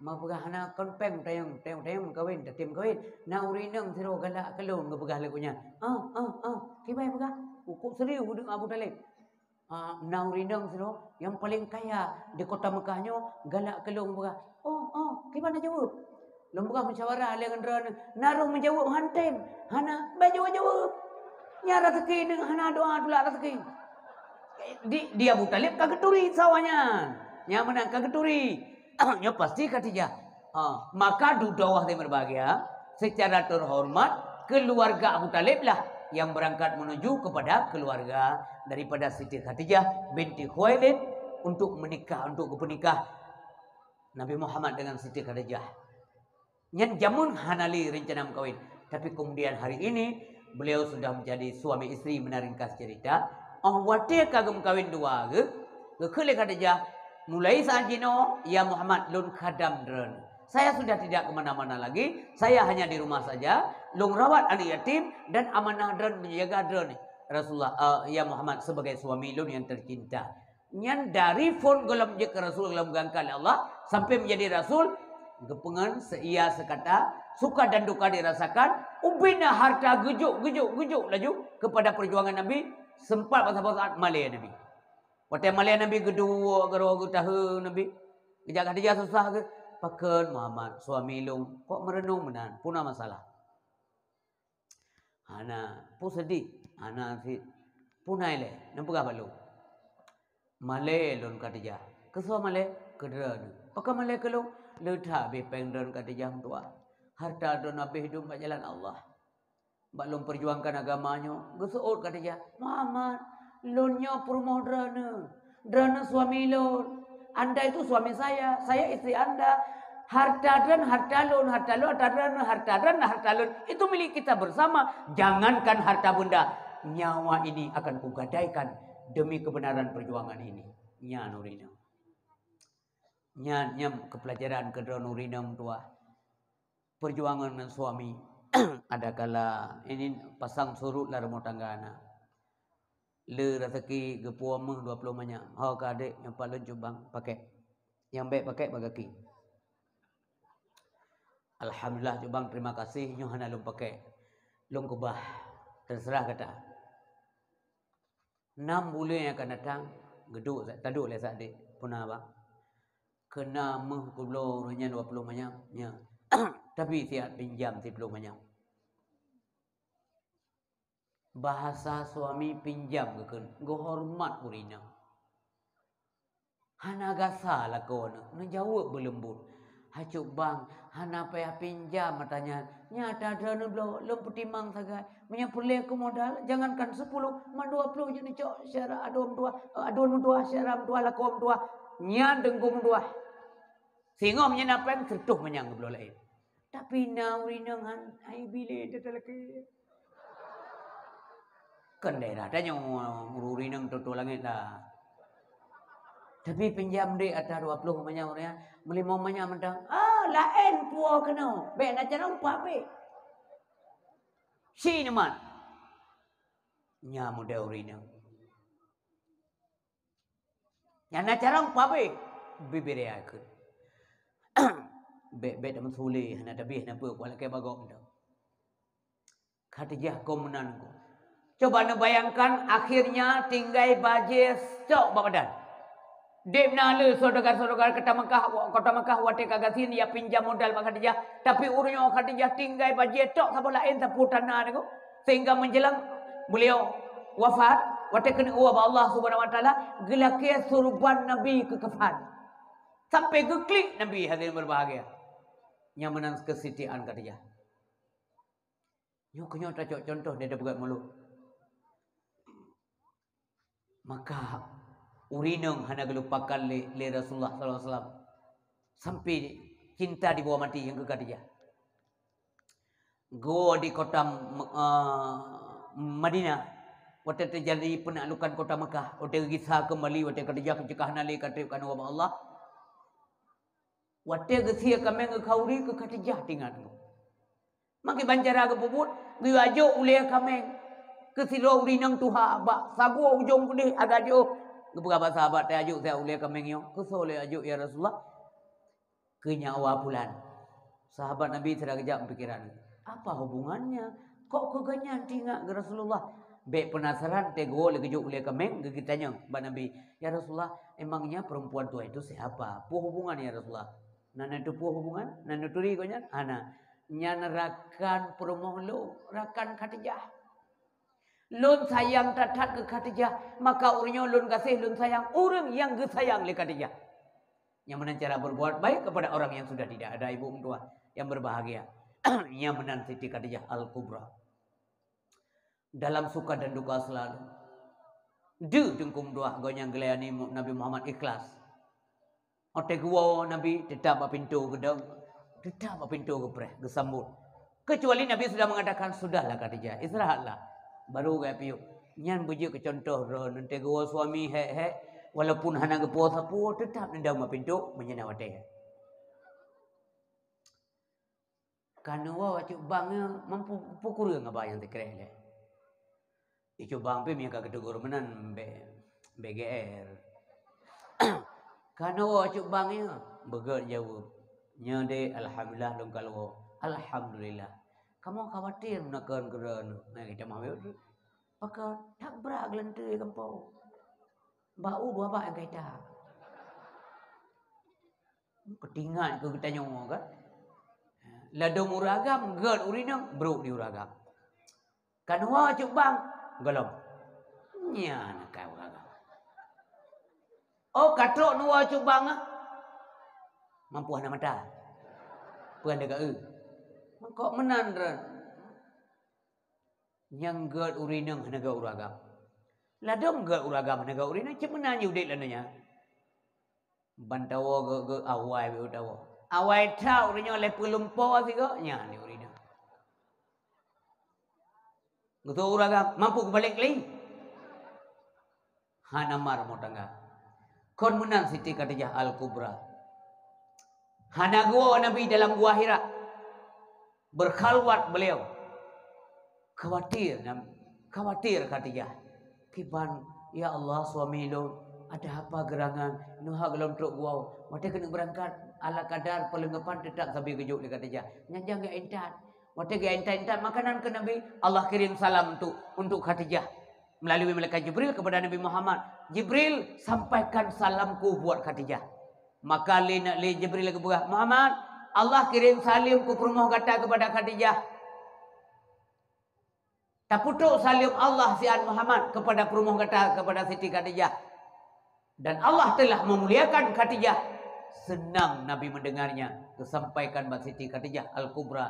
Man peugah hana kon péng, tanyong, tanyong, tanyong kawen, tatem kawen. Na ureueng inong sidroe galak keu lôn," geupeugah lé gobnyan. "Ah, ah, ah, kiban peugah?" Kok serius geudeungoe Abu Thalib. "Ah, na ureueng inong sidroe nyang paleng kaya di kota Meukah nyoe galak keu lôn," peugah. "Oh, oh, kiban na jaweueb?" "Lôn peugah musyawarah lé ngon droeneuh, na roh meujaweueb han tem, hana, bék jaweueb-jaweueb. Nyan raseuki neuh hana doa tulak raseuki." Di, di Abu Thalib ka geuturi sawa nyan. Nyang meunan ka geuturi. Nyoe pasti Khadijah. Ha, maka dudoe yang berbahagia, secara terhormat, keluarga Abu Thalib lah yang berangkat menuju kepada keluarga daripada Siti Khadijah binti Khuwailid untuk menikah, untuk bernikah Nabi Muhammad dengan Siti Khadijah. Nyan jameun hana lé rencana meukawen, tapi kemudian hari ini beliau sudah menjadi suami isteri, meunan ringkas cerita. Oh, watée ka geumeukawen dua geuh, geukheun lé Khadijah, "Mulai saat jinoe, ya Muhammad, lôn khadam droeneuh. Saya sudah tidak ke mana-mana lagi, saya hanya di rumah saja, lôn rawat aneuk yatim dan amanah droeneuh menjaga droeneuh, Rasulullah, eh, ya Muhammad, sebagai suami lôn yang tercinta." Nyan dari phon gohlom jeuet keu rasul gohlom geungkat lé Allah sampai menjadi rasul, geupeungon seuia seukata, suka dan duka dirasakan, ubena harta geujok, geujok, geujok laju kepada perjuangan Nabi, sempat bak saboh saat malée Nabi. Watée malée Nabi geuduek, geuroe geutahe Nabi. Geujak Khadijah susah geuh, "Pakon Muhammad, suami lôn, kok meureunong meunan, peue na masalah?" "Hana, peue seudeh?" "Hana cit." "Peue na ilée? Neupeugah bak lôn." "Malée lôn Khadijah." "Keu soe malée?" "Keu droeneuh." "Pakon malée keu lôn?" "Le that habéh péng droeneuh Khadijah meutuah. Harta droeneuh habéh dum bak jalan Allah. Bak lôn perjuangkan agama nyoe." Geuseuôt Khadijah, "Muhammad, lôn nyoe peurumoh droeneuh. Droeneuh suami lôn. Anda itu suami saya, saya istri Anda. Harta droeneuh harta lôn, harta lôn harta droeneuh, harta droeneuh harta lôn. Itu milik kita bersama. Jangankan harta benda, nyawa ini akan kugadaikan demi kebenaran perjuangan ini." Nyan ureueng inong. Nyan, nyan keupelajaran keu droeneuh ureueng inong tuah. Perjuangan ngon suami. Adakala ini pasang surut lam rumoh tangga na. Le raseuki geupuwoe méuh dua ploh manyam. "Ho ka adék, nyoe pat lôn cubang, pakék. Nyang bék pakék bak gaki." "Alhamdulillah cubang, terima kasih, nyoe hana lôn pakék. Lôn keubah, teuseurah gata. Nam buleuen nyang akan datang, geuduek, taduek lé sadik, peuna bang. Keu na méuh kubloe uroe nyan dua ploh manyam, nya. Tapi siat pinjam siploh manyam. Bahasa suami pinjam geukheun, geuhoreumat ureueng inong. Hana gasa lakoe neuh, neujaweueb beuleumbot. "Hai cut bang, hana payah pinjam ata nyan. Nyan ata droeneuh bloe, lôn peutimang sagai. Meunyoe peureulée keu modal, jangankan siploh, ma dua ploh jeuet neucok syedara adoe meutuwah, eh, adoe meutuwah, syedara meutuwah, lakoe meutuwah. Nyan teungku meutuwah." Singoh meunyoe na péng, seureutôh manyam geubloe laén. Tapi na ureueng inong han, hai bilé teutalakée. Kan daerah tanyoe, ureueng inong toto langét lah. Tapi pinjam dek ata dua ploh manyam ureueng, meulimong manyam mantong. Ah, laén puwoe keunoe. Bék na carông pabék. Si neumat. Nya model ureueng inong. Nyang na carông pabék, bibiré kheun. Bék-bék tameusulet, hana tabéh na peue, kuat lakée bagoe mantong. Khadijah kon meunan ku. Coba neubayangkan, akhirnya tinggai bajée stok bak badan. Deb na le saudagar-saudagar kota Mekah, kota Mekah watée ka gasien ya pinjam modal bak Khadijah, tapi uroe nyoe Khadijah tinggai bajée stok saboh laén sapeue tanah nyoe. Sehingga menjelang beliau wafat, watée keuneuk woe bak Allah Subhanahu wa Taala, geulakée surban Nabi keu kafan. Sampai geuklik Nabi, hadirin berbahagia. Nyang meunan keusitiaan Khadijah. Nyoe keuh nyoe tacok contoh dari peugét mulod. Maka, ureueng inong hana geulupakan lé, lé Rasulullah sallallahu alaihi wasallam. Sampai cinta dibawa mati nyang keu Khadijah. Geuwoe di kota Me-, eh, Madinah, watée teujadi peunaklukan kota Mekah, watée geugisa keumbali, watée Khadijah keuceukah hana lé ka treb keunoe bak Allah. Watée geusie kaméng geukhauri keu Khadijah teuingat ngon. Maka ban cara geupeubuet, geuyue ajok ulée kaméng keu sidroe ureueng inong tuha bak sagoe ujong keudeh agak jiôh. Geupeugah bak sahabat, "Teuajok siat ulée kaméng nyoe." "Keu soe lé ajok, ya Rasulullah?" "Keu nyawa pulan." Sahabat Nabi sira geujak meupikiran, "Apa hubungannya? Kok keu geuhnyan teuingat keu Rasulullah?" Bék peunasaran, teungoh lé geujok ulée kaméng, geutanyong bak Nabi, "Ya Rasulullah, emangnya perempuan tua itu siapa? Peue hubungan, ya Rasulullah?" Na neuteupeue hubungan? Na neuturi gobnyan? Hana. Nyan rakan peurumoh lôn, rakan Khadijah. Lôn sayang that-that keu Khadijah, maka uroe nyoe lôn gaséh, lôn sayang ureueng nyang geusayang lé Khadijah. Nyang meunan cara berbuat baik kepada orang yang sudah tidak ada, ibu mertua yang berbahagia. Nyang meunan Siti Khadijah Al-Kubra. Dalam suka dan duka selalu. Deuh teungku meutuah gobnyan geulayani Nabi Muhammad ikhlas. Watée geuwoe Nabi, teutab bak pintoe geudong, teutab bak pintoe geupreh, geusambot. Kecuali Nabi sudah mengatakan, "Sudahlah Khadijah, istirahatlah." Baru geupiôh. Nyan beujeuet keu contoh droeneuh, watée geuwoe suami hék-hék, walaupun hana geupuwoe sapeue, teutab neudong bak pintoe meunyoe na watée. Ka neuwoe cut bang nyoe, mampu peukureueng haba nyang teukreh lé. Icut bang pih meunyoe ka geutegur meunan, bék, bék G R. Ka neuwoe cut bang nyoe, beugét jaweueb. Nyoe deh, alhamdulillah lôn ka lwoe. Alhamdulillah. Kamoe khawatir meunan keu droeneuh. Nah, geutamah wéh. Pakon, that brat geulanteue gampông. Bak u dua bak nyang ka itak. Keutingat keu geutanyoe kan. Ladôm ureueng agam, gét ureueng inong, brok di ureueng agam. Ka neuwoe cut bang, gohlom. Nyan ka ureueng agam. Oh, ka trok neuwoe cut bang ah. Mampu hana mata. Peue hana geu. Mangkok meunan droe. Nyang gét ureueng inong hana gét ureueng agam. Ladôm gét ureueng agam hana gét ureueng inong, cit meunan jih udép lam donya. Ban tawoe gét-gét awai beu tawoe. Awai that ureueng nyoe lé peulumpo sigoe, nyan di ureueng inong. Geutanyoe ureueng agam, mampu geubalek lé. Hana mar rumoh tangga. Kon meunan Siti Khadijah Al-Kubra. Hana geuwoe Nabi dalam Gua Hira. Berkhalwat beliau. Khawatir Nabi, khawatir Khadijah. Kiban, "Ya Allah, suami lôn, ada apa geurangan? Neuhak lom trok gua." Watée keuneuk beurangkat, ala kadar peulengkapan teutap sabe geujok lé Khadijah. Nyan nyang geuintat. Watée geuintat-intat makanan keu Nabi, Allah kirim salam untuk, untuk Khadijah melalui malaikat Jibril kepada Nabi Muhammad. "Jibril, sampaikan salamku buat Khadijah." Maka lé, lé Jibril geupeugah, "Muhammad, Allah kirim salam keu peurumoh gata kepada Khadijah. Tapeutrok salam Allah siat Muhammad kepada peurumoh gata, kepada Siti Khadijah. Dan Allah telah memuliakan Khadijah." Senang Nabi mendengarnya, geusampaikan bak Siti Khadijah Al-Kubra.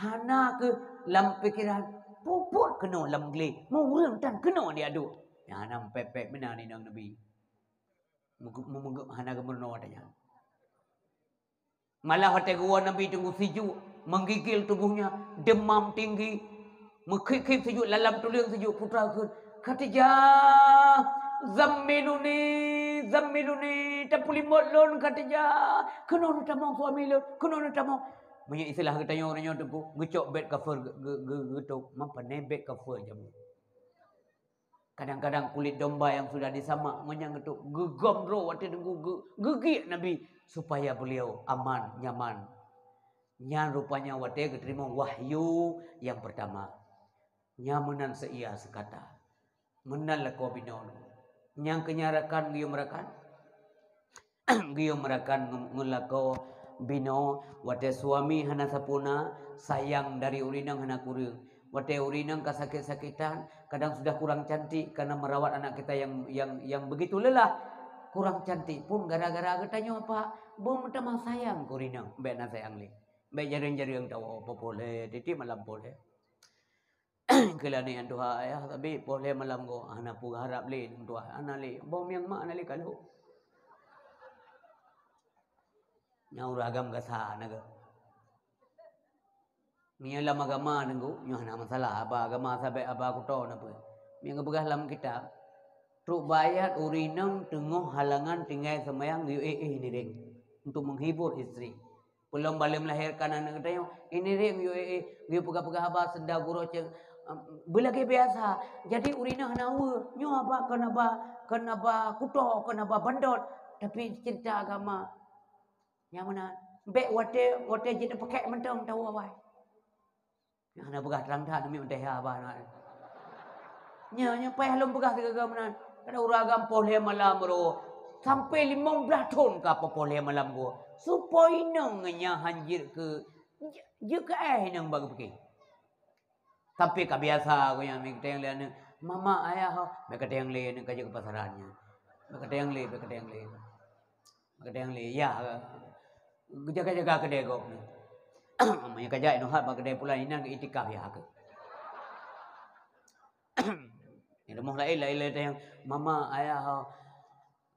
Hana keuh lam pikeran, puput keunoe lam glé, meureueng tan keunoe di aduk. Nyang hana pép-pép meunan inong Nabi. Meugeup-, meugeup-, hana geumeurunoe watée nyan. Malah watée geuwoe Nabi teungku sijuek, menggigil tubuhnya, demam tinggi, meukhép-khép sijuek, lam tuleueng sijuek, putra kheun, "Khadijah, zammiluni, zammiluni, tapeulimot lôn Khadijah, keunoe neutamong suami lôn, keunoe neutamong." Meunyoe istilah geutanyoe uroe nyoe teungku, geucok bèt kafur geu-, geu-, geu-, geutôb, ma pané bèt kafur jameun. Kadang-kadang kulit domba yang sudah disamak ngon nyang geutôb geugom droe watée teungku geu-, geugiek Nabi supaya beliau aman, nyaman. Nyan rupanya watée geuteurimong wahyu nyang peurtama. Nyan meunan seuia seukata. Meunan lakoe binoe. Nyang keu nyan rakan geuyue meurakan. Geuyue meurakan ngon, ngon lakoe binoe, watée suami hana sampoereuna, sayang dari ureueng inong hana kureueng. Watée ureueng inong ka sakét-sakétan, kadang sudah kurang cantik karena merawat anak kita yang, yang, yang begitu lelah. Kurang cantik pun gara-gara geutanyoe, Pak. Beu meutamah sayang keu ureueng inong, bèk na sayang lé. Bèk jareueng-jareueng tawoe, poh lhèe, tiep-tiep malam poh lhèe. Keu lagèe nyan tuha ayah, tapi poh lhèe malam goh, hana peue harab lé, tuha, hana lé. Boh miang mak hana lé kalo. Nyan ureueng agam gasa na geuh. Meunyoe lam agama teungku, nyoe hana masalah, haba agama sabé haba kuto na peue. Meunyoe geupeugah lam kitab, trok bak ayat ureueng inong teungoh halangan tinggai seumayang geuyue éh-éh nireng untuk menghibur istri. Peulom balée meulahérkan aneuk geutanyoe, ini ring yue, eh, eh, yue peugah-peugah haba seudah gurôh ceueng, em, beulagée biasa. Jadi ureueng inong hana weueh, nyoe haba kon haba, kon haba kuto, kon haba bandot, tapi ceurita agama. Nyang meunan, bèk watée, watée jeuet pakèk mantong tawoe awai. Nyang hana peugah trang that, namiet meuntah haba na. Nya, nya payah lôn peugah sigaga meunan. Kadang ureueng agam poh lhèe malam ro, sampai limong blaih thon ka poh lhèe malam goh. Supaya inong nyan han jeuet keu, jeuet keu éh inong bak geupike. Sampai ka biasa goh nyan, meukeuteng lé aneuk, "Mama, ayah ho." Meukeuteng lé aneuk ka jeuet keu pasaran nyan. Meukeuteng lé, meukeuteng lé. Bak keudè nyang lé, ya, geujaga-jaga keudè gob nyoe. Meunyoe ka jak inong hat bak keudè pulan inan geu-iktikaf ya keuh. Nyang rumoh laén, laén-laén nyang mama, ayah,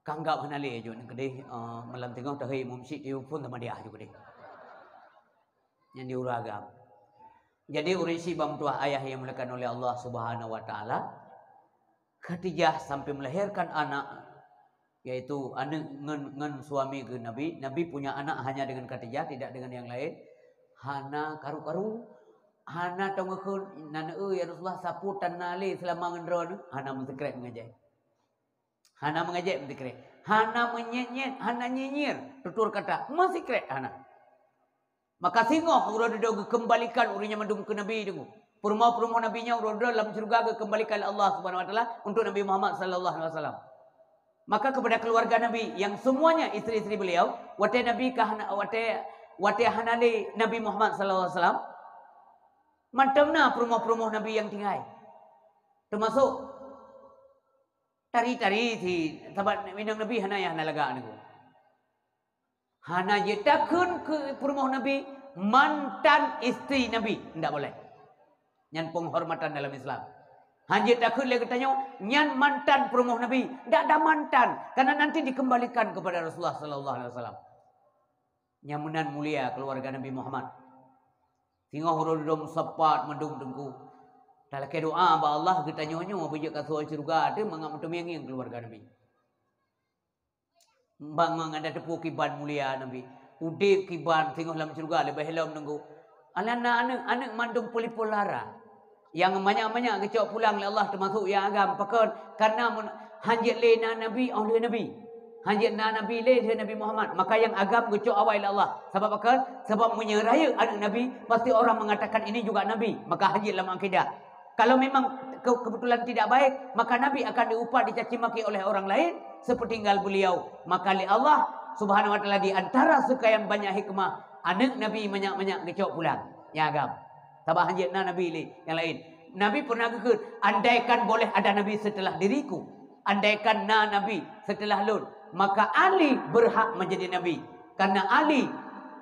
ka anggab hana lé jeuet keudeh, eh, malam teungoh tahi meuseujid tiep phon sama dia jeuet keudeh. Nyan di ureueng agam. Jadi ureueng syiek ban meutuah ayah yang dimuliakan oleh Allah Subhanahu wa Taala, Khadijah sampai melahirkan anak, yaitu aneuk ngon, ngon suami geuh Nabi. Nabi punya anak hanya dengan Khadijah, tidak dengan yang lain. Hana karu-karu, hana tong geukheun, "Nan eu, ya Rasulullah, sapeue tan na lé seulama ngon droeneuh?" Hana meusikrek meungajak. Hana meungajak meusikrek. Hana meunyiet-nyiet, hana nyinyir tutur kata. Meusikrek hana. Maka singoh uroe dudoe geukeumbalikan ureueng nyan mandum keu Nabi teungku. Peurumoh-peurumoh Nabi nyan uroe dudoe lam syeuruga geukeumbalikan lé Allah Subhanahu wa Taala untuk Nabi Muhammad sallallahu alaihi wasallam. Maka kepada keluarga Nabi yang semuanya isteri-isteri beliau, watée Nabi ka hana, watée, watée hana lé Nabi Muhammad sallallahu alaihi wasallam, mantong na peurumoh-peurumoh Nabi nyang tinggai. Teumasok tari-tari si sahabat inong Nabi hana, ya, hana lagak teungku. Hana jeuet takheun keu peurumoh Nabi mantan isteri Nabi, ndak boleh. Nyan penghormatan dalam Islam. Hana jeuet takheun lé geutanyoe nyan mantan peurumoh Nabi, ndak ada mantan, karena nanti dikembalikan kepada Rasulullah sallallahu alaihi wasallam. Nyang meunan mulia keluarga Nabi Muhammad. Singoh uroe dudoe meusapat mandum teungku. Talakée doa bak Allah geutanyoe nyoe beujeuet ka soe syeuruga teuh mangat meuteumieng-mieng keluarga Nabi. Bang ngon gata teupeu kiban mulia Nabi. Udeb kiban singoh lam syeuruga leubeh lom teungku. Alah na aneuk, aneuk mandum peulipol lara. Nyang manyak-manyak geucok pulang lé Allah teumasok nyang agam. Pakon? Karena mun hanjeuet lé na Nabi, óh lheueh Nabi. Hanjeuet na nabi lé lheueh Nabi Muhammad, maka nyang agam geucok awai lé Allah. Sabab apa? Sabab meunyoe rayeuk aneuk nabi, pasti orang mengatakan ini juga nabi, maka hanjeuet lam akidah. Kalau memang ke-, kebetulan tidak baik, maka nabi akan diupat, dicaci maki oleh orang lain sepertinggal beliau. Maka lé Allah Subhanahu wa Taala di antara sekian banyak hikmah, aneuk nabi manyak-manyak geucok pulang nyang agam. Sabab hanjeuet na nabi lé nyang laén. Nabi pernah geukheun, "Andaikan boleh ada nabi setelah diriku, andaikan na nabi setelah lôn, maka Ali berhak menjadi nabi, karena Ali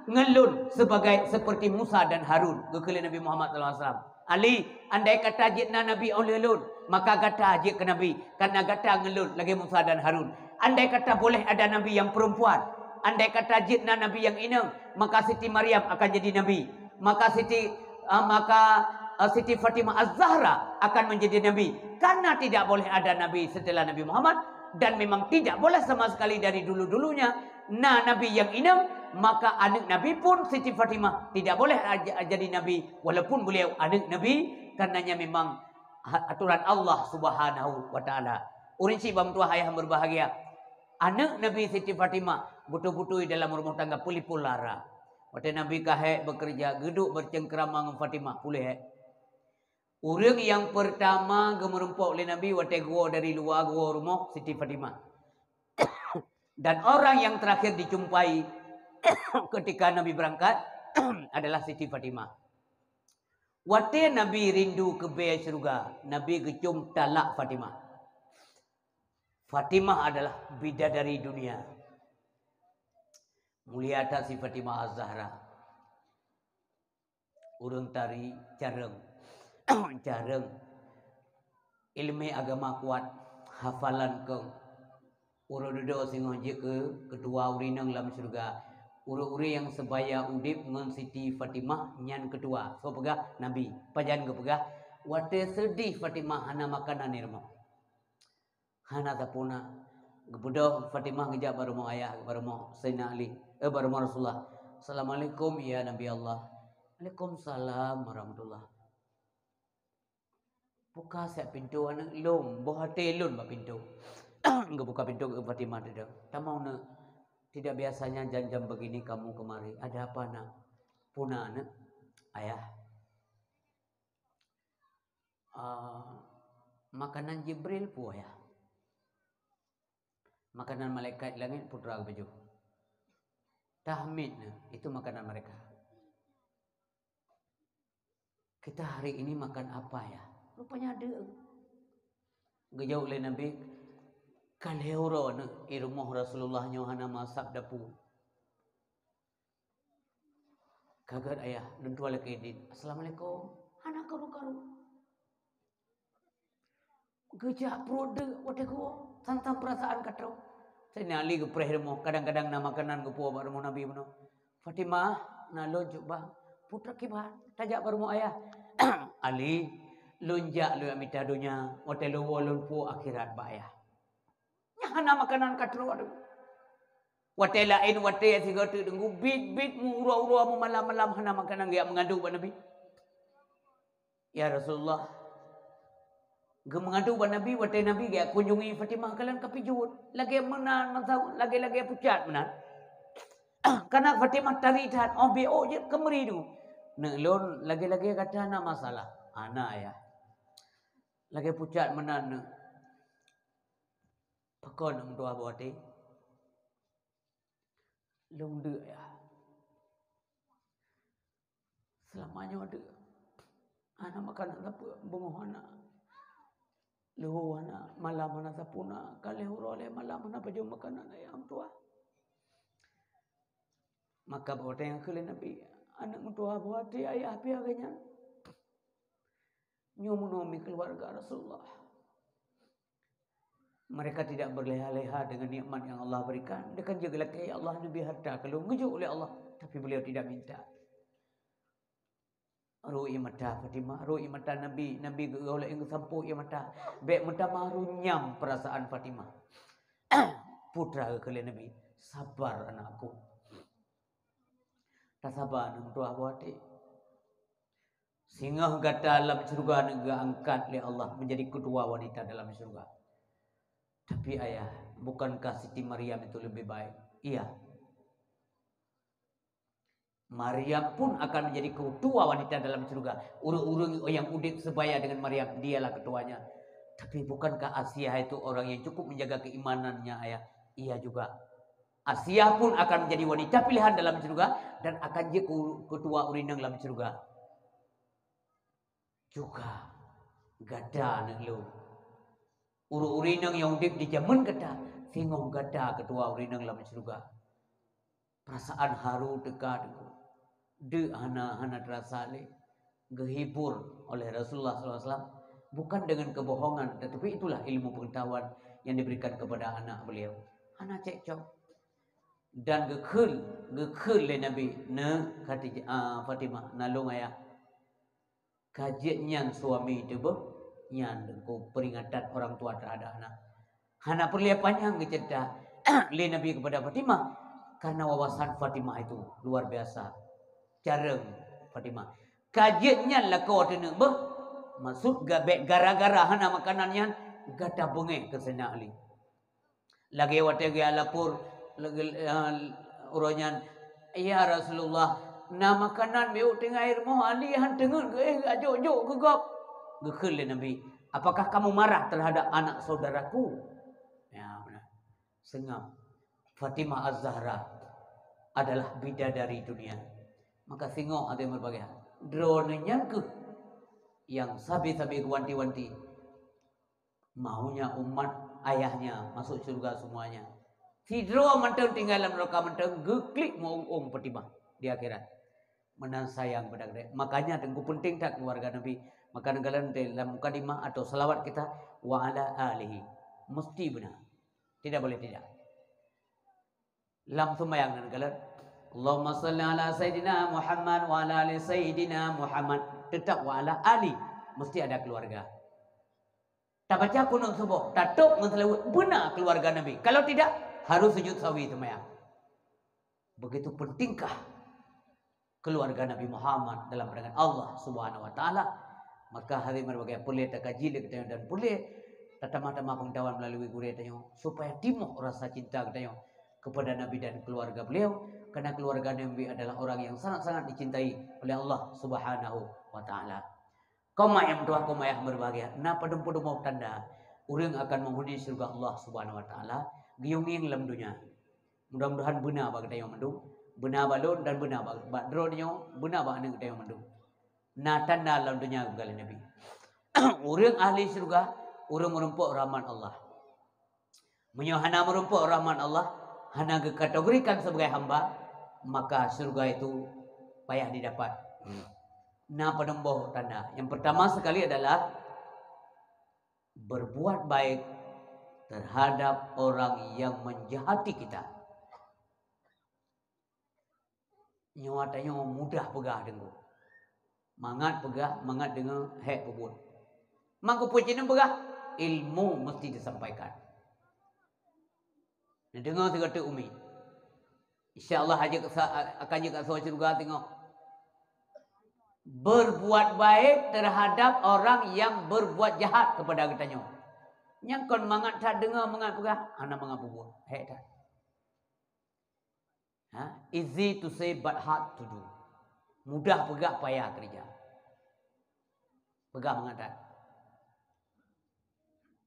ngon lôn sebagai seperti Musa dan Harun," geukheun lé Nabi Muhammad sallallahu alaihi wasallam. "Ali, andai kata jeuet na nabi 'oh lheueh lôn, maka gata jeuet keu nabi, karena gata ngon lôn lagée Musa dan Harun. Andai kata boleh ada nabi yang perempuan, andai kata jeuet na nabi yang inong, maka Siti Maryam akan jadi nabi. Maka Siti, ah, maka, ah, Siti Fatimah Az-Zahra akan menjadi nabi. Karena tidak boleh ada nabi setelah Nabi Muhammad, dan memang tidak boleh sama sekali dari dulu-dulunya na nabi yang inong, maka aneuk nabi pun Siti Fatimah tidak boleh aj-, jadi nabi, walaupun beliau aneuk nabi, karenanya memang ha-, aturan Allah Subhanahu wa Taala." Ureuëng chik bak meutuah ayah berbahagia, aneuk Nabi Siti Fatimah beutôi-beutôi dalam rumah tangga peulipol lara. Watée Nabi ka hék bekerja, geuduek bercengkrama ngon Fatimah, puléh hék. Ureuëng nyang pertama geumeurumpok lé Nabi watée geuwoe dari luwa geuwoe rumoh Siti Fatimah. Dan orang yang terakhir dijumpai ketika Nabi berangkat adalah Siti Fatimah. Watée Nabi rindu keu bée syeuruga, Nabi geucom talak Fatimah. Fatimah adalah bidadari dunia. Mulia that si Fatimah Az-Zahra. Ureuëng tari careueng. Careueng. Ileumé agama kuat, hafalan kong. Uroe dudoe singoh jeuet keu keutua ureuëng inong lam syeuruga. Ureuëng-ureuëng nyang sebaya udeb ngon Siti Fatimah nyan keutua. Soe peugah? Nabi. Pajan geupeugah? Watée seudeh Fatimah hana makanan di rumoh. Hana tapuna. Geubeudôh Fatimah geujak bak rumoh ayah, bak rumoh Saidina Ali, eh, bak rumoh Rasulullah. "Assalamualaikum, ya Nabi Allah." "Waalaikumsalam warahmatullah." "Buka siat pintoe aneuk lôn, boh até lôn bak pintoe." Geubuka pintoe keu Fatimah teuh. "Tamong, Neuk. Tidak biasanya jam-jam begini kamu kemari. Ada apa, Nak?" "Puna, Neuk?" "Ayah." "Ah, makanan Jibril peue, Ayah?" "Makanan malaikat langét putra geupajoh." "Tahmid na, itu makanan mereka." "Kita hari ini makan apa, ya?" Rupanya ada. Geujaweueb lé Nabi, "Ka lhée uroe na i rumoh Rasulullah nyoe hana masab dapu." "Ka gét, Ayah, lôn tuan lakée idin." "Assalamualaikum." Hana karu-karu. Geujak pruet deuk watée geuwoe, tantang peurasaan ka troh. Saidina Ali geupreh rumoh, kadang-kadang na makanan geupuwoe bak rumoh Nabi bunoe. "Fatimah, na lôn cut bang, putra kiban, tajak bak rumoh ayah." "Ali, lôn jak lôn mita donya, watée lôn woe lôn puwoe akhirat bak ayah." Nyan hana makanan ka troh adoe. Watée laén, watée sigoe teuk deungoe, bit-bit, meu-uroe-uroe, meumalam-malam hana makanan geujak meungadu bak Nabi. "Ya Rasulullah," geumeungadu bak Nabi, watée Nabi geujak kunjungi Fatimah kalon ka pijot. Lagée meunan masa, lagée-lagée pucat meunan. Kana Fatimah tari that, oh, biôk jeuet keumeuri deungoe. "Neuk lôn lagée-lagée gata na masalah." "Hana, Ayah." "Lagée pucat meunan, Neuk." "Pakon, Neuk, meutuah boh até?" "Lôn deuk, Ayah. Seulama nyoe deuk. Hana makanan sapeue, beungoh hana. Leuhô hana, malam hana sapeue na, ka lhée uroe lhée malam hana pajoh makanan, Ayah meutuah." Maka bak watée nyan kheun lé Nabi, "Aneuk meutuah boh até, Ayah, pih lagée nyan. Nyoe meunoe mi keuluwarga Rasulullah. Mereka tidak berleha-leha dengan nikmat yang Allah berikan. Dia kan jaga lakée, 'Ya Allah, neubi harta keu lôn, geujok lé Allah.' Tapi beliau tidak minta." Rhot ie mata Fatimah, rhot ie mata Nabi, Nabi geugoh laén geusampôh ie mata. Bék meutamah runyam peurasaan Fatimah. Putra geukheun lé Nabi, "Sabar, anakku. Tasaba, aneuk meutuah boh até. Singoh gata lam syeuruga neuk geuangkat lé Allah menjadi ketua wanita dalam syeuruga. Tapi, Ayah, Bukankah Siti Maryam itu lebih baik? Iya. Maryam pun akan menjadi ketua wanita dalam surga. Ureuëng-ureuëng yang udip sebaya dengan Maryam, dialah ketuanya. Tapi bukankah Asiah itu orang yang cukup menjaga keimanannya, ayah? Iya juga. Asiah pun akan menjadi wanita pilihan dalam surga dan akan jadi ketua ureuëng dalam surga. Juga gata aneuk lôn. Ureuëng-ureuëng nyang udeb di jamén gata, singoh gata keudua ureuëng lam syeuruga. Peurasaan haru teuka teungku. Deuk hana, hana teurasa lé. Geuhibur oleh Rasulullah sallallahu alaihi wasallam, bukan dengan kebohongan, tetapi itulah ilmu pengetahuan yang diberikan kepada anak beliau. Hana cekcok. Dan geukheun, geukheun lé Nabi, "Neuk Khadijah, ah, Fatimah, nalong ayah." Ka jeuet nyan suami teuh beuh, nyan teungku peringatan orang tua terhadap anak. Hana peureulée panyang geuceurita lé Nabi kepada Fatimah, karena wawasan Fatimah itu luar biasa. Careueng Fatimah. Ka jeuet nyan lakoe teuh neuk beuh, maksud ga-, bék gara-gara hana makanan nyan gata beungéh keu Saidina Ali. Lagée watée geulapor, lagée, eh, uroe nyan, "Ya Rasulullah, na makanan miwok teungoh rumoh Ali han teungeut geuéh ajok-jok keu gob." Geukheun lé Nabi, "Apakah kamu marah terhadap anak saudaraku?" Ya, benar. Seungab. Fatimah Az-Zahra adalah bidadari dunia. Maka singoh até meubagaian. Droeneuh nyan kheueh nyang sabe-sabe geuwanti-wanti. Maunya umat ayahnya masuk syurga semuanya. Sidroe mantong tinggai lam neraka mantong geuklik meu-ong-ong Fatimah di akhirat. Meunan sayang pada geutanyoe. Makanya teungku penting that keluarga Nabi. Maka neukalon dalam mukadimah atau salawat kita, "Wa ala alihi." Mesti beuna. Tidak boleh tidak. Lam seumayang neukalon, "Allahumma shalli ala Sayyidina Muhammad wa ala ali Sayyidina Muhammad." Tetap "wa ala ali", mesti ada keluarga. Tabaca kunut suboh, tatôb ngon seulaweuet, beuna keluarga Nabi. Kalau tidak, harus sujud sahwi seumayang. Begitu pentingkah keluarga Nabi Muhammad dalam pandangan Allah Subhanahu wa Taala. Maka hari meubagaian peureulée takaji lé geutanyoe dan peureulée tatamah-tamah peungetahuan meulalu gurée tanyoe, supaya timoh rasa cinta geutanyoe kepada Nabi dan keluarga beliau, karena keluarga Nabi adalah orang yang sangat-sangat dicintai oleh Allah Subhanahu wa Taala. Kaum mak nyang meutuwah, kaum ayah meubahgia, na padum-padum boh tanda ureuëng akan meuhuni syeuruga Allah Subhanahu wa Taala geuyue ngieng lam donya. Mudah-mudahan beuna bak geutanyoe mandum, beuna bak lôn dan beuna bak, bak droeneuh nyoe, beuna bak aneuk geutanyoe mandum. Na tanda lam donya geupeugah lé Nabi. Ureuëng ahli syeuruga, ureuëng meurumpok rahmat Allah. Meunyoe hana meurumpok rahmat Allah, hana geukategorikan sebagai hamba, maka syeuruga itu payah didapat. Na padum boh tanda. Yang pertama sekali adalah berbuat baik terhadap orang yang menjahati kita. Nyoe tanyoe mudah peugah deungoe. Mangat peugah, mangat deungoe, hék peubuet. Mangko peue cit neupeugah, ilmu mesti disampaikan. Neudeungoe sigoe teuk umi. Insya Allah akan jeuet keu sa-, akan jeuet keu syeuruga teungoh. Berbuat baik terhadap orang yang berbuat jahat kepada geutanyoe. Nyang kon mangat that deungoe, mangat peugah, hana mangat peubuet. Hék that. Ha? Easy to say but hard to do. Mudah peugah, payah keureuja. Peugah mangat that.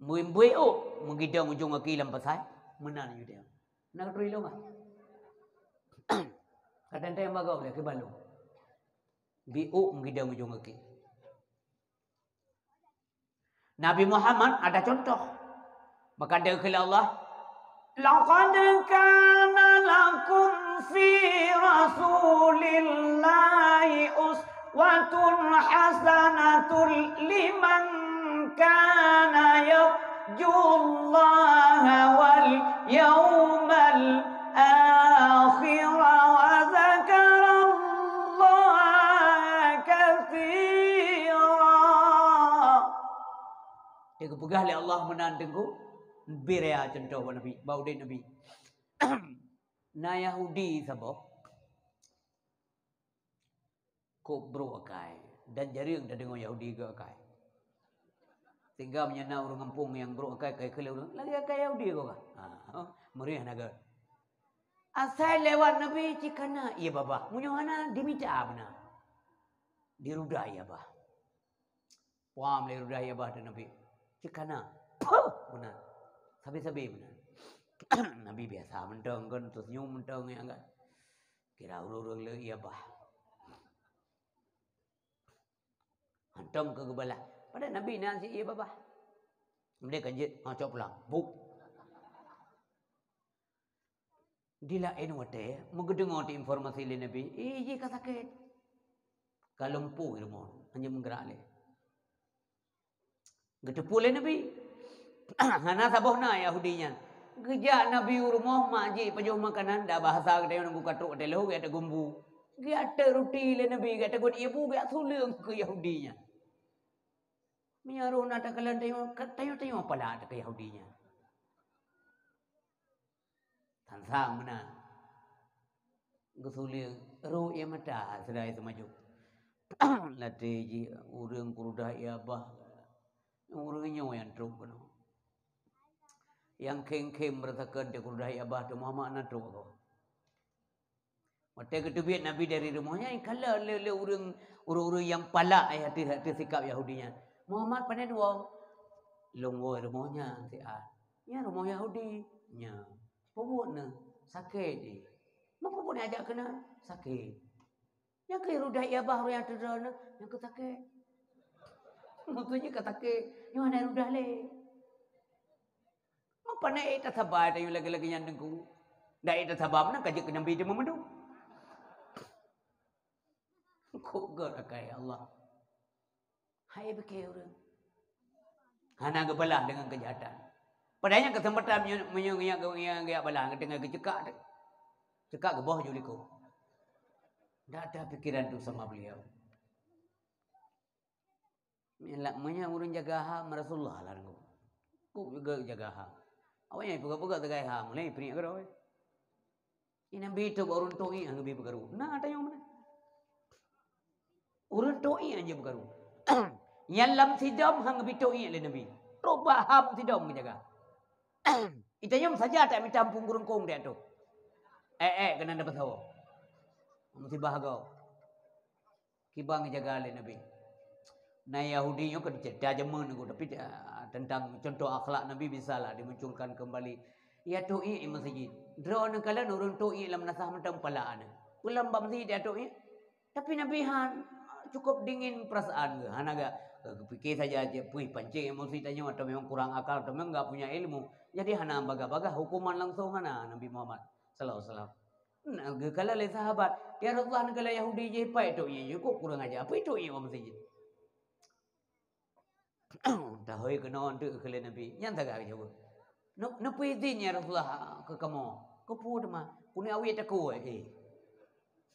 Meuimbui ôk, meugidong ujong gaki lam pasai, meunan jih. Na turi lôn ah. Kadang-kadang bagau lé keu balong. Bi ôk meugidong ujong gaki. Nabi Muhammad ada contoh. Maka dikheun lé Allah, "Laqad kana lakum fi Rasulillahi uswatun hasanatun liman kana yarjullaha wal yaumal akhira wa dzakarallaha katsira." Nyang geupeugah lé Allah meunan teungku, bri contoh bak Nabi, bak udeb Nabi. Na Yahudi saboh, kok brok akai, dan jareueng tadeungoe Yahudi gét akai. Sehingga meunyoe na ureuëng gampông nyang brok akai, kai kheun lé ureuëng, "Lagée akai Yahudi kah?" Ha. Meureuh na gét. Asai lewat Nabi cit kana ié babah. Meunyoe hana dimita beuna. Dirudah ié babah. Puam lé rudah ié babah teuh Nabi. Cit kana. Puh! Beuna. Sabe-sabe beuna. Nabi biasa mantong kan, teusenyum mantong nyang kan. Kira ureuëng-ureuëng le ié babah. Hantom keu geubalah. Padahai Nabi na sit ié babah. Kemudian kan jeuet, ha, cok pulang. Buk. Di laén watée, meugeudeungoe teuinformasi lé Nabi, "Ih, jih ka sakét." Ka lumpuh rumoh, hana meugerak lé. Geuteupeue lé Nabi. Hana saboh na Yahudi nyan. Geujak Nabi u rumoh, mak jih pajoh makanan, da bahasa geutanyoe nunggu katrok teuloh, geujak teugumbu. Geujak teuruti lé Nabi, geujak teugot ié bu, geujak suleueng keu Yahudi nyan. Meunyoe roh na takalon tanyoe, ka-, tanyoe-tanyoe pala keu Yahudi nyan. Than-than meunan. Geusulie roh ié mata sidai seumajoh. Latée jih ureuëng keurudah ié babah. Ureuëng nyoe nyang trok keunoe. Nyang khém-khém meurasakan teuh keurudah ié babah teuh Muhammad na trok keuh. Watée geuteubiet Nabi dari rumoh nyan, ikalon lé, lé ureuëng, ureuëng-ureuëng nyang palak, eh, ateueh, ateueh sikap Yahudi nyan. "Muhammad, pane duek?" "Lôn woe rumoh nyan, siat." "Nyan rumoh Yahudi?" "Nyan." "Peue buet neuh?" "Sakét jih." "Meunyoe peue buet neuh ajak keunan?" "Sakét." "Nyan keuh rudah ié babah ureuëng nyang teudroe neuh?" "Nyan keuh sakét." "Maksud jih ka sakét, nyoe hana rudah lé." Meupanai tasaba tanyoe lagée-lagée nyan Teungku. Dak tasaba meunan ka jeuet keu Nabi teuma mandum. Kok gét akai Allah. Hai beuke ureuëng. Hana geubalah deungon keujahatan. Padahai nyan keuseumpatan meunyoe, meunyoe geujak, geujak balah, teungoh geuceukak teuh. Ceukak geuboh ju likot. Dak ada pikiran tu sama beliau. Meunyoe ureuëng jaga ham Rasulullah lah nunggu. Kok juga jaga ham. Awak nyang peugah-peugah jaga ham, mulai peunik keudroe. Ini Nabi tu baru untuk ni, ngeubri peukaru. Nah, tanya mana? Ureuëng toiek nyang jeuet beukaru. Nyang lam sidom han geubi toiek lé Nabi. Trok bak ham sidom geujaga. Itanyong saja tak mita muphom gureueng kong di ateueh. Eh, eh, keunan dapat sawoe. Musibah agam. Kiban geujaga lé Nabi. Na Yahudi nyoe kan cerita jameun nyoe, tapi, ah, tentang contoh akhlak Nabi bisalah dimunculkan kembali. Ya toiek i meuseujid. Droeneuh kalon ureuëng toiek lam nasah mantong pala aneuëk. Pulang bak meuseujid ya toiek. Tapi Nabi han, cukup dingin perasaan geuh, hana gak, geupiké saja cit, puih pancing emosi tanyoe atau memang kurang akal atau memang enggak punya ilmu. Jadi hana bagah-bagah hukuman langsung hana Nabi Muhammad sallallahu alaihi wasallam. Nah, geukala lé sahabat, "Ya Rasulullah, neukala Yahudi jih pai toiek, kok kurang aja, pai toiek bak meuseujid." Tahôi keunoe teuk keu lé Nabi. Nyan sagai geujaweueb. "Neu-, neupeu idhin, ya Rasulullah, keu kamoe." "Keupeue teuma?" "Keuneuk awét takue." Eh.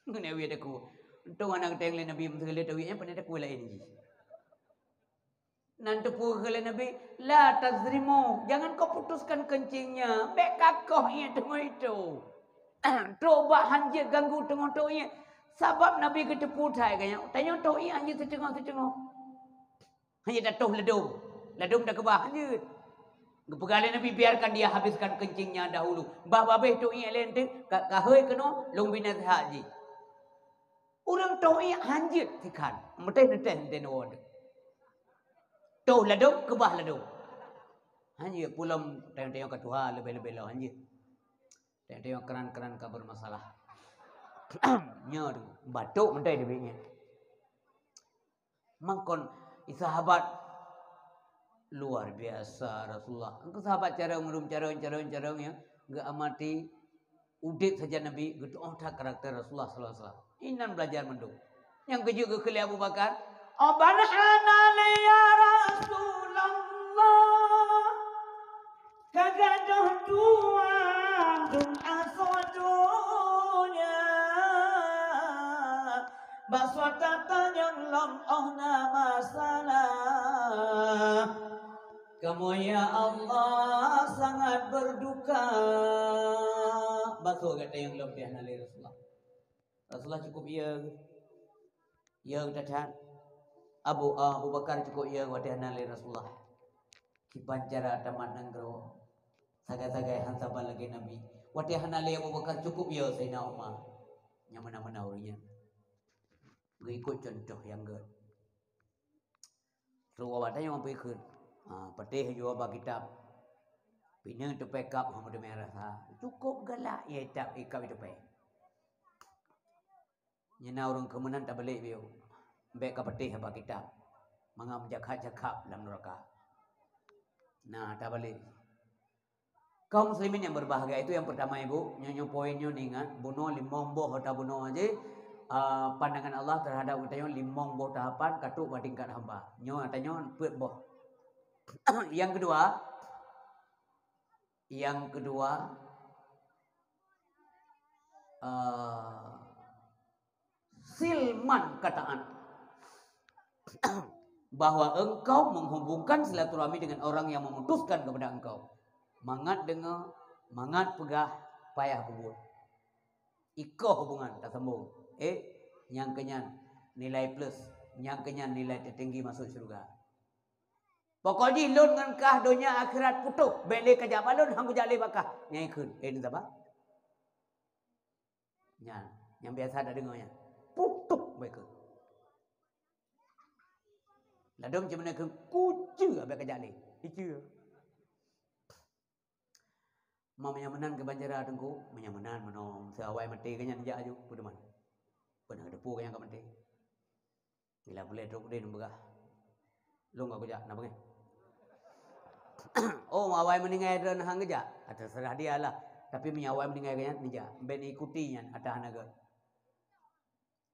Keuneuk awét takue. Untông hana geutanyong lé Nabi, meuseuti lé tawét nyan, pane takue laén jih. Nan teupeu keu lé Nabi, "La tazrimu, jangan kau putuskan kencingnya, bék kakoh ié teungoh itu." Trok bak han jeuet ganggu teungoh toiek. Sabab Nabi geuteupeue that geuh nyan, tanyoe toiek han jeuet siteungoh-siteungoh. Hanya tatoh ladôm. Ladôm takeubah, lanjut. Geupeugah lé Nabi, "Biarkan dia habiskan kencingnya dahulu. Bah babeh toiek lé eunteuk, ka, ka hôi keunoe, lôn bri naseuhat jih." Ureuëng toiek han jeuet sikhan. Meutéh-meutéh eunteuk nyoe. Toh ladôm, keubah ladôm. Han jeuet pulom tayong-tayong ka tuha leubeh-leubeh lom, han jeuet. Tayong-tayong keuran-keuran ka bermasalah. Nyoe tu, batuk meutéh teubiet nyan. Mangkon, i sahabat luar biasa Rasulullah. Engkau sahabat carông, ureuëng carông, carông, carông ya, geuamati udép sajan Nabi, geutu'oh that karakter Rasulullah sallallahu alaihi wasallam. Inan belajar mandum. Nyang keujeuet geukheun lé Abu Bakar, "Aban hana lé ya Rasulullah." Ka gadôh dua dum asoe donya, bak soe tatanyong lom óh na masalah. Kamoe ya Allah sangat berduka. Bak soe tatanyong lom pih hana lé Rasulullah. Rasulullah cukup ya. Ya that-that. Abu, Abu Bakar cukup ya watée hana lé Rasulullah. Kiban cara tamat nanggroe. Sagai-sagai han saban lagée Nabi. Watée hana lé Abu Bakar, cukup yo Saidina Umar. Nyang meunan-meunan ureuëng nyan. Beuikot cuntoh nyang gét. Trok awak tanyong peue kheun. Ha, patéh jua bak kitab. Pineung tupée kab hana teumé rasa. Cukup galak ie kitab ikab tupée. Nyan na ureuëng keumeunan tabalek bieu. Bék ka patéh bak kitab. Mangat meujakab-jakab lam nuraka. Nah, tabalek. Kaum muslimin yang berbahagia, itu yang pertama, Ibu. Nyoe, nyoe poin nyoe ingat, bunoe limong boh ata bunoe aja, ah, pandangan Allah terhadap geutanyoe limong boh tahapan ka trok bak tingkat hamba. Nyoe ata nyoe peuet boh. Yang kedua, yang kedua, ah, silman kataan. Bahwa engkau menghubungkan silaturahmi dengan orang yang memutuskan kepada engkau. Mangat deungoe, mangat peugah, payah peubuet. Ikoh hubungan tasambong. Eh, nyang keunyan nilai plus, nyang keunyan nilai tertinggi masuk syurga. Pokok jih lôn ngon kah donya akhirat putôh, bék lé kajak balon, han kujak lé bakah. Nyang ikheun, eh, ni saban. Nyan, nyang biasa tadeungoe nyan. Putok baikeu. Ladom cuma keu kucu abéh kajak lé. Icu. Ma meunyoe meunan keu bancara teungku, meunyoe meunan meunoe, seawai maté keu nyan jak aju, peue teuma. Peue na depu keu nyang ka maté. Bila boleh trok deh neupeugah. Lôn ka kujak, na beungéh. Oh, awai meuninggai droe han geujak. Ah, terserah dia lah. Tapi meunyoe awai meuninggai geuh nyan, neujak. Bék neuikuti nyan, ata hana geuh.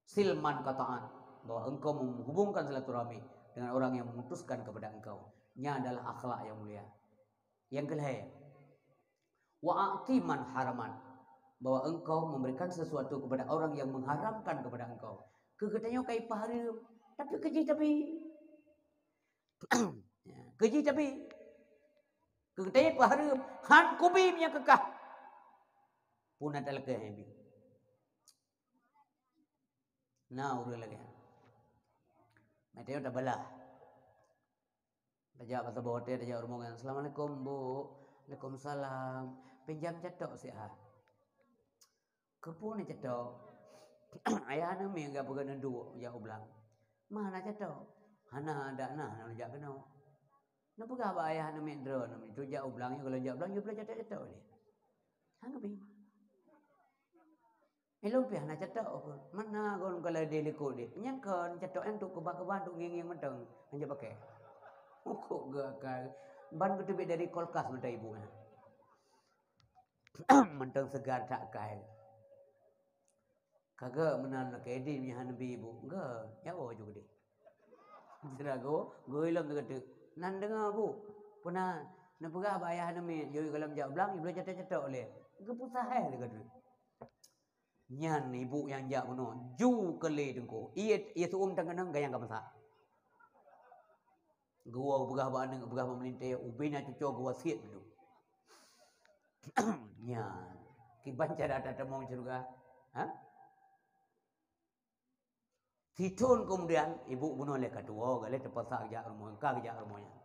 Silman kataan, bahwa engkau menghubungkan silaturahmi dengan orang yang memutuskan kepada engkau. Nya adalah akhlak yang mulia. Yang kelhée, wa a'ti man haraman, bahwa engkau memberikan sesuatu kepada orang yang mengharamkan kepada engkau. Keu geutanyoe ka ipahareuem, tapi keu jih tabi. Ya, keu jih tabi. Keu geutanyoe ipahareuem, han kubi meunyoe keu kah. Puna talakée bi. Na ureuëng lagée nyan. Meuteumé tabalah. Tajak bak saboh hotel, tajak rumoh nyan. "Assalamualaikum, Bu." "Waalaikumsalam." "Pinjam catok siat." "Keupeue neucatok?" "Ayah aneuk miet geupeugah neuduek jak u blang." "Ma hana catok?" "Hana, dak na, hana jak keunoe." "Neupeugah bak ayah aneuk miet droeneuh, meunyoe jak u blang, yue gohlom jak u blang, yue beulah catok-catok lé." Hana bi. "Ilôn pih hana catok." "Mana gon kalau di likot deh?" "Nyang kon catok nyang tu keubah-keubah tu ngieng-ngieng mantong hana pakai." Ukuk geuakai. Ban geuteubiet dari kulkas mantong ibu nyan. Mantong seugar that kai. Ka geuh meunan lakée di nyan neubi ibu. Geuh, nyawa ju geudeh. Sira go, geuilom teuka teuk. Nan deungoe bu. Peuna neupeugah bak ayah aneuk miet, yue gohlom jak blang, yue beulah catok-catok lé. Geupeusahéh teuka teuk. Nyan ibu nyang jak bunoe, ju keu lé teungku. Ié, ié su'um tang keunong gayang ka masak. Geuwoe peugah bak aneuk, peugah bak meulintée, ubé na cucoe geuwasiet dulu. Nyan, kiban cara tateumong syeuruga. Ha? Sithon keumudian, ibu bunoe lé ka tuwoe, galeh teupaksa geujak rumoh, ka geujak rumoh nyan.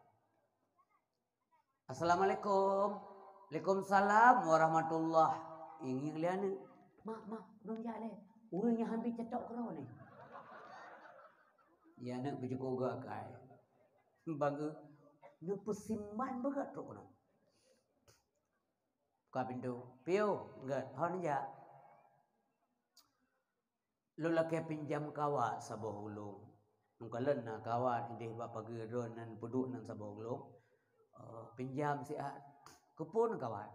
"Assalamualaikum." "Waalaikumsalam warahmatullah." Ingieng lé aneuk. "Mak, mak, ulôn jak lé. Ureuëng nyang han bi catok keudroe nyoe." Ya aneuk beujeuku geuakai. Bangeu, neupeusiman beugét trok keunoe. Buka pintoe. "Piôh, gét, hon jak." "Lôn lakée pinjam kawat saboh ulôn. Lôn kalon na kawat ideh bak pageue droe nan peuduek nan saboh ulôn. Eh, pinjam siat." "Keupeue kawat?"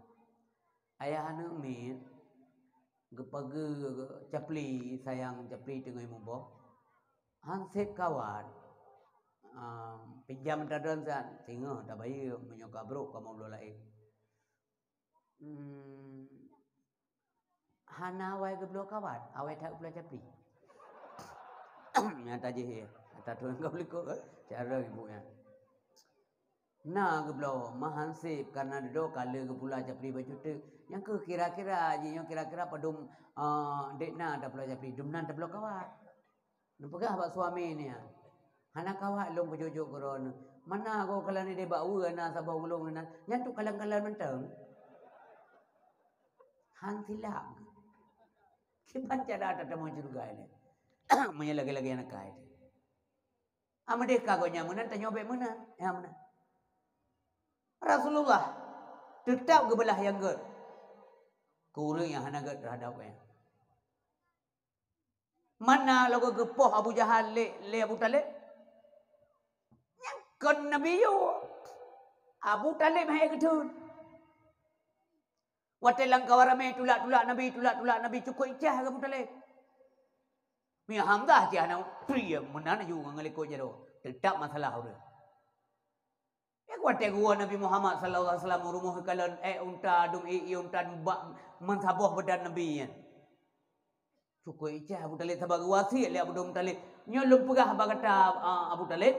"Ayah aneuk miet geupageue capli, sayang capli teungoh muboh. Han sép kawat. Ah, pinjam atra droe siat, singoh tabayeue meunyoe ka brok kamoe bloe laén." Hmm. Hana awai geubloe kawat, awai that geupula capli. Nyata jih ya. Kata tuan kau likot, eh? Cara ibu ya. Na geubloe, meuhan sép, karena dudoe ka lheueh geupula capli baju teuk. Nyang keuh kira-kira jih, nyang kira-kira padum, eh, dek na tapula capli, dum nan tapula kawat. Neupeugah bak suami nyan, "Hana kawat lôn kujok-jok keu droeneuh. Mana goe kalon ideh bak weue na saboh ulôn inan, nyan tu kalon-kalon mantong." Han silap. Kiban cara tatamong syeuruga ilée. Meunyoe lagée-lagée nyang nakeuh. Ameudeh ka gobnyan meunan, tanyoe bék meunan. Ya meunan. Rasulullah teutab geubeulah nyang gét keu ureuëng nyang hana gét teuhadap gobnyan. Mana lagée geupoh Abu Jahal lé, lé Abu Talib? Nyan kon Nabi yue. Abu Talib hai geutheun. Watée lamkawan ramé tulak-tulak Nabi, tulak-tulak Nabi, cukôp icah Abu Talib. Meunyoe Hamzah cit hana, peue meunan laju ngon likot jaroe. Teutab masalah ureuëng. Nyan watée geuwoe Nabi Muhammad sallallahu alaihi wasallam u rumoh kalon ék unta, dum ék unta bak meusaboh badan Nabi nyan. Cukôp icah Abu Talib, sabab geuwasiet lé Abdul Muthalib, "Nyoe lôn peugah bak gata, a, Abu Talib,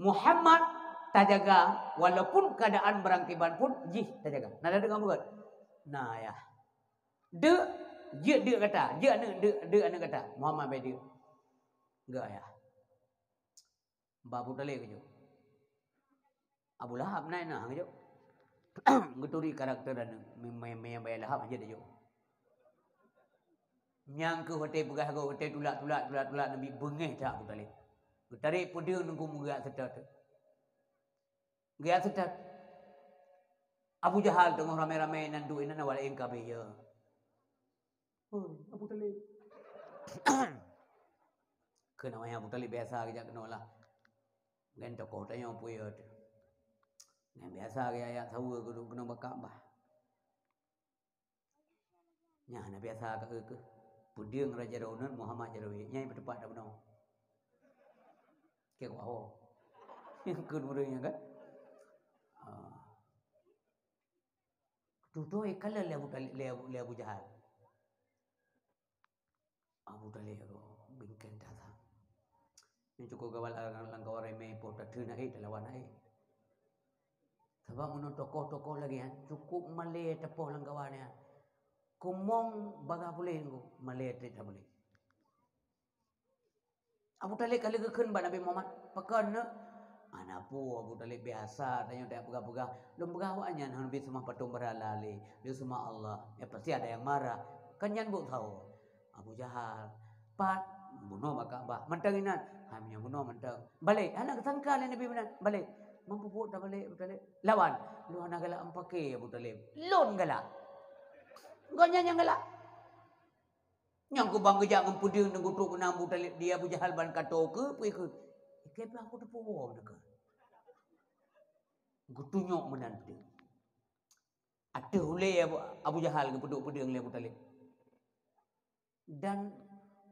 Muhammad tajaga, walaupun keuadaan barang kiban pun jih tajaga." Na tadeungoe beugét? Na, yah. Deuk, jeuet deuk gata, jeuet aneuëk, deuk, deuk aneuëk gata. Muhammad bék deuk. Gét, yah. Bak Abu Talib keujok. Abu Lahab na, na keujok. Geuturi karakter aneuëk, me-, me-, me-, Abu Lahab hana jeuet jok. Nyang keuh watée peugah gob, watée tulak-tulak, tulak-tulak Nabi, beungéh that Abu Talib. Geutarek peudeueng teungku, meugeujak seutôt. Geujak seutôt. Abu Jahal teungoh ramé-ramé nan duek inan awak laén ka abéh, ya. Hoi, Abu Talib. Keunoe Abu Talib biasa geujak keunoe lah. Ngon tokoh tanyoe peue ya teuh. Ngon biasa geujak saweue keunoe bak Ka'bah. Nyan hana biasa ka keuh. Peudeueng raja droeneuh Muhammad jaroe, nyan peuteumpat dak bunoe. Keu waho. Nyang keu ureuëng nyan kan? Ah. Tutoe ikalon lé Abu Talib, lé Abu, lé Abu Jahal. Abu Talib bingkeng that. Nyoe cukôp gawat lam, lam kawan ramé poh tatheun hai talawan hai. Sabab meunyoe tokoh-tokoh lagée nyan cukôp malée tapoh lam kawan nyan. Kumong bagah puléh ngon malée trép tapuléh. Abu Talib ka lheueh geukheun bak Nabi Muhammad, "Pakon, Neuk?" "Hana peue, Abu Talib, biasa tanyoe tapeugah-peugah. Lôn peugah awaknyan hana neuseumah patong beurhala lé, neuseumah Allah. Ya pasti ada yang marah. Kan nyan buet sawoe." Abu Jahal, "Pat, bunoe bak Ka'bah. Mantong inan." "Hai, meunyoe bunoe mantong." "Balek." Hana geusangka lé Nabi meunan. "Balek." "Man peubuet tabalek, Abu Talib?" "Lawan." "Lôn hana galak meupaké, Abu Talib. Lôn galak." Gobnyan nyang galak. Nyang kubang geujak ngon peudeueng dan geutrok keunan Abu Talib di Abu Jahal ban kato keu, peue keu. Ikei pih aku teupeue woe meunan keu. Geutunyok meunan peudeueng. Ateueh ulée Abu, Abu Jahal geupeuduek peudeueng lé Abu Talib. Dan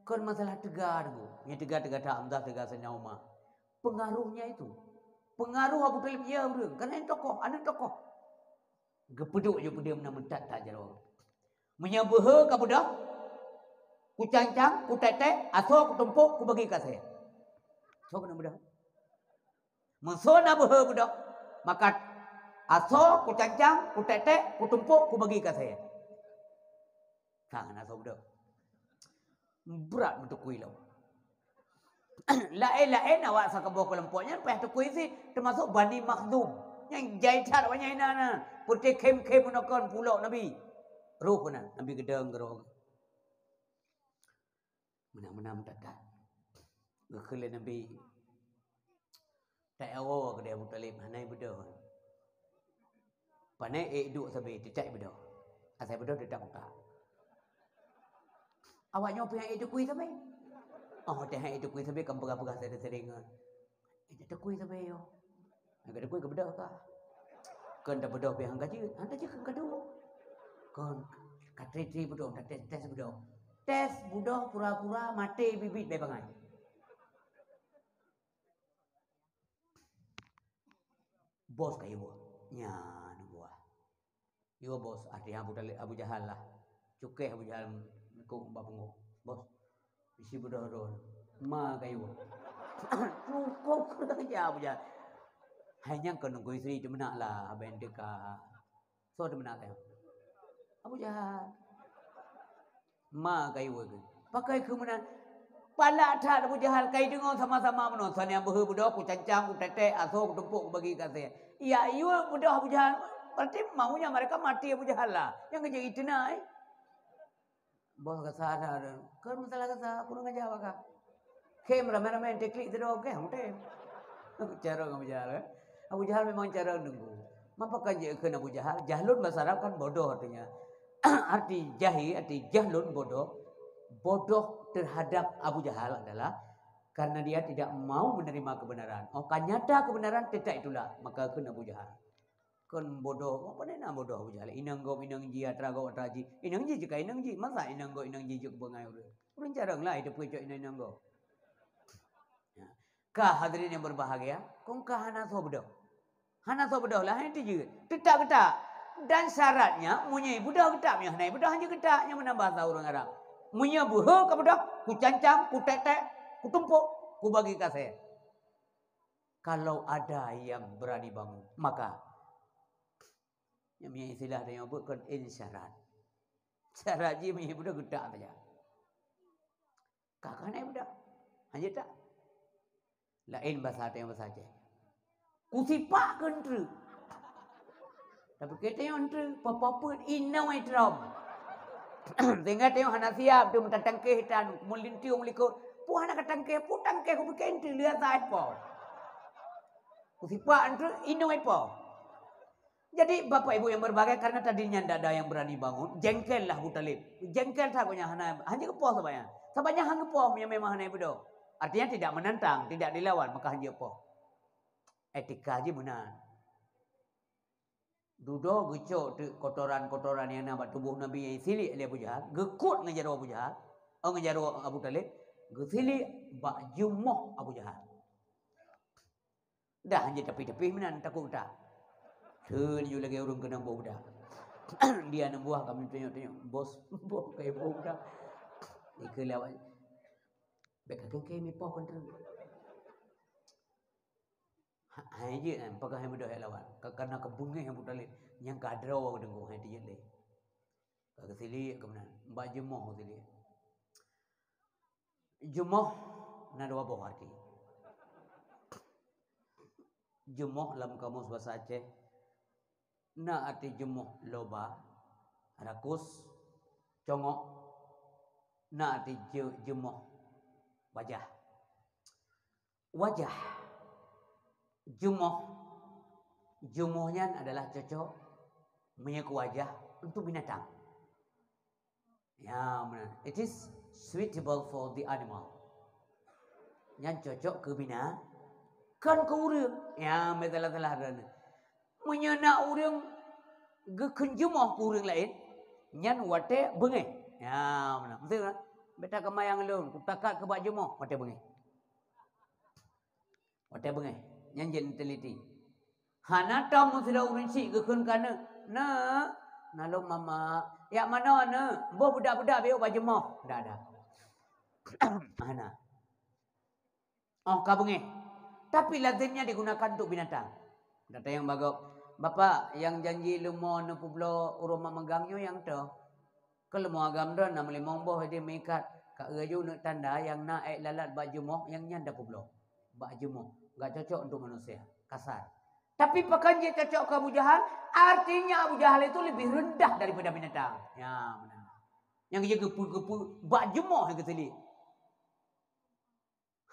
kon masalah teuga teungku. Nyang teuga, teuga that Hamzah, teuga Saidina Umar. Pengaruhnya itu. Pengaruh Abu Talib, ya ureuëng. Karena tokoh, aneuëk tokoh. Geupeuduek ju peudeueng meunan meutat-tat jaroe. Meunyoe beuhe ka beudoh, kucang-cang, kutek-tek, asoe kutumpok, kubagi keu asée. Soe keuneuk beudoh? Meunyoe na beuhe beudoh, maka asoe kucang-cang, kutek-tek, kutumpok, kubagi keu asée. Sang na asoe beudoh. Brat meutukui lom. Laén-laén awak saboh keulompok nyan payah tukui sit, teumasok Bani Makhzum. Nyang jai that awak nyan inan na. Putih khém-khém meunoe kon pulok Nabi. Roh keunan, Nabi geudong keudroe. Meunan-meunan meutat-tat. Geukheun lé Nabi. Tawoe keudeh Abu Talib, hana beudoh. Pané ék duek sabe, teucak beudoh. Asai beudoh teutak utak. Awak nyoe pih han ék tukui sabe. Oh, teuh han ék tukui sabe, kan peugah-peugah sering-sering. Ék tukui sabe yo. Nyang ka tukui keu beudoh ka. Kon tabeudoh pih han ka jeuet, han ka jeuet kon ka duek. Kon ka tri-tri beudoh, tates-tes beudoh. Tes beudoh pura-pura maté bibit bèe bangai. Bos kayue buah. Nyan buah. Yue bos, ah, tiang Abu Talib, Abu Jahal lah. Cukéh Abu Jahal keu bak punggong. Bos, isi beudoh droe. Ma kayue. Cukôp keureuja Abu Jahal. Hai nyan keuneuk istri teumenak lah, abang teuka. Soe teumenak kayue? Abu Jahal. Ma kayue keuh. Pakon keuh meunan. Palak that Abu Jahal, kai deungoe sama-sama meunoe. Saneuk beuhe beudoh, kucancang, kutetek, asoe kutumpok, kubagi keu asée. Ya, yue beudoh Abu Jahal. Berarti maunya mereka mati Abu Jahal lah. Nyang keujeuet iteunak, eh. Boh gasa ada. Kan masalah gasa, aku nak ngajar baka. Kem ramai-ramai yang teklik tu dah, okey, okey. Cara Abu Jahal, eh. Abu Jahal memang cara nunggu. Mapa kan je kena Abu Jahal? Jahlun bahasa Arab kan bodoh artinya. Arti jahil, arti jahlun bodoh. Bodoh terhadap Abu Jahal adalah karena dia tidak mau menerima kebenaran. Oh, kan nyata kebenaran, tetap itulah. Maka kena Abu Jahal. Kon bodoh, apa ni nak bodoh Abu Jahal? Inong gob, inong ji, atra gob, atra ji. Inong ji cakap inong ji. Masa inong gob, inong ji jok bangai ureueng? Ureueng carong lah, itu pun cok inong, inong gob. Ya. Ka hadirin yang berbahagia, kong ka hana soe beudôh. Hana soe beudôh lah, hai tijeuet. Teutak geutak. Dan syaratnya, meunyoe beudôh geutak, meunyoe hana beudôh, hanya geutak nyang meunambah sa ureueng Arab. Meunyoe beuhe ka beudôh, kucancang, kutek-tek, kutumpok, kubagi kasée. Kalau ada yang berani bangun, maka, nyang istilah tanyoe buet kon insyarat. Syarat jih meunyoe beudôh geutak saja. Ka keuhai beudôh. Hanya tak. Laén basa tanyoe basa Aceh. Kusipak keu treuk. Tapi keu tanyoe treuk, peue-peue inong ai trom. Sehingga tanyoe hana siap tu meutatangkeh tan, meulintong likot. Peue hana katangkeh, peue tangkeh kupike treuk lheueh asai po. Kusipak treuk inong ai po. Jadi, Bapak Ibu yang berbahagia, karena tadi nyan ada yang berani bangun, jengkel lah Abu Talib. Jengkel that gobnyan hana, hana geupoh saban nyan. Saban nyan hana geupoh, meunyo memang hana beudôh. Artinya tidak menantang, tidak dilawan, maka hana geupoh. Etika jih meunan. Dudoe geucok teuk kotoran-kotoran nyang na bak tuboh Nabi nyang siliek lé Abu Jahal, geukot ngon jaroe Abu Jahal, oh, ngon jaroe Abu Talib, geusiliek bak jumoh Abu Jahal. Dah, hanjeuet tapi-tapi meunan takot that. Theun ju lagèe ureueng keunong boh budak. Dia aneuk buah kami tanyong-tanyong, "Bos, boh kai boh budak." Ikeu lawat. Bèk kakeuh keu mipoh kon treuk. Ha, hai jeuet nyan, peugah hai mudah jak lawan. Ka, karena keubeungéh Abu Talib. Nyang ka droe geudeungoe, hai tijeuet lé. Ka geusiliek keu meunan. Bak jumoh geusiliek. Jumoh na dua boh arti. Jumoh lam kamus basa Aceh na arti jumoh loba, rakus, congok, na arti ju-, jumoh wajah. Wajah. Jumoh. Jumoh nyan adalah cocok meunyoe keu wajah untuk binatang. Ya, meunan. It is suitable for the animal. Nyan cocok keu bina-, kon keu ureueng. Ya, meusalah-salah droeneuh. Meunyoe na ureueng geukheun jumoh keu ureueng laén, nyan watèe beungéh. Ya, meunan. Beutôi kan? Beta keumayang lôn, kutakat keu bak jumoh, watèe beungéh. Watèe beungéh, nyan jeuet neuteliti. Hana tom sidroe ureueng chik geukheun keu aneuk, "Neuk, nalong mama." "Jak manoe, neuk?" "Boh budak-budak beu bak jumoh." Dak, dak. Hana. Oh, ka beungéh. Tapi lazimnya digunakan untuk binatang. Datang nyang bagok, "Bapak, nyang janji leumo neupeubloe ureueng mak meugang nyoe nyang toh?" Keu leumo agam droe na meulimong boh di meuikat, ka eu aju neuk tanda nyang na ék lalat bak jumoh nyang nyan tapeubloe. Bak jumoh, enggak cocok untuk manusia, kasar. Tapi pakon jeuet cocok keu Abu Jahal? Artinya Abu Jahal itu lebih rendah daripada binatang. Ya, meunan. Nyang geujak geupeu-geupeu bak jumoh nyang geuteulik.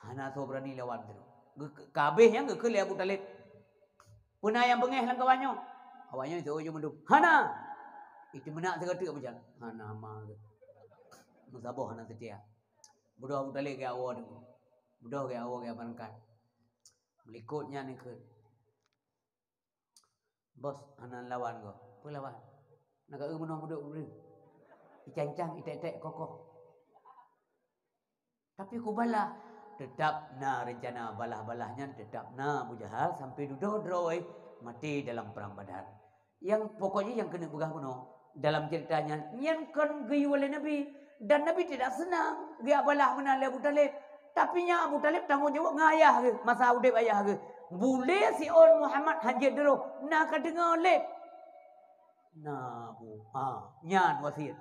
Hana soe beurani lawan sidroe. Geu-, ka habéh nyan geukheun lé Abu Thalib, "Peue na nyang beungéh lam kawan nyoe?" Awak nyan jaweueb mandum, "Hana!" Itu meunak sigoe teuk Abu Jahal. "Hana ma geuh." Meusaboh hana seutia. Beudôh Abu Thalib geuwoe teungku. Beudôh geuwoe geuh beurangkat. Meulikot nyan geukheun. "Bos, hana lawan goe." "Peue lawan?" "Na ka eu meunoe peuduek ureueng. Icancang, itek-tek, kokoh." Tapi kubalah, teutap na reuncana balah-balah nyan, teutap na Abu Jahal sampai dudoe droe maté dalam perang Badar. Nyang pokok jih nyang keuneuk peugah bunoe, dalam ceurita nyan, nyan kon geuyue lé Nabi. Dan Nabi tidak senang geujak balah meunan lé Abu Thalib. Tapi nyan Abu Thalib tanggong jaweueb ngon ayah geuh, masa udeb ayah geuh. Bulèe siôn Muhammad hanjeuet droe, na ka deungoe lé. Na bu, ha, nyan wasiet.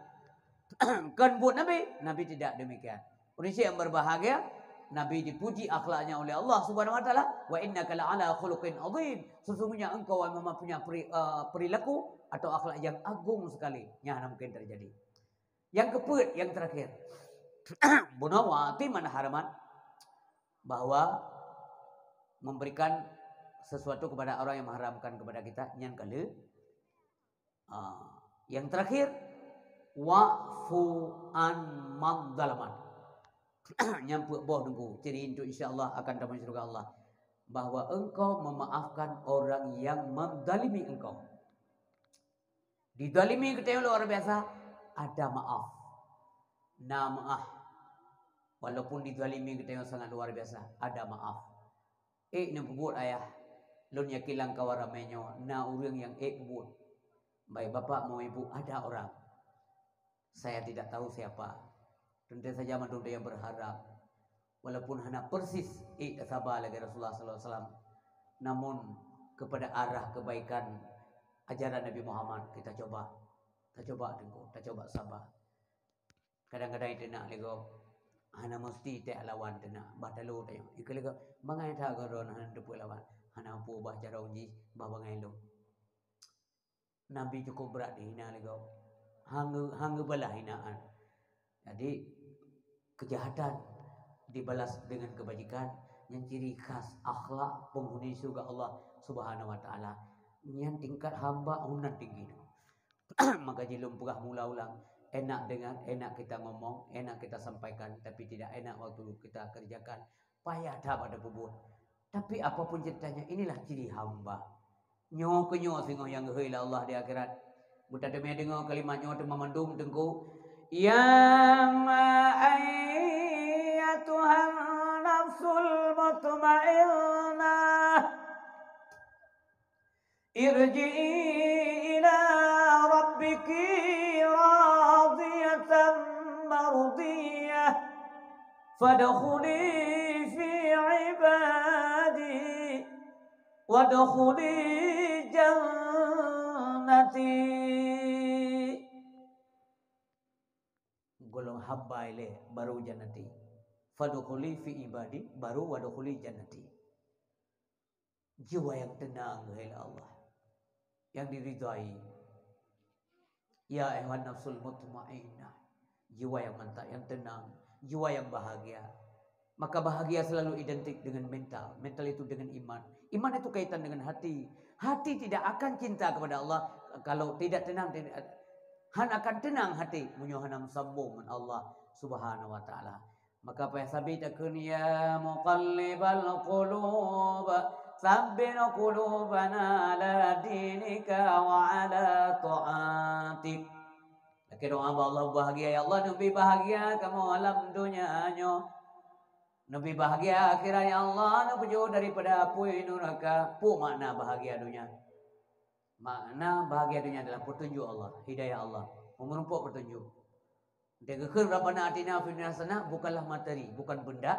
Kon buet Nabi, Nabi tidak demikian. Ureueng syik yang berbahagia, Nabi dipuji akhlaknya oleh Allah Subhanahu wa Taala, "Wa innaka la'ala khuluqin azim." Sesungguhnya engkau, wahai Muhammad, punya peri-, eh, perilaku atau akhlak yang agung sekali. Nyan hana mungkin terjadi. Nyang keupeuet, nyang terakhir. Bunoe wa at'im man haraman, bahwa memberikan sesuatu kepada orang yang mengharamkan kepada kita, nyan ka le. Ah, yang terakhir, wa'fu an man zalaman. Nyang peuet boh nunggu, ciri untuk insya Allah akan tamong syurga Allah, bahwa engkau memaafkan orang yang menzalimi engkau. Dizalimi geutanyoe luar biasa, ada maaf. Na maaf. Walaupun dizalimi geutanyoe sangat luar biasa, ada maaf. Ék neupeubuet ayah, lôn yakin lam kawan ramé nyoe na ureuëng nyang ék peubuet. Baik bapak maupun ibu, ada orang. Saya tidak tahu siapa. Tentu saja mandum nyang berharap. Walaupun hana persis ék tasaba lagée Rasulullah sallallahu alaihi wasallam, namun kepada arah kebaikan ajaran Nabi Muhammad kita coba. Tacoba teungku, tacoba saba. Kadang-kadang iteunak lé gob, hana meusti teuh lawan teunak, bah talo tanyoe. Ikeu lé gob, bangai that gob droen hana teupeu lawan, hana peue bah carông jih, bah bangai lôn. Nabi cukup brat dihina lé gob. Hang geu-, hang geubalah hinaan. Jadi, kejahatan dibalas dengan kebajikan, nyan ciri khas akhlak penghuni syurga Allah Subhanahu wa Taala. Nyan tingkat hamba hunan tinggi tu. Maka jih lôn peugah mula ulang, enak dengar, enak kita ngomong, enak kita sampaikan, tapi tidak enak waktu kita kerjakan. Payah that bak tapeubuet. Tapi apapun ceritanya, inilah ciri hamba. Nyoe keuh nyoe singoh nyang geuhôi lé Allah di akhirat. Beutateumé deungoe kalimat nyoe teuma mandum teungku. Ya ayyatuhan nafsul mutmainnah. Irji'i ila rabbiki radiyatan mardiyah. Fadkhuli fi ibadi. Wadkhuli jannati. Golom hamba ilée baru jannati. Fadkhuli fi ibadi baru wadkhuli jannati. Jiwa yang tenang, hai Allah, yang diridhai. Ya ayyuhan nafsul mutmainnah, jiwa yang mantap, yang tenang, jiwa yang bahagia. Maka bahagia selalu identik dengan mental. Mental itu dengan iman. Iman itu kaitan dengan hati. Hati tidak akan cinta kepada Allah kalau tidak tenang, tidak, han akan tenang hati meunyoe hana meusambong ngon Allah Subhanahu wa Taala. Maka payah sabe takheun, "Ya muqallibal qulub, tsabbit qulubana ala dinika wa ala ta'atik." Lakée doa bak Allah, bahagia, "Ya Allah, neubi bahagia kamoe alam donya nyoe. Neubi bahagia akhirat, ya Allah, neupeujôh daripada apui nuraka." Peue makna bahagia donya? Makna bahagia donya adalah petunjuk Allah, hidayah Allah, meureumpok petunjuk. Dia geukheun Rabbana atina fid dunya hasanah bukanlah materi, bukan benda,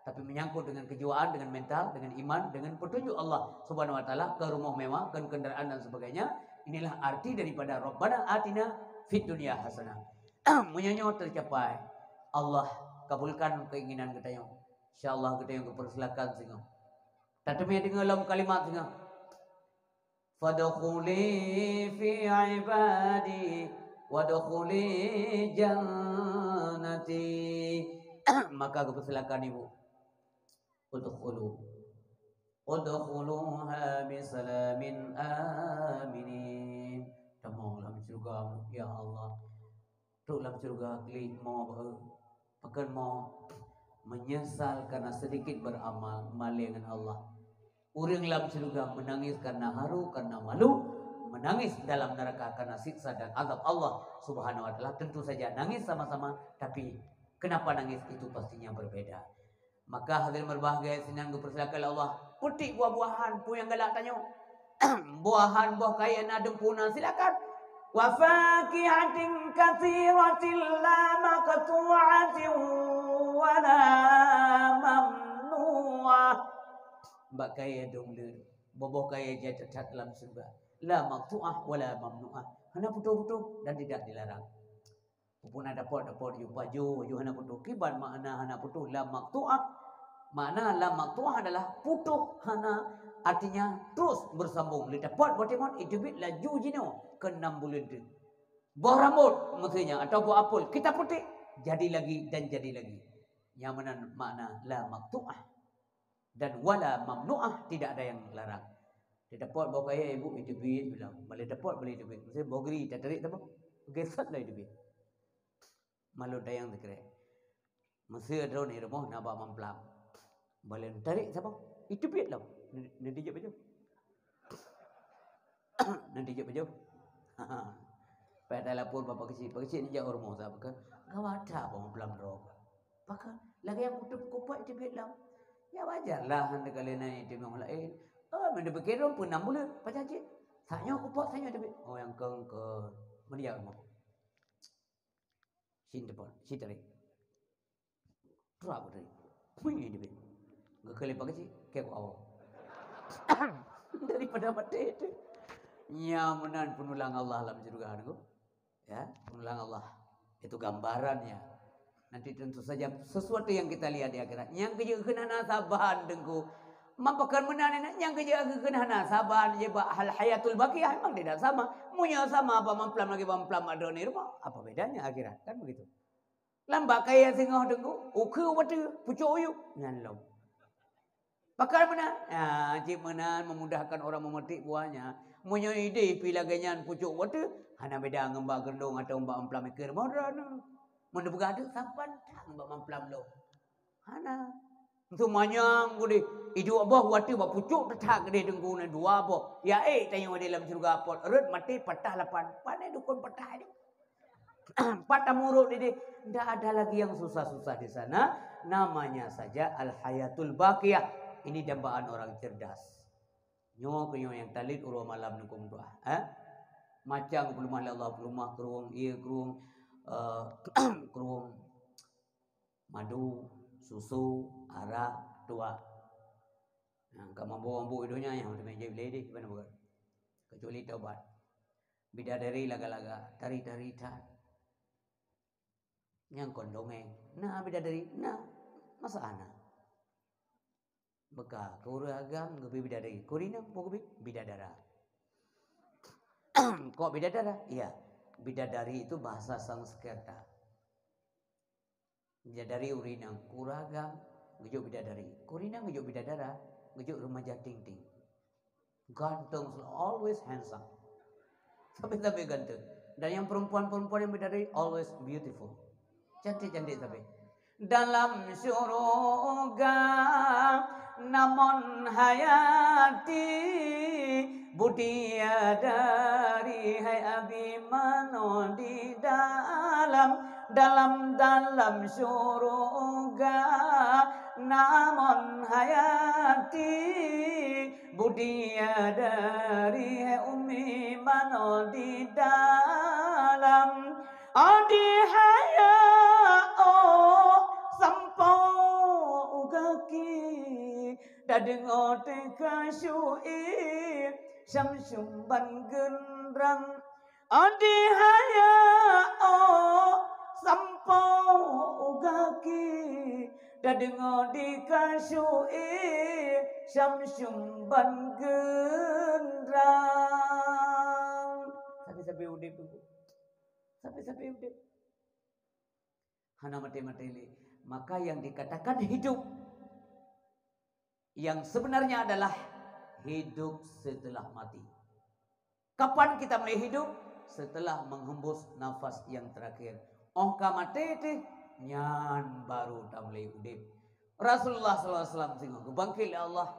tapi menyangkut dengan kejiwaan, dengan mental, dengan iman, dengan petunjuk Allah Subhanahu wa Taala, ke rumah mewah, ke kendaraan dan sebagainya. Inilah arti daripada Rabbana atina fid dunya hasanah. Meunyoe nyoe tercapai, Allah kabulkan keinginan geutanyoe. Insya Allah geutanyoe geupersilakan singoh. Tateumé deungoe lom kalimat singoh. Fadkhuli fi ibadi wadkhuli jannati. Maka geupersilakan ibu. Udkhulu. Udkhuluha bisalamin aminin. Tamong lam syurga, ya Allah. Trok lam syurga klik mo bahu. Pakon mo? Menyesal karena sedikit beramal, malée ngon Allah. Ureuëng lam syurga menangis karena haru, karena malu, menangis dalam neraka karena siksa dan azab Allah Subhanahu wa Taala. Tentu saja nangis sama-sama, tapi kenapa nangis itu pastinya berbeda. Maka hadirin berbahagia, sinan geupersilakan lé Allah. Peutik buah-buahan, peue nyang galak tanyoe. Buahan boh kayée na dum peue na silakan. Wa fakihatin katsiratin la maqtu'atin wa la mamnu'ah. Bak kayée dum le, boh-boh kayée jai that-that lam syurga. La maqtu'ah wa la mamnu'ah. Hana putôh-putôh dan tidak dilarang. Peue na dapot-dapot, yue pajoh, yue hana putôh. Kiban makna hana putôh, la maqtu'ah. Makna la maqtu'ah adalah putôh hana, artinya terus bersambung. Lé dapot boh timon, iteubiet laju jinoe keu nam buleuen teuk. Boh rambot, maksudnya, atau boh apel, kita petik, jadi lagi dan jadi lagi. Nyang meunan makna la maqtu'ah. Dan wala mamnu'ah, tidak ada yang larang. Dia dapat boh kaya ibu, itu duit bilang. Boleh dapat, boleh itu duit. Maksudnya, boh geri, tak tarik apa? Gesat lah itu duit. Malu dayang sekrek. Masa droe di rumoh na bak mamplam. Balen tarik saboh. Itu piet lom. Nanti jaweueb baju. Nanti jaweueb baju. Pada lapor bapak kecil, pak kecil ni jauh rumoh saboh ke. Gawat dah bak mamplam droe. Pakai lagi yang udah kupat itu piet lom. Ya wajar lah, hana kali na itu memang lain. Oh, mana pikir dong pun enam bulan, pakai cik. Tanya kupat, tanya itu piet. Oh, yang kengkeng. Mana jauh rumoh? Shin telepon, shin tarik. Trap tarik. Hui, dia bin. Geukheun lé pak kecil, keu awak. Daripada maté itu. Nya meunan penulang Allah lam syurga tu. Ya, penulang Allah. Itu gambarannya. Nanti tentu saja sesuatu yang kita lihat di akhirat. Nyang keujeuet kheun hana saban, Teungku. Mampakan meunan, nyang keujeuet kheun hana saban, je bak hal hayatul baqiyah memang tidak sama. Meunyoe sama, apa mamplam lagi mamplam ada ni rumah? Apa bedanya akhirat? Kan begitu. Lam bak kayèe singoh, Teungku, ukeue watèe, pucok u yup, nyan lom. Pakon meunan? Ya, cit meunan memudahkan orang memetik buahnya. Meunyoe idéh pih lagèe nyan pucok watèe, hana beda ngon bak geurondong atau bak mamplam ikeur modern. Meunyoe peugah deuek saban that ngon bak mamplam lom. Hana. Teuma nyang keudéh, iduek boh watèe bak pucok that keudéh, Teungku, na dua boh. Ya ék tanyoe di lam syeuruga pot, rhot maté patah lapan. Pané dukon patah nyoe. Pat tamurot idéh, ndak ada lagi yang susah-susah di sana. Namanya saja al-hayatul baqiyah. Ini dambaan orang cerdas. Nyoe keuh nyoe nyang talit uroe malam neukum doa, eh? Macam peuleumah lé Allah, peuleumah krueng, ié krueng, eh, krueng madu, susu, arak, tuak. Nah, ka mabök-mabök donya nyang teumé jeuet lé deh, gimana bukan? Kecuali taubat. Bidadari laga-laga, tari-tari that. Nyang kon dongeng. Na bidadari, na. Masa ana? Beuka, keu ureueng agam geubri bidadari. Keu ureueng inong peue geubri? Bidadara. Kok bidadara? Iya. Bidadari itu bahasa Sanskerta. Bidadari ureueng inong, keu ureueng agam geujok bidadari. Keu ureueng inong geujok bidadara, geujok remaja ting-ting. Ganteng selalu, always handsome. Sampai-sampai ganteng. Dan yang perempuan-perempuan yang bidadari always beautiful. Cantik-cantik sampai. Dalam syuruga namon hayati, bidadari hai abi manoe di dalam, dalam, dalam syuruga namon hayati. Bidadari hai ummi manoe di dalam, adi haya oh sampoe u gaki, tadeungoe teuka syu'ir Syamsul ban geundrang. Adi haya oh sampoe u gaki, tadeungoe di ka syu'ir Syamsul ban geundrang. Sabe-sabe udép, Teungku. Sabe-sabe udép. Hana maté-maté lé. Maka yang dikatakan hidup yang sebenarnya adalah hidup setelah mati. Kapan kita mulai hidup? Setelah menghembus nafas yang terakhir. Óh ka maté teuh, nyan baru tamulai udép. Rasulullah sallallahu alaihi wasallam singoh geubangkét lé Allah,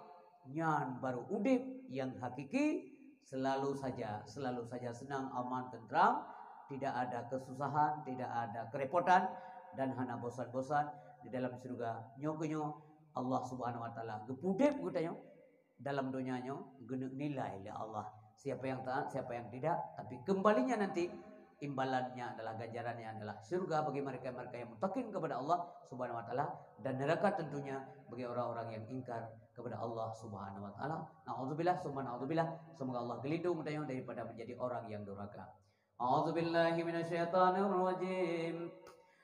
nyan baru udép nyang hakiki, selalu saja, selalu saja senang, aman, tentram, tidak ada kesusahan, tidak ada kerepotan, dan hana bosan-bosan. Di dalam syurga nyoe keuh nyoe Allah Subhanahu wa Taala geupeudép geutanyoe dalam donya nyoe geuneuk nilai lé Allah, siapa yang taat, siapa yang tidak, tapi kembalinya nanti imbalannya adalah, ganjarannya adalah syurga bagi mereka-mereka yang mutakin kepada Allah Subhanahu wa Taala, dan neraka tentunya bagi orang-orang yang ingkar kepada Allah Subhanahu wa Taala. Naudzubillah, summa naudzubillah. Semoga Allah gelindung geutanyoe daripada menjadi orang yang durhaka. A'udzubillahi minasyaitonirrajim.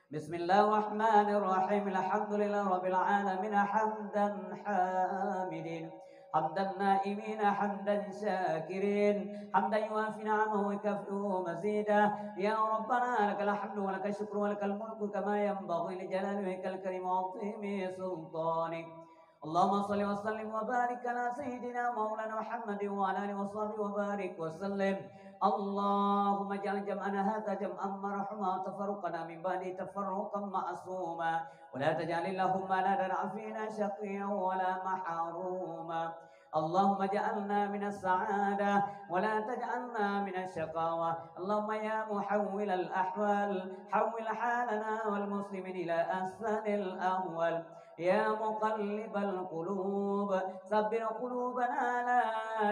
Bismillahirrahmanirrahim. Alhamdulillahirabbil alamin, hamdan hamidin. حمد النائمين حمد الشاكرين، حمدا يوافي نعمه ويكافئ مزيده. يا ربنا لك الحمد ولك الشكر ولك الملك كما ينبغي لجلال وجهك الكريم وعظيم سلطانك. اللهم صل وسلم وبارك على سيدنا مولانا محمد وعلى آله وصحبه وبارك وسلم. اللهم اجعل جمعنا هذا جمعا مرحوما وتفرقنا من بعده تفرقا معصوما، ولا تجعل اللهم لنا فينا شقيا ولا محروما. اللهم اجعلنا من السعادة ولا تجعلنا من الشقاوة. اللهم يا محول الأحوال، حول حالنا والمسلمين إلى أحسن الأحوال. يا مقلب القلوب، ثبت قلوبنا على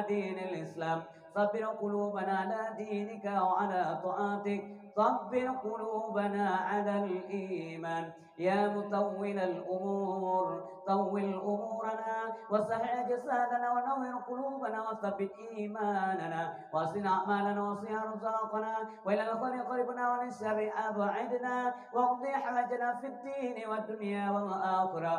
دين الإسلام، ثبت قلوبنا على دينك وعلى طاعتك، ثبت قلوبنا على الإيمان. يا مطول الأمور، طول أمورنا وسهل أجسادنا ونور قلوبنا وثبت إيماننا وحسن أعمالنا وسع أرزاقنا وإلى الخير قربنا وعن الشر أبعدنا واقض حوائجنا في الدين والدنيا والآخرة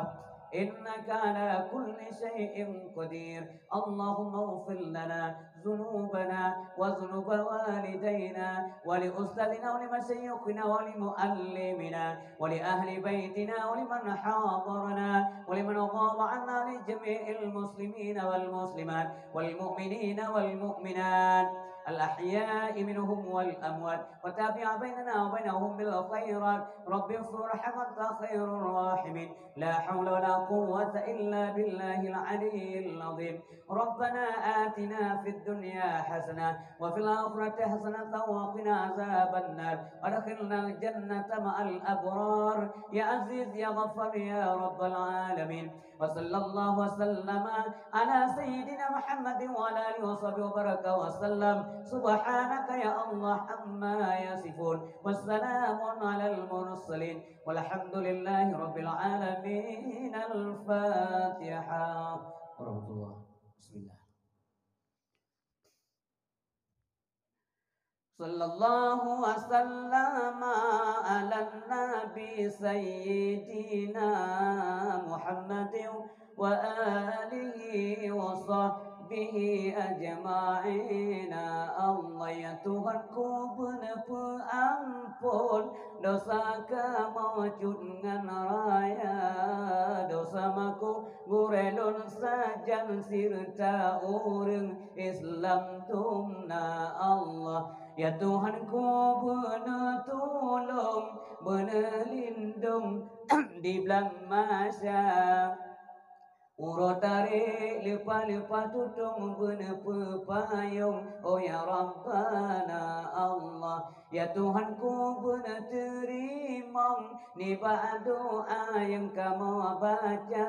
إنك على كل شيء قدير. اللهم اغفر لنا ذنوبنا وذنوب والدينا ولأستاذنا ولمشايخنا ولمعلمنا ولأهل بيتنا ولمن حاضرنا ولمن غاب عنا ولجميع المسلمين والمسلمات والمؤمنين والمؤمنات الأحياء منهم والأموات وتابع بيننا وبينهم بالخيرات. رب اغفر وارحم وأنت خير الراحمين. لا حول ولا قوة إلا بالله العلي العظيم. ربنا آتنا في الدنيا حسنة وفي الآخرة حسنة وقنا عذاب النار. وأدخلنا الجنة مع الأبرار. يا عزيز يا غفار يا رب العالمين. وصلى الله وسلم على سيدنا محمد وعلى آله وصحبه وبارك وسلم. سبحانك يا الله عما يصفون. وسلام على المرسلين. والحمد لله رب العالمين. الفاتحة. ورحمة الله. بسم الله. صلى الله وسلم على النبي سيدنا محمد وآله وصحبه أجمعين. Allah, ya Tuhanku, beuneupeuampon dosa kamoe cut ngon raya, dosa makok gurée lôn sajan sireuta ureuëng Islam dum na. Allah, ya Tuhanku, beuneutulông, beuneulindông di blang masa. Uroe tarek leupah-leupah tutong beuneupeu payong, oh ya Rabbana Allah. Ya Tuhanku, beuneuteurimong nibak doa nyang kamoe baca,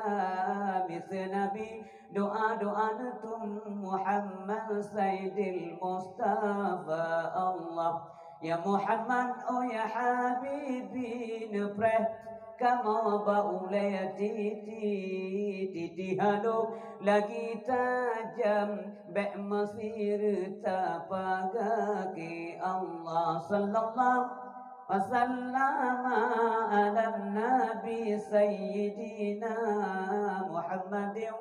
miseue Nabi, doa-doa neutum Muhammad Saidil Mustafa Allah. Ya Muhammad, oh ya Habibi, neupreh kamoe bak ulée titi, titi halo lagi tajam, bék meusireuta paga keu Allah. Sallallahu wasallama ala nabi sayyidina Muhammadin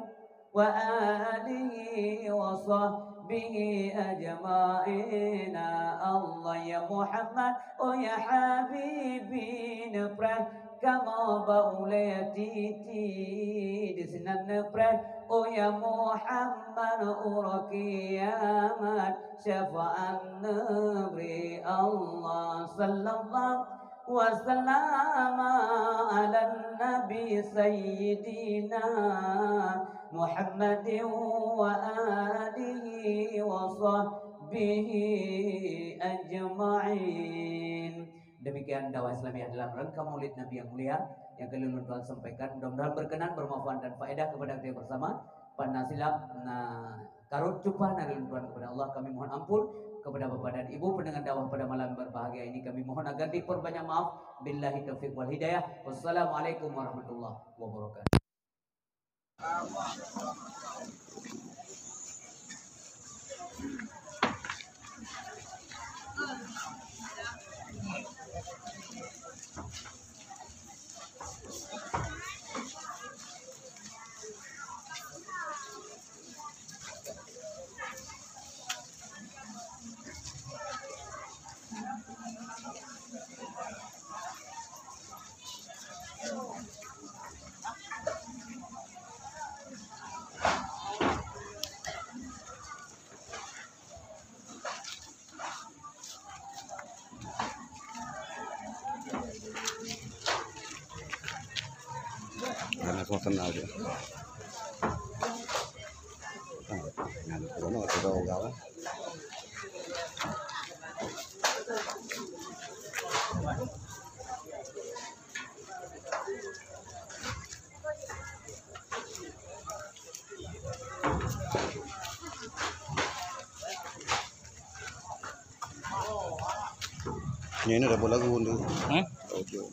wa alihi wa sahbihi ajma'in. Allah, ya Muhammad, oh ya Habibi, neupreh kamoe bak ulée titi, disinan neupreh, oh ya Muhammad, uroe kiamat syafaat neubri. Allah, sallallahu wasallama ala nabi sayyidina Muhammadin wa alihi wa sahbihi ajma'in. Demikian dakwah Islamiah dalam rangka Maulid Nabi yang mulia yang keuneuk lôn tuan sampaikan. Mudah-mudahan berkenan, bermanfaat dan faedah kepada kita bersama. Pan na silap, na karot cupa na lôn tuan kepada Allah, kami mohon ampun. Kepada Bapak dan Ibu pendengar dakwah pada malam berbahagia ini, kami mohon agar diperbanyak maaf. Billahi taufiq wal hidayah. Wassalamualaikum warahmatullahi wabarakatuh. Kenal dia. Ah, nyan, kono ada orang. Ni, ni dah buat lagu tu. Hmm? Audio.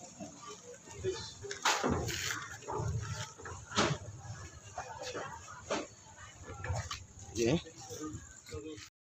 Ya.